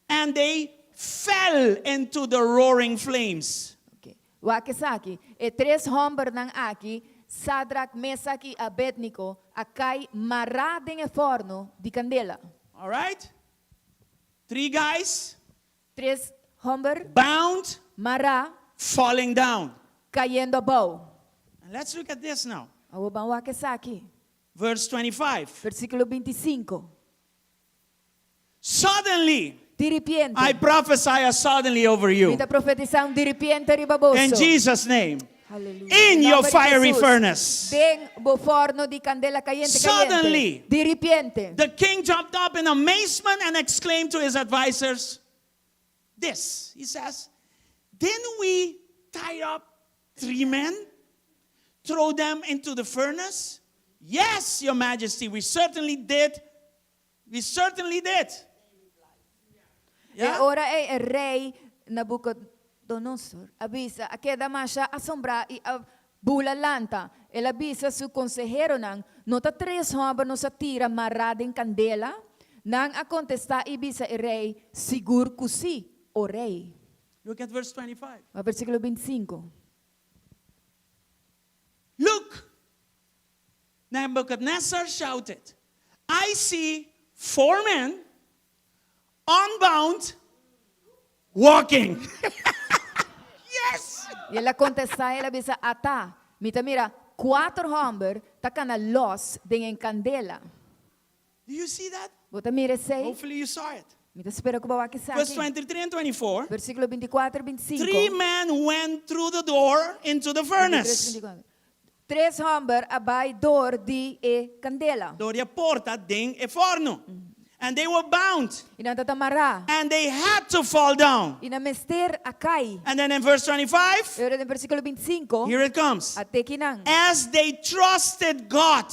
and they fell into the roaring flames. Okay. Wak esaki. E tres hòmbernan aki, Sadrak, Mesak i Abednego, a kai mará den e fòrnu di kandela. All right? Three guys Tres hòmber bound, mará, falling down. kayendo abou. And let's look at this now. Awor ban wak esaki. Verse 25. Versíkulo 25. Suddenly, Diripiente. I prophesy a suddenly over you. Mi ta profetisá un diripiente riba boso. In Jesus' name. Aleluya. In your Nomber di fiery Jesus. furnace. Den bo forno di candela caliente Suddenly. caliente. Diripiente. The king jumped up in amazement and exclaimed to his advisors, This, he says, didn't we tie up three men, throw them into the furnace? Yes, your majesty, we certainly did. We certainly did. E Yeah? ora ei e rei Nabucodonosor a bisa, a keda masha asombrá i a bula lanta. El a bisa su konseheronan, No ta tres hòmber nos a tira mará den kandela? Nan a kontestá i bisa e rei, Sigur ku sí, o rei. Look at verse 25. Wak versíkulo 25. Look, Nebuchadnezzar shouted, I see four men unbound walking. yes! I el a kontestá, el a bisa, Ata, mi ta mira kuater hòmber ta kana lòs den e kandela. Do you see that? Bo ta mira esei? Hopefully you saw it. Mi ta spera ku bo a wak Verse esaki. 23 and 24. Versíkulo 24 i 25. Three men went through the door into the 23, furnace. 24. Tres hòmber a bai dor di e kandela. Dor di e porta den e forno. And they were bound. I nan tabata mará. And they had to fall down. I nan mester a kai. And then in verse 25, I ora den versíkulo 25, here it comes. at'é akinan. As they trusted God,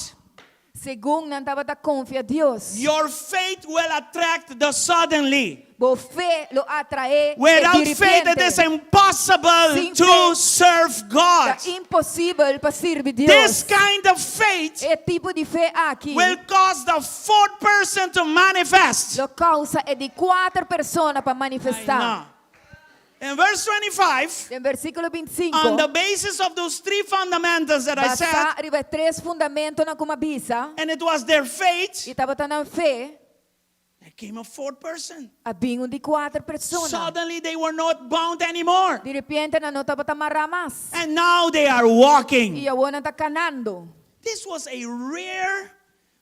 Segun nan tabata konfia Dios. your faith will attract the suddenly. Bo fe lo atraé e Without faith, it diripiente. is impossible Sin to fe, serve God. Ta imposibel pa sirbi This Dios. kind of faith E tipo di fe aki will cause the fourth person to manifest. lo kousa e di kuater persona pa I manifestá. know. In verse 25, Den versíkulo 25, on the basis of those three fundamentals that I said, basá riba e tres fundamentonan ku mi a bisa, and it was their faith, i tabata nan fe, the Came a fourth person. A bin un di kuater persona. Suddenly they were not bound anymore. Di repente nan no tabata mará mas. And now they are walking. I awor nan ta kanando. This was a rare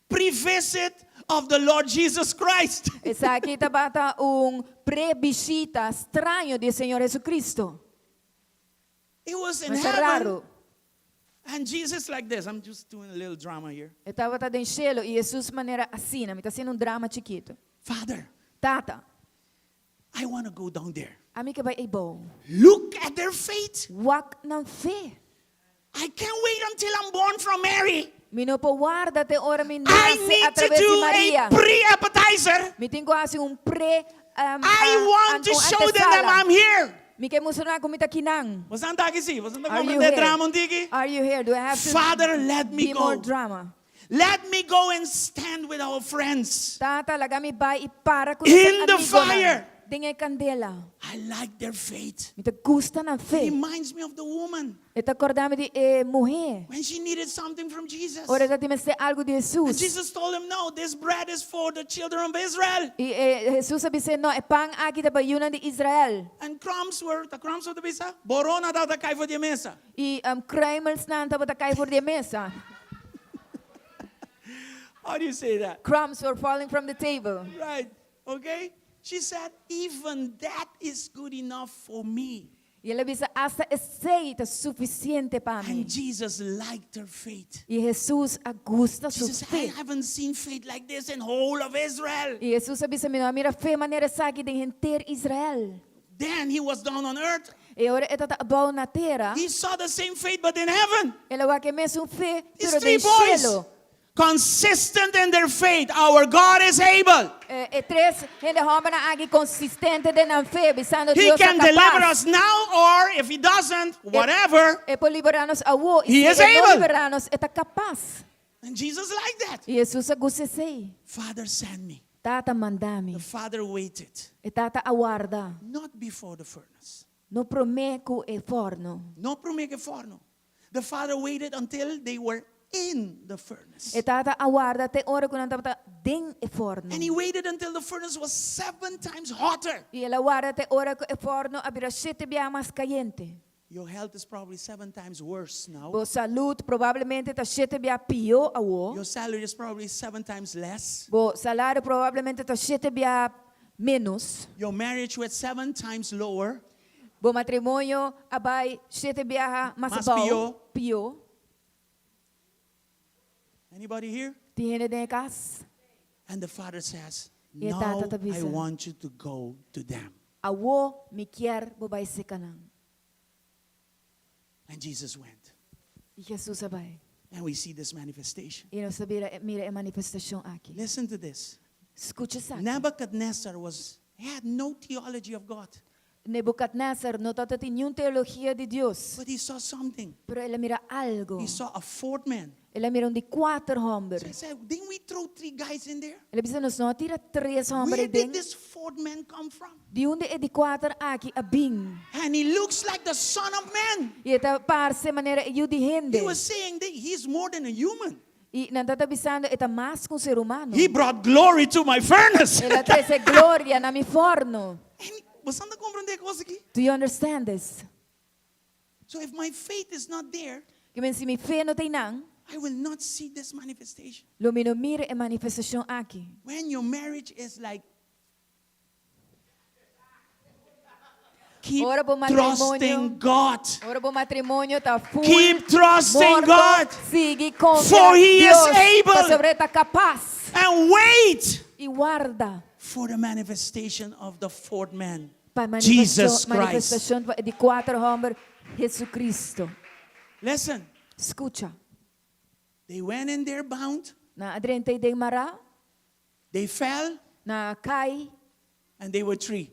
pre-visit of the Lord Jesus Christ. Esaki tabata un pre-bishita straño di Señor Jesucristo. It was in Masha heaven. raro. And Jesus like this. I'm just doing a little drama here. E tabata den shelu i Jesus manera asina. Mi ta hasiendo un drama chikitu. Father, Tata, I want to go down there. ami ke bai eibou. Look at their faith. Wak nan fe. I can't wait until I'm born from Mary. Mi no por warda te ora mi I nase need a to traves di do a Maria. pre-appetizer. Mi tin ku hasi un pre um, I want to un show them that antesala. I'm here. Mi ke mustra nan ku mi ta akinan. Boso ta aki si? Boso ta Are you komprendé here? drama un tiki? Are you here? Do I have to Father, let me be more go. drama? Let me go and stand with our friends. Tata, laga mi bai i para ku In the amigonan. fire. Den e kandela. I like their faith. Mi ta gusta nan It fe. reminds me of the woman E ta kòrda mi di e muhé. when she needed something from Jesus. Ora e tabatin mester algu di And Jesus. Jesus told him, No, this bread is for the children of Israel. I e, Jesus a bis'é, no, e pan aki ta pa yunan di Israel. And crumbs were, the crumbs of the mesa, borona tabata kai for di mesa. I um, kruimelsnan tabata kai for di mesa. How do you say that? Crumbs were falling from the table. Right, okay? She said, Even that is good enough for me. I el a bisa, asta esei ta sufisiente pa mi. And Jesus liked her faith. I Jesus a gusta su Jesus said, I fe. haven't seen faith like this in whole of Israel. I Jesus a bisa, mi no a mira fe manera esaki den henter Israel. Then he was down on earth. I ora e tabata abou na tera, He saw the same faith, but in heaven. el a wak e mesun fe, These pero three den boys, shelu. consistent in their faith, our God is able. E, e tres hende hòmbernan aki konsistente den nan fe, bisando He Dios ta can deliver kapas. us now, or if he doesn't, whatever. E por liberá nos awor, i He si is e no able. liberá nos, e ta kapas. And Jesus liked that. I Jesus a gusta esei. Father, send me. Tata manda mi. The father waited, E tata a warda. not before the furnace, No promé ku e fòrnu. no promé ku e fòrnu. The father waited until they were in the furnace. E tata a warda te ora ku nan tabata den e fòrnu. And he waited until the furnace was seven times hotter. I el a warda te ora ku e fòrnu a bira shete bia mas kayente. Your health is probably seven times worse now. Bo salú probablemente ta shete bia pió awor. Your salary is probably seven times less. Bo salario probablemente ta shete bia ménos. Your marriage was seven times lower. Bo matrimonio a bai shete biaha mas Mas abou. pió. Pió. Anybody here? Tin hende den kas. And the father says, E Now tata ta I bisa. want you to go to them. Awor mi kier bo bai serka nan. And Jesus went. I Jesus a bai. And we see this manifestation. I nos ta mira mira e manifestashon aki. Listen to this. Skucha esaki. Nebuchadnezzar was he had no theology of God, Nebuchadnezzar no tabatin niun teologia di Dios. but he saw something. Pero el a mira algu. He saw a fourth man. El a mira un di kuater hòmber. So he said, Didn't we throw three guys in there? El a bisa nos no a tira tres hòmber Where den. did this fourth man come from? Di unda e di kuater aki a bin. And he looks like the Son of Man. I e ta parse manera e yu di hende. He was saying that he's more than a human. I nan tabata bisando e ta mas ku un ser humano. He brought glory to my furnace. El a trese gloria na mi fòrnu. And boso ta komprondé e kos aki? Do you understand this? So if my faith is not there, Ke men si mi fe no ta einan, I will not see this manifestation. lo mi no mira e manifestashon aki. When your marriage is like keep Ora bo matrimonio. trusting God. Ora bo matrimonio ta full. Keep trusting morto, God. Sigui konfia For he is Dios, able. Pasobra e ta kapas. And wait I warda for the manifestation of the fourth man, pa Jesus Christ. manifestashon di kuater hòmber, Jesucristo. Listen, Skucha. they went in there bound, Nan a drenta den mará, they fell, nan a kai and they were three.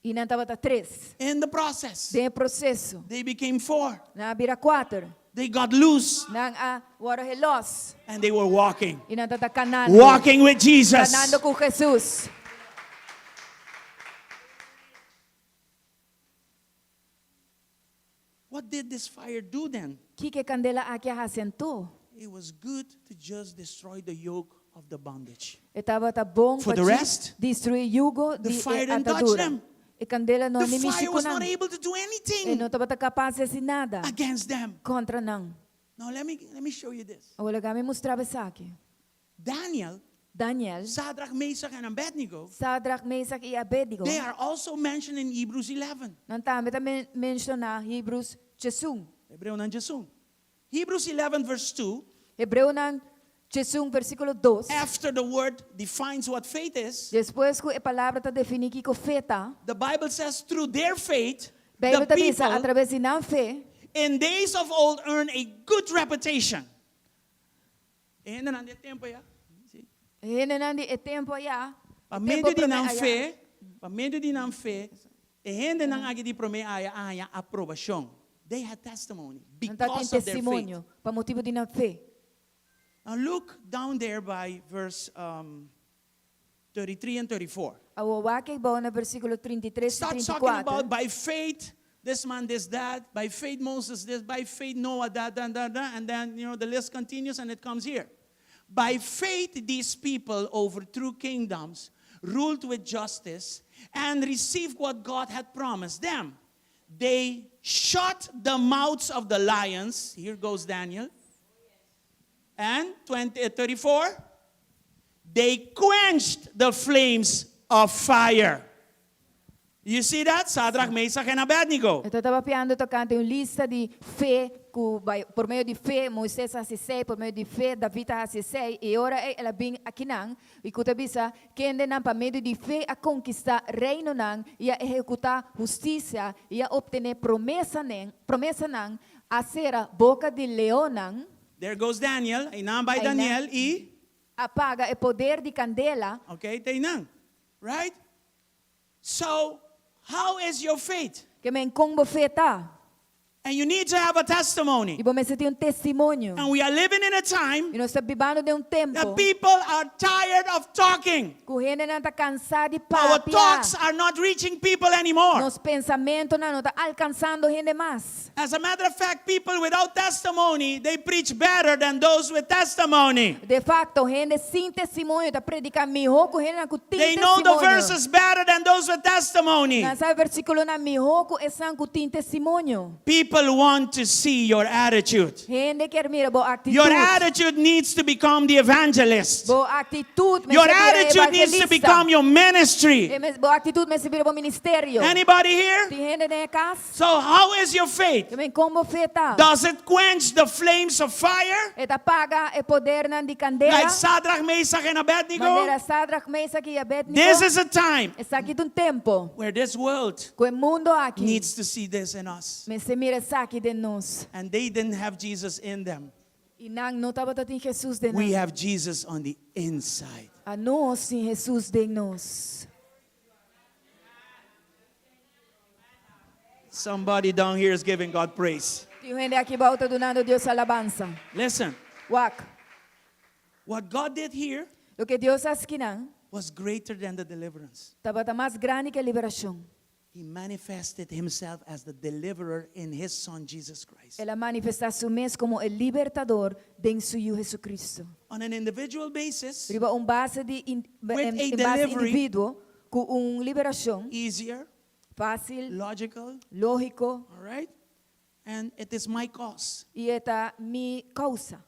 i nan tabata tres. In the process, Den proseso. they became four. Nan a bira kuater. They got loose Nan a wòrdu gelòs. and they were walking. I nan tabata kanando. Walking with Jesus. Kanando ku Jesus. What did this fire do then? Kiko e kandela aki a hasi anto? It was good to just destroy the yoke of the bondage. E tabata bon For pa the rest, destruí yugo the di fire e didn't touch atadura. them. E kandela no The a ni mishi fire ku was not nan. able to do E anything no tabata kapas di hasi nada against them. kontra nan. Now let me show you this. Awor laga mi mustra bo esaki. Daniel, Daniel, Shadrach, Meshach, and Abednego, Sadrach, Mesach i Abednego. they are also mentioned in Hebrews 11. Nan tambe ta menshoná Hebreos 11. Hebreonan 11. Hebrews 11, verse 2, Hebreonan 11, versíkulo 2. after the word defines what faith is, Despues ku e palabra ta definí kiko fe ta, the Bible says through their faith, Beibel the ta bisa people a traves di nan fe, in days of old earned a good reputation. E hendenan di e tempu aya. Sí. E hendenan di e tempu aya. Pa e medio tempu di promé nan aya. fe, pa medio di nan fe, e hendenan aki di promé aya a haña aprobashon. They had testimony Nan ta tin because of their faith. testimonio pa motibu di nan fe. Now look down there by verse 33 and 34. Awor wak ei na versíkulo 33 i Start talking 34. about by faith, this man, this, that. By faith, Moses, this. By faith, Noah, that, that, that, that. And then, the list continues and it comes here. By faith, these people overthrew kingdoms, ruled with justice, and received what God had promised them. They shut the mouths of the lions. Here goes Daniel. And 20, 34, they quenched the flames of fire. You see that? Sadrach, Mesach, and Abednego. E tabata papiando tokante un lista di fe, ku por medio di fe, Moises a hasi esei, por medio di fe, David a hasi esei, i ora ei el a bin akinan, i ku ta bisa, kendenan pa medio di fe a konkistá reinonan i a ehekutá hustisia i a optené promesanan, promesanan, a sera boka di leonnan, There goes Daniel, einan bai Einan. Daniel i, a paga e poder di kandela. okay, te einan. Right? So, how is your faith? Ke men kon bo fe ta? And you need to have a testimony. I bo mester tin un testimonio. And we are living in a time I nos ta bibando den un that tempu people are tired of talking. ku hendenan ta kansá di Our papia. talks are not reaching people anymore. Nos pensamentunan no ta alkansando hende mas. As a matter of fact, people without testimony, they preach better than those with testimony. De facto, hende sin testimonio ta prediká mihó ku hendenan ku tin They know the testimonio. verses better than those with testimony. Nan sa versíkulonan mihó ku esnan ku tin testimonio. People want to see your attitude. Hende kier mira bo aktitut. Your attitude needs to become the evangelist. Bo aktitut Your mester bira attitude needs to evangelista. become your ministry. E mes- Bo aktitut mester bira bo ministerio. Anybody here? Tin hende den e kas? So, how is your faith? Ke men kon bo fe ta? Does it quench the flames of fire? E ta paga e podernan di kandela. Like Shadrach, Meshach, and Abednego? Manera Sadrach, Mesach i Abednego. This is a time Esaki ta un tempu where this world ku e mundu aki needs to see this in us. mester mira esaki den nos. And they didn't have Jesus in them. I nan no tabatin Jesus den We nan. have Jesus on the inside. Anos tin Jesus den nos. Somebody down here is giving God praise. Tin hende aki bou ta dunando Dios alabansa. Listen, Wak. what God did here Loke Dios a hasi akinan was greater than the deliverance. tabata mas grandi ku e liberashon. He manifested himself as the deliverer in his son Jesus Christ. El a manifestá su mes komo e libertador den su Yu Jesucristo. On an individual basis, Riba un base di in, With en, a en base delivery. individuo ku un liberashon easier, fásil, logical, lógiko all right? And it is my cause. i e ta mi kousa.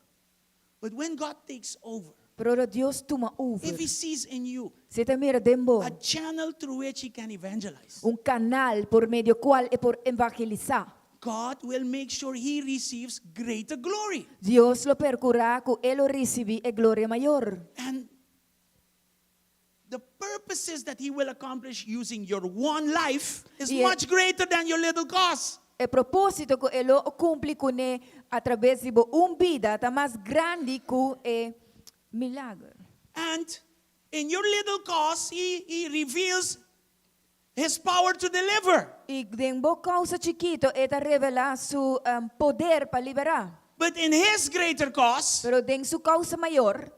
But when God takes over, Pero ora Dios tuma over. if he sees in you Si e ta mira den bo a channel through which he can evangelize, un kanal por medio kual e por evangelisá. God will make sure he receives greater glory. Dios lo perkurá ku e lo risibí e gloria mayor. And the purposes that he will accomplish using your one life is Yeah. much greater than your little cause. E propósito ku e lo kumpli kuné atraves di bo un bida ta mas grandi ku e milager. And in your little cause, he reveals his power to deliver. I den bo kousa chikitu e ta revelá su poder pa liberá. But in his greater cause, Pero den su kousa mayor,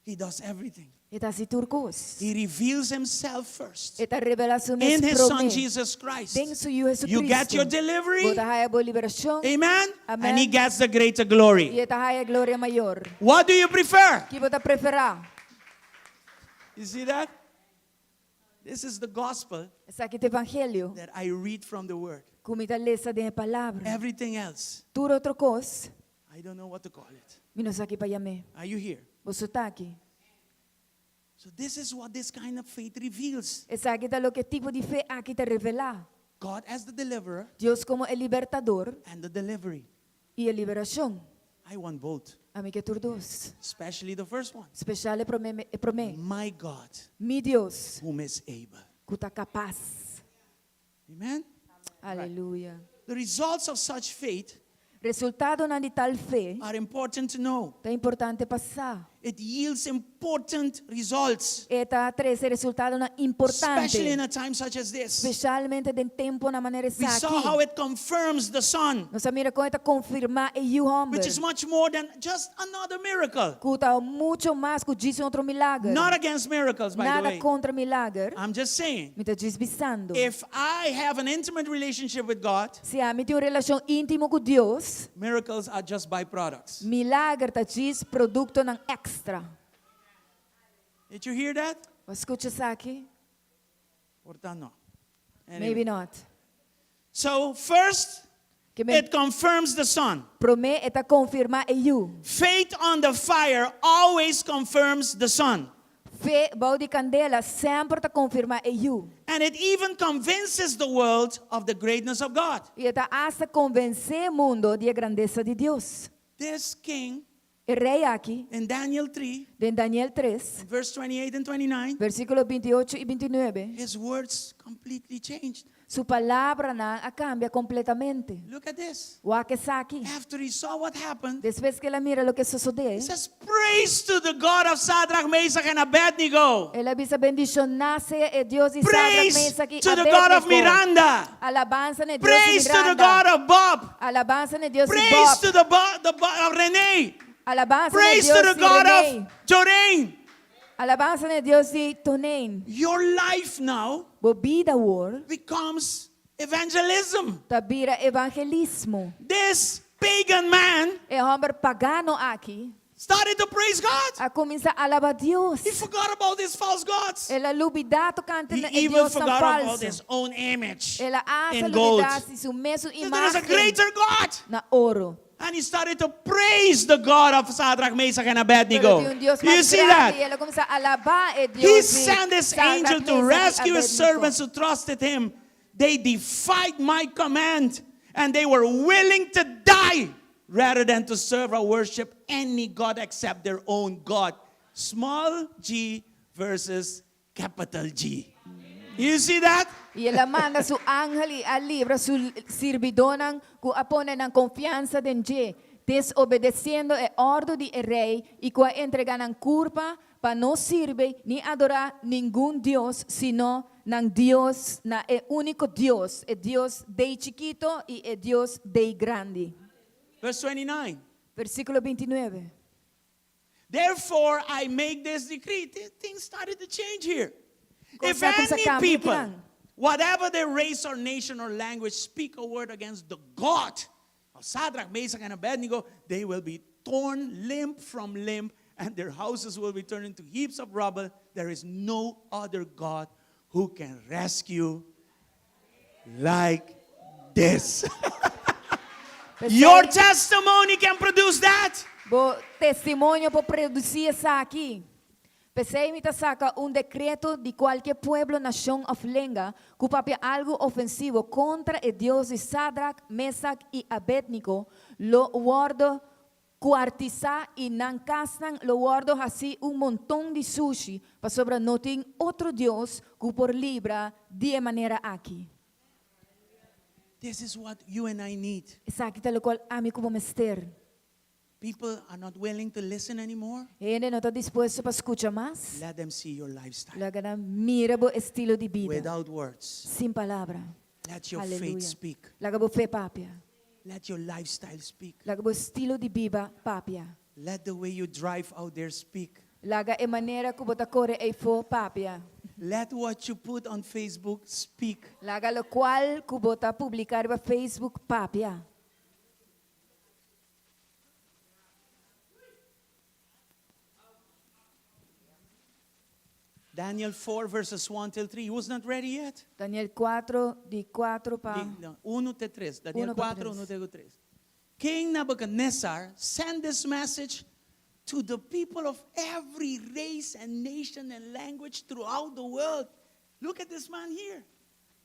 he does everything. E ta hasi tur kos. He reveals himself first E ta revelá su mes in his son promé. Jesus Christ. Den su Yu You get Jesucristo. your delivery. Bo ta haya bo liberashon. Amen. Amen. And he gets the greater glory. I e ta haya gloria mayor. What do you prefer? Ki bo ta preferá? You see that? This is the gospel Esaki ta evangelio. that I read from the word. Ku mi ta lesa den e palabra. Everything else, Tur otro kos, I don't know what to call it. mi no sa ki pa yam'é. Are you here? Boso ta aki. So this is what this kind of faith reveals. Esaki ta loke e tipo di fe aki ta revelá. God as the deliverer Dios komo e libertador and the delivery. i e liberashon. I want both, Ami ke tur dos. especially the first one. Spesial e promé e promé. My God, Mi Dios, whom is able. ku ta kapas. Amen. Aleluya. The results of such faith Resultadonan di tal fe are important to know. ta importante pa sa. It yields important results, E ta trese resultadonan especially in importante. a time such as this. Spesialmente den temponan manera We saw how esaki. it confirms the Son, Nos a mira kon e ta konfirmá e Yu hòmber. which is much more than just another miracle. Ku ta muchu mas ku djis un otro milager. Not against miracles, by the Nada way. kontra milager. I'm just saying, Mi ta djis bisando. if I have an intimate relationship with God, Si ami tin un relashon íntimo ku Dios, miracles are just byproducts. milager ta djis produktonan èkstra. Did you hear that? Bo a skucha esaki? Or no? Maybe Anyway. not. So, first, Ke men it confirms the Son. promé e ta konfirmá e Yu. Faith on the fire always confirms the Son. Fe bou di kandela semper ta konfirmá e Yu. And it even convinces the world of the greatness of God. I e ta asta konvensé mundu di e grandesa di Dios. This king E rei aki, in Daniel 3, den Daniel 3, verse 28 and 29, versíkulo 28 i 29, his words completely changed. su palabranan a kambia kompletamente. Look at this. Wak esaki. After he saw what happened, Despues ku el a mira loke a sosodé, he says, Praise to the God of Shadrach, Meshach, and Abednego. el a bisa bendishoná sea e Dios di Shadrach, Praise Meshach i to the God of Abednego. Miranda. Alabansa na e Dios di Praise to the Miranda. God of Bob. Alabansa na e Dios di Praise Bob. to the, Bo- the Bo- of Renee. Alabansa na e Praise to Dios the di God Renee. of Jorane. Alabansa na e Dios di Tonein. Your life now Bo bida awor becomes evangelism. ta bira evangelismo. This pagan man E hòmber pagano aki started to praise God. a kuminsá alabá Dios. He forgot about his false gods. El a lubidá tokante He na e even Diosnan forgot about falsu. his own image El a asta in gold. lubidá si su mesun He said, There is a imágen greater God. na oro. And he started to praise the God of Shadrach, Meshach, and Pero Abednego. tin un Dios You mas see grandi. that? El a kuminsá alabá e He Dios di sent his Shadrach, angel to Meshach i rescue his Abednego. servants who trusted him. They defied my command and they were willing to die rather than to serve or worship any God except their own God. Small g versus capital G. You see that? I el a manda su angel i a libra su sirbidónan ku a pone nan konfiansa den dje, desobedesiendo e òrdu di e rei i ku a entregá nan kurpa pa no sirbi ni adorá ningun dios sino nan Dios, na e úniko Dios, e Dios dei chikito i e Dios dei grandi. Verse 29. Versíkulo 29. Therefore, I make this decree. Things started to change here. If Kos a kuminsá any kambia people, akinan. whatever their race or nation or language, speak a word against the God of Shadrach, Meshach, and Abednego, they will be torn limb from limb, and their houses will be turned into heaps of rubble. There is no other God who can rescue like this. Your testimony can produce that. Bo testimonio por produsí esaki. P'esei mi ta saka un dekreto di kualke pueblo, nashon òf lenga ku papia algu ofensivo kontra e Dios di Sadrak, Mesak i Abednego lo wòrdu kuartisá i nan kasnan lo wòrdu hasí un monton di sushi, pasobra no tin otro Dios ku por libra di e manera aki. This is what you and I need. Esaki ta lokual ami ku bo mester. People are not willing to listen anymore. Hende no ta dispuesto pa skucha mas. Let them see your lifestyle Laga nan mira bo estilo di bida. without words. Sin palabra. Let your faith Aleluya. speak. Laga bo fe papia. Let your lifestyle speak. Laga bo estilo di biba papia. Let the way you drive out there speak. Laga e manera ku bo ta kore eifó papia. Let what you put on Facebook speak. Laga lokual ku bo ta publiká riba Facebook papia. Daniel 4 verses 1 till 3. He was not ready yet. Daniel 4, di 4 pa. Di, no, 1 te 3. Daniel Uno pa 4, 1 tres. te 3. King Nebuchadnezzar sent this message to the people of every race and nation and language throughout the world. Look at this man here.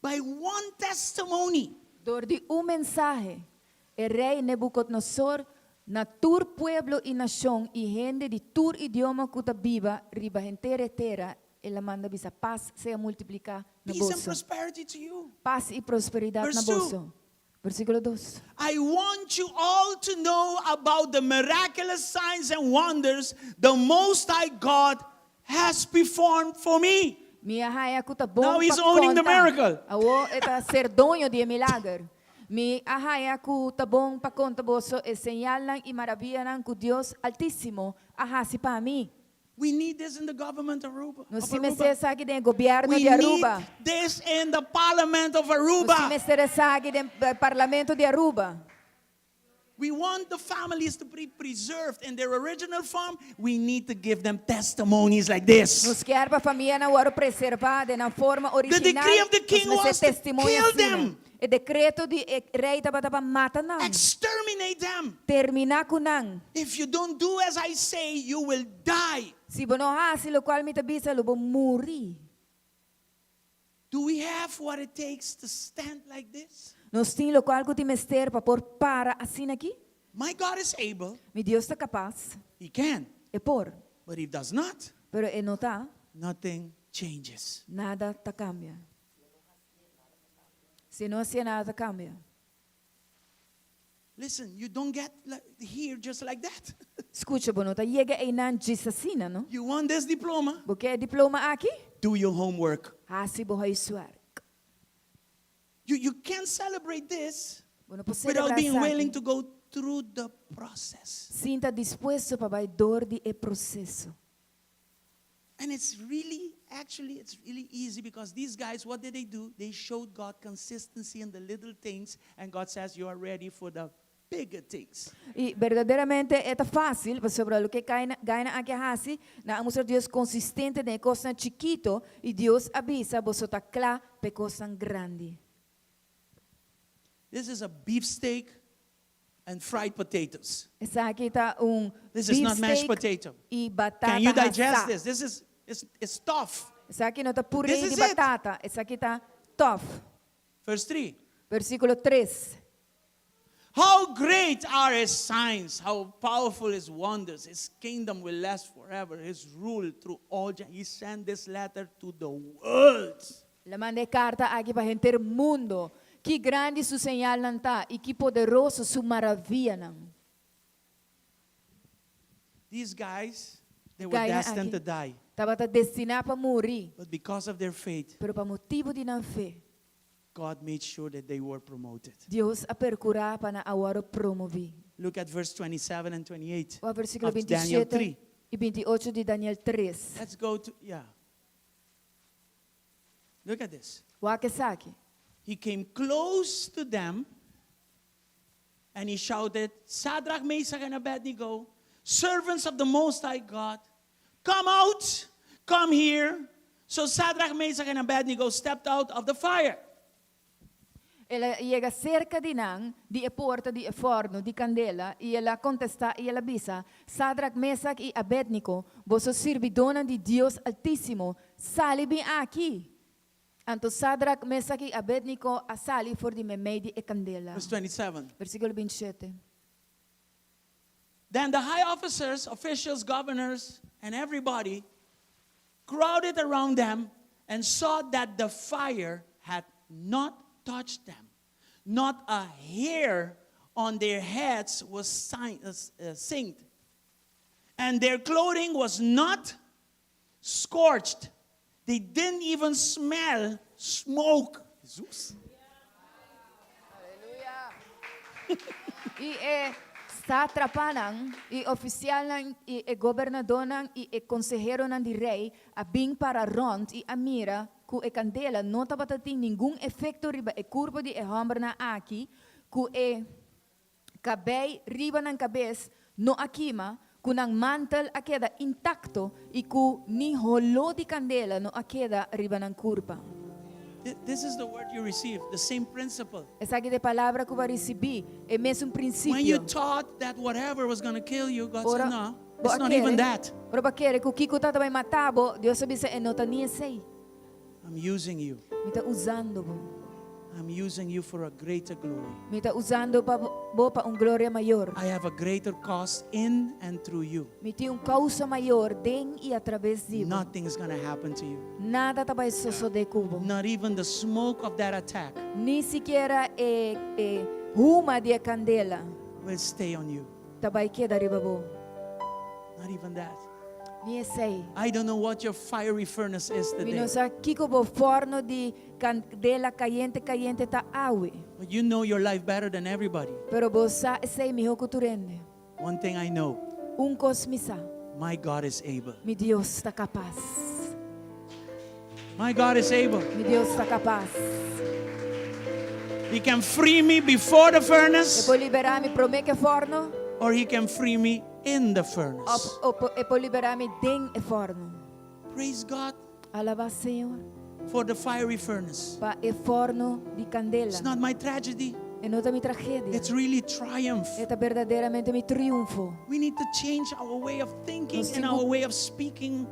By one testimony, Dor di un mensahe, e rei Nebukodnosor na tur pueblo i nashon i hende di tur idioma ku ta biba riba henter e tera, el a manda bisa, Pas sea multipliká na peace and boso. prosperity to you. Pas i prosperidat na Verse 2. boso. Versíkulo 2. I want you all to know about the miraculous signs and wonders the Most High God has performed for me. Mi a haya ku ta bon Now he's pa owning the konta. miracle. Awo e ta ser doño di e milager. Mi a haya ku ta bon pa konta boso e señalnan i maravianan ku Dios Altísimo a hasi pa mi. We need this in the government of Aruba. Nos of tin Aruba. mester esaki den e gobièrnu We di Aruba. need this in the parliament of Nos tin Aruba. mester esaki den eh, parlamento di Aruba. We want the families to be preserved in their original form. We need to give them testimonies like this. Nos kier pa famianan wòrdu preservá den nan forma original. decree of the king Nos mester was to testimonio kill asina. them. E dekreto di e rei tabata pa mata nan. Exterminate them. Terminá ku nan. If you don't do as I say, you will die. Si bo no hasi lokual mi ta bisa, lo bo muri. Do we have what it takes to stand like this? Nos tin lokual ku tin mester pa por para asina aki? My God is able. Mi Dios ta kapas. He can. E por. But if does not, Pero e no ta, nothing changes. nada ta kambia. Si no hasié nada ta kambia. Listen, you don't get here just like that. Skucha, bo no ta yega einan djis asina, no? You want this diploma? Bo ke e diploma aki? Do your homework. Hasi bo huiswerk. You, you can't celebrate this Bo no por without selebrá being willing esaki to go through the process. sin ta dispuesto pa bai dor di e proseso. And it's really, actually, it's really easy because these guys, what did they do? They showed God consistency in the little things, and God says, You are ready for the bigger things. I berdaderamente e ta fásil, pasobra loke e gainan aki a hasi, nan a mustra Dios konsistente den e kosnan chikito, i Dios a bisa, Boso ta kla pa e kosnan grandi. This is a beefsteak and fried potatoes. Esaki ta un This is not mashed beefsteak potato. i batata Can you digest hasá. this? This is it's, it's tough. Esaki no ta puré This di is it. batata, esaki ta tough. Verse 3. Versíkulo 3. How great are his signs, how powerful his wonders. His kingdom will last forever, his rule through all. He sent this letter to the world. El a manda e karta aki pa henter mundo. Ki grandi su señalnan ta i ki poderoso su maravianan. These guys, they were Gainan destined aki to die. tabata destiná pa muri, But because of their faith, pero pa motibu di nan fe, God made sure that they were promoted. Dios a perkurá pa nan a wòrdu promoví. Look at verse 27 and 28 Wak versíkulo of Daniel 27 3. i 28 di Daniel 3. Let's go to, yeah. Look at this. Wak esaki. He came close to them and he shouted, Shadrach, Meshach, and Abednego, servants of the Most High God, come out, come here. So Shadrach, Meshach, and Abednego stepped out of the fire. El a yega serka di nan, di e porta di e forno di kandela, i el a kontestá i el a bisa, Sadrak, Mesak i Abednego, boso sirbidónan di Dios Altísimo, sali bin aki! Anto Sadrak, Mesak i Abednego a sali for di meimei di e kandela. Verse 27. Versíkulo 27. Then the high officers, officials, governors, and everybody crowded around them and saw that the fire had not touched them. Not a hair on their heads was singed, and their clothing was not scorched. They didn't even smell smoke. Jesus. I e Satrapanan i ofisialnan i e gobernadónan i e konseheronan di rei a bin para rònt i a mira ku e kandela no tabata tin ningun efekto riba e kurpo di e hòmbernan aki, ku e kabei riba nan kabes no a kima, ku nan mantel a keda intakto i ku ni holó di kandela no a keda riba nan kurpa. This is the word you receive, the same principle. Esaki ta e palabra ku bo a risibí, e mesun When you prinsipio. thought that whatever was going to kill you, God said, Ora no, bo it's a not even kere, that. ora bo a kere ku kiko ta ta bai mata bo, Dios a bisa e no ta ni esei. I'm using you. Mi ta usando bo. I'm using you for a greater glory. Mi ta usando pa bo pa un gloria mayor. I have a greater cause in and through you. Mi tin un causa mayor den y a traves di bo. Nothing is going to happen to you. Nada ta bay sosode cu bo. Not even the smoke of that attack Ni sikiera e e huma di e candela will stay on you. ta bay keda riba bo. Not even that. Ni esey. I don't know what your fiery furnace is Mi today. no sa kiko bo forno di candela cayente cayente ta awe. But you know your life better than everybody. Pero bo sa esey miho cu tur hende. One thing I know Un cos mi sa, my God is able. mi Dios ta capas. My God is able. Mi Dios ta capas. He can free me before the E furnace, por libera mi prome cu e forno, or He can free me in the of furnace. e por libera mi den e forno. Praise God Alaba Señor for the fiery furnace. pa e forno di candela. It's not my tragedy, E no ta mi tragedia. it's really triumph. E ta berdaderamente mi triunfo. We need to change our way of thinking Nos and tin our cu way of speaking.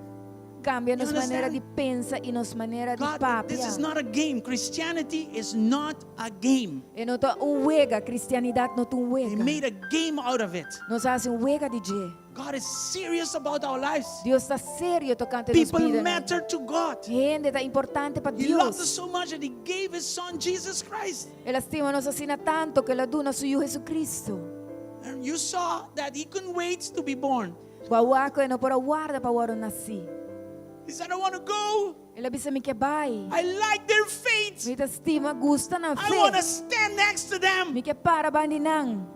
Cambia You nos manera understand? di pensa y nos manera di God, papia. this is not a game. Christianity is not a game. E no ta un wega, cristianidad no ta un They wega. made a game out of it. Nos a haci un wega di dje. God is serious about our lives. Dios ta serio tocante nos People bidanan. matter to God. Hende ta importante pa He loved us Dios. so much that He gave His Son, Jesus Christ. El a stima nos asina tanto cu el a duna su Yu Jesucristo. And you saw that He couldn't wait to be born. Bo a wak cu e no por a warda pa wordo naci. He said, I want to go. El a bisa mi ke bai. I like their faith. Mi ta stima gusta nan I want fe. to stand next to them. Mi ke para bandi nan.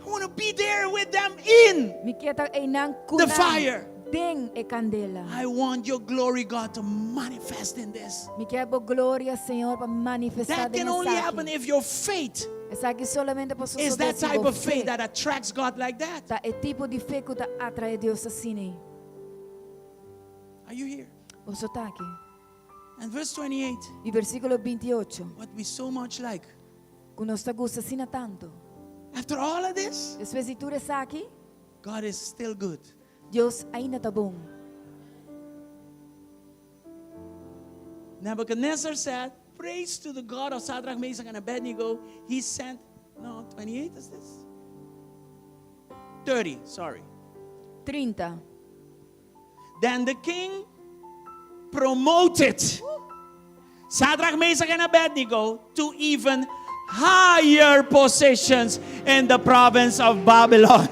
I want to be there with them in Mi ke ta einan ku the nan fire. den e kandela. I want your glory, God, to manifest in this. Mi ke bo gloria, Señor, pa manifestá That den can only happen esaki. if your faith Esaki solamente por is sosodé that si type bo of faith fe that attracts God like that. ta e tipo di fe ku ta atraé Dios asina. Are you here? Boso ta aki. And verse 28, I versíkulo 28, what we so much like. ku nos ta gusta asina tantu. After all of this, Despues di tur esaki, God is still good. Dios ainda ta bon. Nebuchadnezzar said, Praise to the God of Shadrach, Meshach, and Abednego. He sent, no, 28 is this? 30, sorry. 30. Then the king promoted Shadrach, Meshach, and Abednego to even higher positions in the province of Babylon.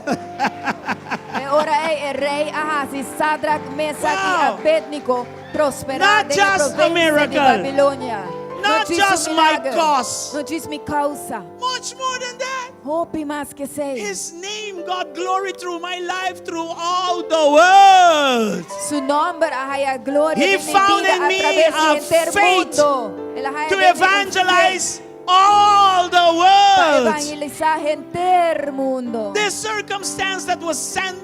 E ora ei e rei a hasi Sadrach, Mesach i Wow. Abednego prosperá Not den e just a provinsia di miracle. Babilonia. Not No djis un just my milager. cause. No djis mi causa. Much more than that. Hopi mas ku esei. His name got glory through my life through all the world. Su nomber a haya gloria He den mi found bida in a me traves a di henter faith mundo. El a haya To den mi un fe evangelize all the pa world. evangelisá henter mundo. This circumstance that was sent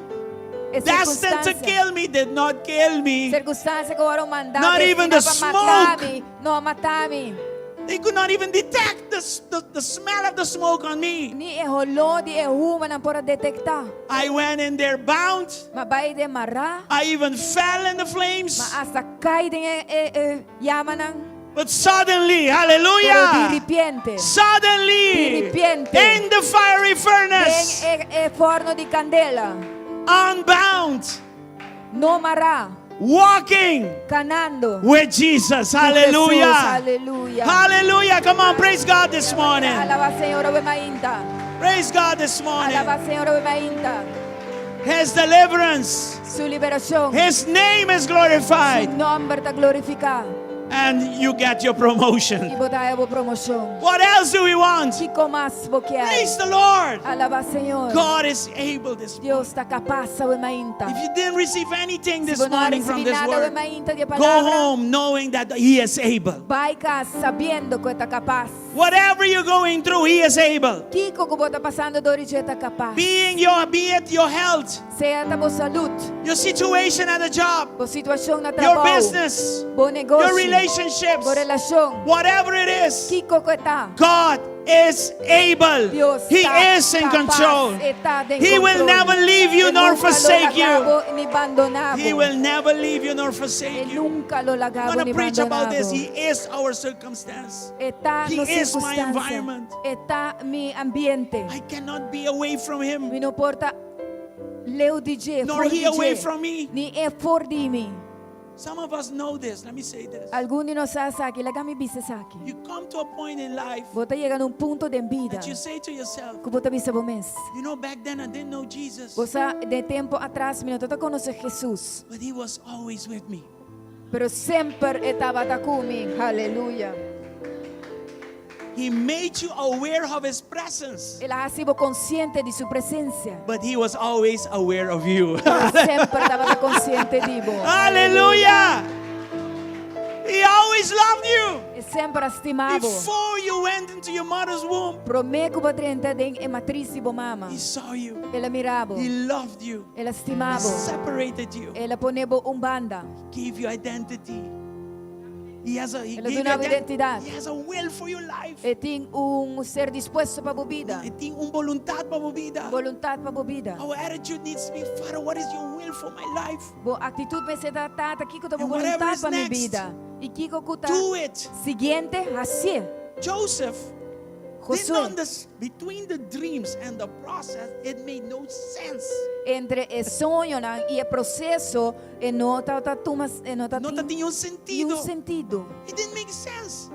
E destined to circunstancia. kill me did not kill me. Circunstancia ku a wordo mandá Not even the destiná pa mata smoke. mi, no a mata mi. They could not even detect the, the, the smell of the smoke on me. Ni e holó di e huma nan por a detektá. I went in there bound. M'a bai aden mará. I even fell in the flames. M'a asta kai den e, e, e yamanan. But suddenly, Pero hallelujah, di ripiente. suddenly, Di ripiente. in the fiery furnace, Den e, e forno di kandela. unbound, No mará. walking Kanando. with Jesus. Ku Hallelujah. Jesus, Aleluya. Hallelujah. Come on, praise God this morning. Alabá Señor awe mainta. Praise God this morning. Alabá Señor awe mainta. His deliverance, Su liberashon. His name is glorified. Su nòmber ta glorifiká. And you get your promotion. I bo ta haya bo promoshon. What else do we want? Kiko mas bo kier? Praise the Lord. Alabá Señor. God is able this morning. Dios ta kapas awe mainta. If you didn't receive anything Si this bo no a morning from risibí this nada awe word, mainta di e go palabra, home knowing that He is able. bai kas sabiendo ku e ta kapas. Whatever you're going through, He is able. Kiko ku bo ta pasando dor di dje e ta kapas. Being your, be it your health, Sea ta bo salud, your situation at the job, bo situashon na your trabou, business, bo negoshi, your relationships, bo relashon. whatever it is, Kiko ku e ta. God is able. Dios He ta is in kapas, control. E ta den He will kontrol. never leave you E nor nunka lo forsake you. laga bo ni bandoná bo. He will never leave you nor E forsake you. nunka lo I'm laga bo going ni to preach about bandoná this. bo. He is our circumstance. E ta He nos is my sirkunstansia. environment. E ta mi ambiente. I cannot be away from Him, Mi no por ta leu di dje, nor for He di away dje. from me. Ni e for di mi. Some of us know this. Let me say this. Algun di nos sa esaki, laga mi bisa esaki. You come to a point in life Bo ta yega na un punto den bida that you say to yourself, ku bo ta bisa bo mes. you know, back then I didn't know Jesus, Bo sa, den tempu atras mi no tabata konosé Jesus, but He was always with me. pero semper e tabata ku mi. Aleluya. He made you aware of His presence, El a hasi bo konsiente di su presensia. but He was always aware of you. Pero semper e tabata konsiente di bo. Hallelujah! He always loved you. E semper a stima bo. Before you went into your mother's womb, Promé ku bo a drenta den e matris di bo mama. He saw you. El a mira bo. He loved you. El a He stima bo. separated you. El a pone bo un banda. Gave you identity. He has a, he El a gave you duna bo identidat. He has a will for your life. E tin un ser dispuesto pa bo bida. E tin un boluntat pa bo bida. Boluntat pa bo bida. Our attitude needs to be, Father, what is your will for my life? Bo aktitut mester ta, Tata, kiko ta bo And whatever boluntat is pa mi next, bida? I kiko ku ta Do it. siguiente, hasié. Joseph didn't Josué, understand. Between the dreams and the process, it made no sense. entre e soñonan i e proseso, e no ta tuma, e no ta No tin tenía un niun sentido. sentido. It didn't make sense.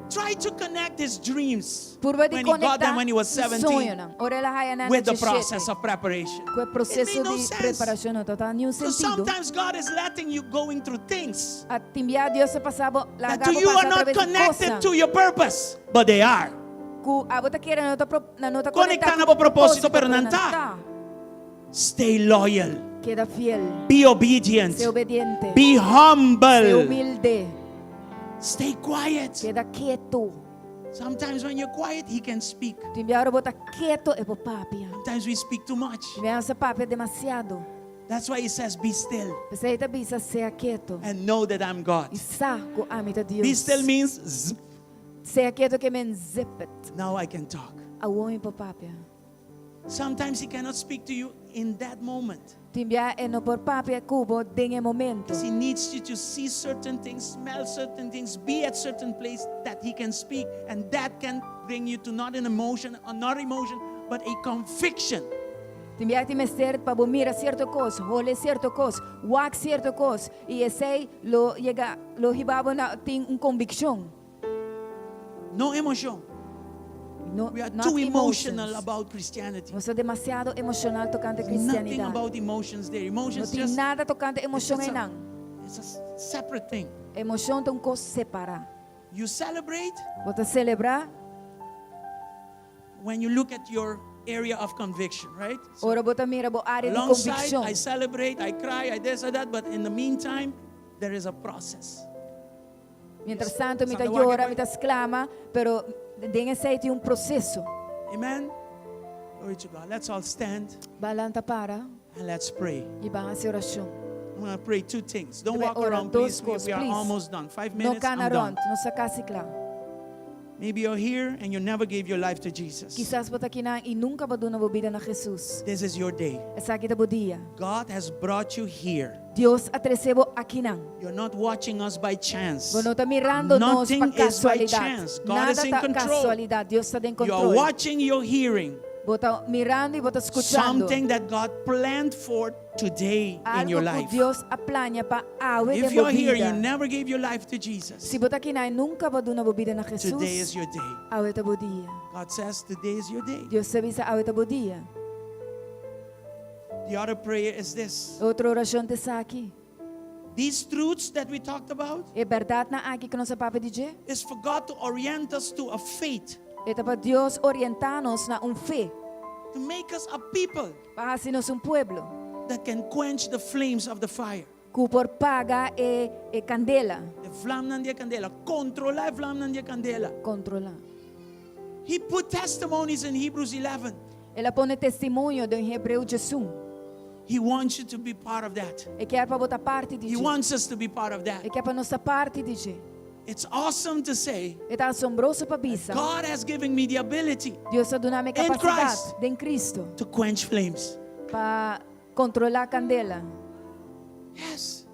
Try to connect his dreams Purba di when he got them konektá when he was su 17 soñonan. Ora el a haya nan with the 17. process of preparation. Ku e It made proseso no di sense. preparashon no ta niun So sentido. sometimes God is letting you going through things A tin bia Dios ta pasa bo, that laga to bo you pasa are not atraves di connected kosnan. to your purpose, but they are. Ku abo ta kere no ta pro, nan no ta Konektá konektá na ku bo propósito, pero nan nan ta. ta. Stay loyal. Keda fiel. Be obedient. Sea obediente. Be Sea humble. humilde. Stay quiet. Keda ketu. Sometimes when you're quiet, he can speak. Tin bia ora bo ta ketu e por papia. Sometimes we speak too much. Tin bia nos ta papia demasiado. That's why he says, Be still P'esei e ta bisa sea ketu. and know that I'm God. I sa ku ami ta Be Dios. still means, zip, Sea ketu ke men zip it. now I can talk. Awor mi por papia. Sometimes he cannot speak to you in that moment. Tin bia e no por papia ku bo den e momento. Because he needs you to see certain things, smell certain things, be at certain place that he can speak. And that can bring you to not an emotion, or not emotion, but a conviction. Tin bia e tin mester pa bo mira sierto kos, hole sierto kos, wak sierto kos. I esei lo yega, lo hiba bo na tin un konvikshon. No emotion. No, We are not too emotional emotions. about Christianity. Nos ta demasiado emoshonal tokante Nothing kristianidat. about emotions there. No Emotions tin just nada tokante emoshon it's a, einan. it's a separate thing. Emoshon ta un kos separá. You celebrate Bo ta selebrá when you look at your area of conviction, right? So ora bo ta mira bo área di alongside, konvikshon. I celebrate, I cry, I this, I that, but in the meantime, there is a process. Mientras tantu mi ta Santa Wake yora, mi ta sklama, pero den esei tin un proseso. Amen. Glory to God. Let's all stand Ban lanta para and let's pray. i ban hasi orashon. I'm going to pray two things. Don't Debe walk ora around, dos please. We, kos, we are please. almost done. Five No minutes, kana I'm done. rònt, nos ta kasi kla. Maybe you're here and you never gave your life to Jesus. Kisas bo ta akinan i nunka bo a duna bo bida na Jesus. This is your day. Esaki ta bo dia. God has brought you here. Dios a trese bo akinan. You're not watching us by chance. Bo no ta mirando nos pa Nothing is by kasualidat. chance. God Nada is in ta control. kasualidat. Dios ta den You are kontrol. watching, you're hearing Bo ta mirando i bo ta skuchando. something that God planned for today in Algu your ku life. Dios a plania pa awe If den bo you're here, you bida. never gave your life to Jesus. Si bo ta akinan i nunka bo a duna bo bida na Today is Jesus, your day. awe ta bo dia. God says today is your day. Dios ta bisa awe ta bo dia. The other prayer is this. Otro orashon ta esaki. These truths that we talked about E bèrdatnan aki ku nos a papia di dje. is for God to orient us to a faith, E ta pa Dios orientá nos na un fe. to make us a people Pa hasi nos un pueblo. that can quench the flames of the fire. Ku por paga e e kandela. E vlamnan di e kandela. Kontrolá e vlamnan di e kandela. Kontrolá. He put testimonies in Hebrews 11. El a pone testimonio den Hebreo 11. He wants you to be part of that. E kier pa bo ta parti di He dje. wants us to be part of that. E kier pa nos ta parti di dje. It's awesome to say E ta asombroso pa bisa. God has given me the ability Dios a duna mi In kapasidat Christ. den Cristo to quench flames. pa kontrolá kandela. Yes.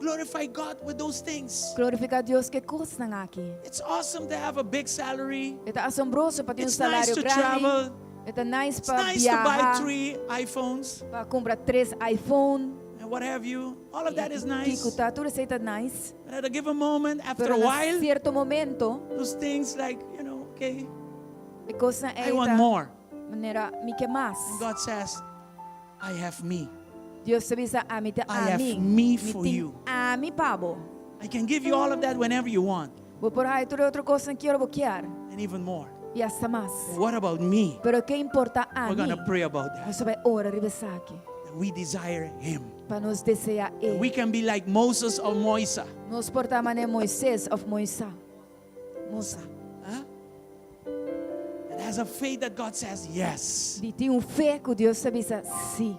Glorify God with those things. Glorifiká Dios ku e kosnan aki. It's awesome to have a big salary. E ta asombroso pa tin un It's nice salario to grandi. travel. E ta nice It's pa nice to buy biaha, three iPhones pa kumpra tres iPhone. and what have you. All of that is nice. Kiko ta, tur esei ta nice. But at a given moment, after Pero a na while, sierto momento, those things like, you know, okay, e kosnan I ei want ta more. manera mi ke mas. And God says, I have me. Dios ta bisa ami ta I have ami. me Mi for tin you. Ami pa bo. I can give you all of that whenever you want Bo por haya tur e otro kosnan ki ora bo kier. and even more. I asta mas. What about me? Pero ke importa We're going ami? to pray about that. Nos ta bai ora riba esaki. That we desire Him. Pa nos deseá E. We can be like Moses or Moisa. Nos por ta manera Moises òf Moisa. Mosa. Huh? That has a faith that God says, yes. Di tin un fe ku Dios ta bisa sí.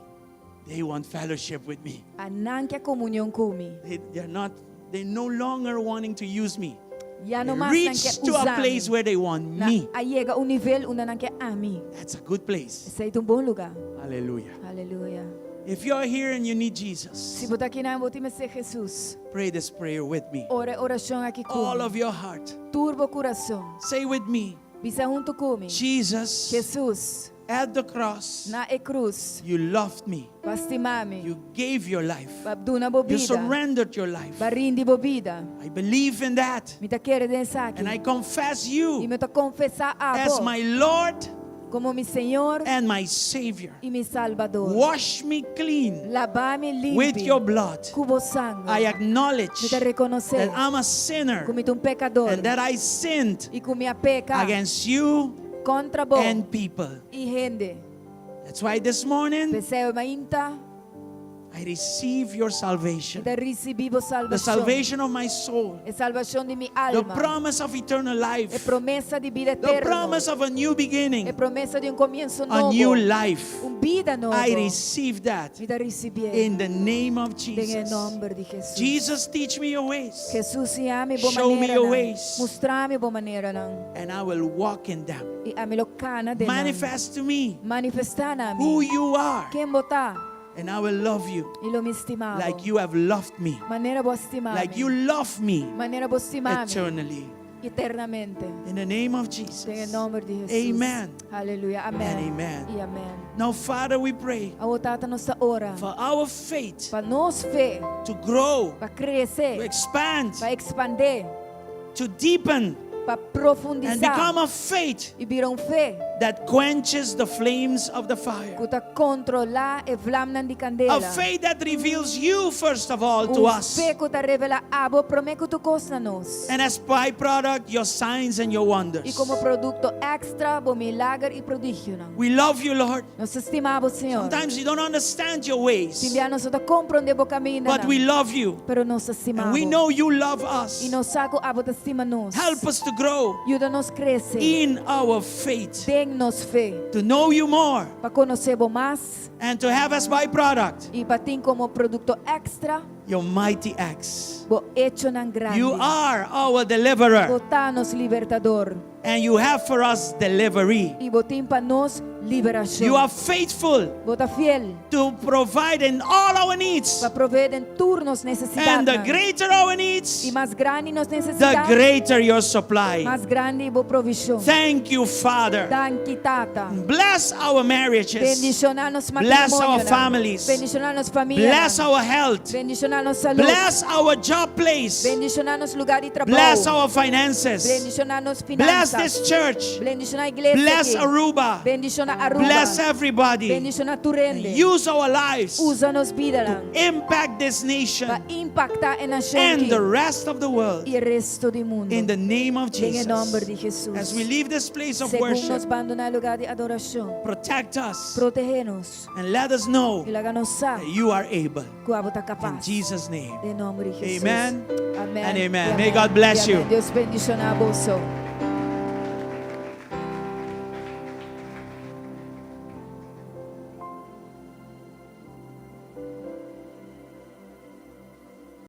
They want fellowship with me. Nan ke komunion ku mi. They, they're not, they're no longer wanting to use me. Ya no They mas nan reach ke to a usa mi. place where they want Nan me. a yega un nivel unda nan ke ami. That's a good place. Esei ta un bon lugá. Hallelujah. Aleluya. If you're here and you need Jesus, Si bo ta akinan i bo tin mester Jesus, pray this prayer with me. ora e orashon aki All ku mi. of your heart. Tur bo kurason. Say with me, Bisa huntu ku mi. Jesus, Jesus, at the cross, na e krus, you loved me. bo a stima mi. You gave your life. Bo a duna bo You bida. surrendered your life. Bo a rindi bo bida. I believe in that. Mi ta kere den esaki. And I confess I you mi ta konfesá as abo my Lord komo mi Señor and my Savior. i mi Salbador. Wash me clean Laba mi limpi with your blood. ku bo sanger. I acknowledge Mi ta rekonosé that I'm a sinner ku mi ta un pekadó and that I sinned i ku mi a peka against you kontra bo and people. i hende. That's why this morning P'esei awe mainta I receive your mi salvation, ta risibí bo the salvashon. salvation of my soul, E salvashon di mi the alma. promise of eternal E life, promesa di bida the eterno. promise of a new E beginning, promesa di un komienso a nobo. new life. Un bida nobo. I receive that Mi ta risibié in the name of den e Jesus. nòmber di Jesus. Jesus, teach me your ways, Jesus, siña mi bo Show me manera your nan. ways. Mustra mi bo maneranan. and I will walk in them. I ami lo kana den nan. Manifest to me Manifestá na mi. who you are, Ken bo ta? and I will love you I lo mi stima bo. like you have loved me, Manera bo a stima mi. like you love me Manera bo a stima mi. eternally. Eternamente. In the name of Den e Jesus. nòmber di Jesus. Amen. Aleluya. Amèn. And amen. I amèn. Now, Father, we pray Awor Tata nos ta ora. for our faith Pa nos fe. to grow, Pa krese. to expand, Pa ekspandé. to deepen, Pa and profundisá. become a faith I bira un fe. that quenches the flames of the fire. Ku ta kontrolá e vlamnan di kandela. A faith that reveals you, first of all, to Un us. fe ku ta revelá abo promé ku tur kos na nos. And as byproduct, your signs and your I wonders. komo produkto èkstra, bo milager i prodigionan. We love you, Lord. Nos ta stima bo, Señor. Sometimes we don't understand your ways, Tin bia nos no ta komprondé bo kamindanan. but we love you. Pero nos ta stima And we bo. know you love us. I nos sa ku abo ta stima nos. Help us to grow Yuda nos krese. in our faith, Den nos fe. to know you more, Pa konosé bo mas and to have as byproduct i pa tin komo produkto èkstra your mighty acts. bo echonan grandi. You are our deliverer, Bo ta nos libertador. and you have for us delivery. I bo tin pa nos liberashon. You are faithful Bo ta fiel to provide in all our needs. pa proveé den tur nos And the nesesidatnan. greater our needs, I mas grandi nos the nesesidat, greater your supply. mas grandi bo provishon. Thank you, Father. Danki, Tata. Bless our marriages. Bendishoná nos Bless our matrimonionan. families. Bendishoná nos famianan. Bless our health. Bendishoná nos salú. Bless our job place. Bendishoná nos lugá di trabou. Bless our finances. Bendishoná nos finansa. Bless Bless this church. Bendishoná e iglesia Bless aki. Aruba. Bendishoná Aruba. Bless everybody. Bendishoná tur hende. Use our lives. Usa nos bidanan. Impact this nation Pa impaktá e nashon and the aki. rest of the world. I e resto di mundu. In the name of Den e Jesus. nòmber di Jesus. As we leave this place of Segun worship, nos bandoná e lugá di adorashon, protect us protehé nos and let us know i laga nos sa that you are able. ku abo ta In kapas. Jesus' name. Den nòmber di Jesus. Amen Amen. and amen. I May God bless I you. amen. Dios bendishoná boso.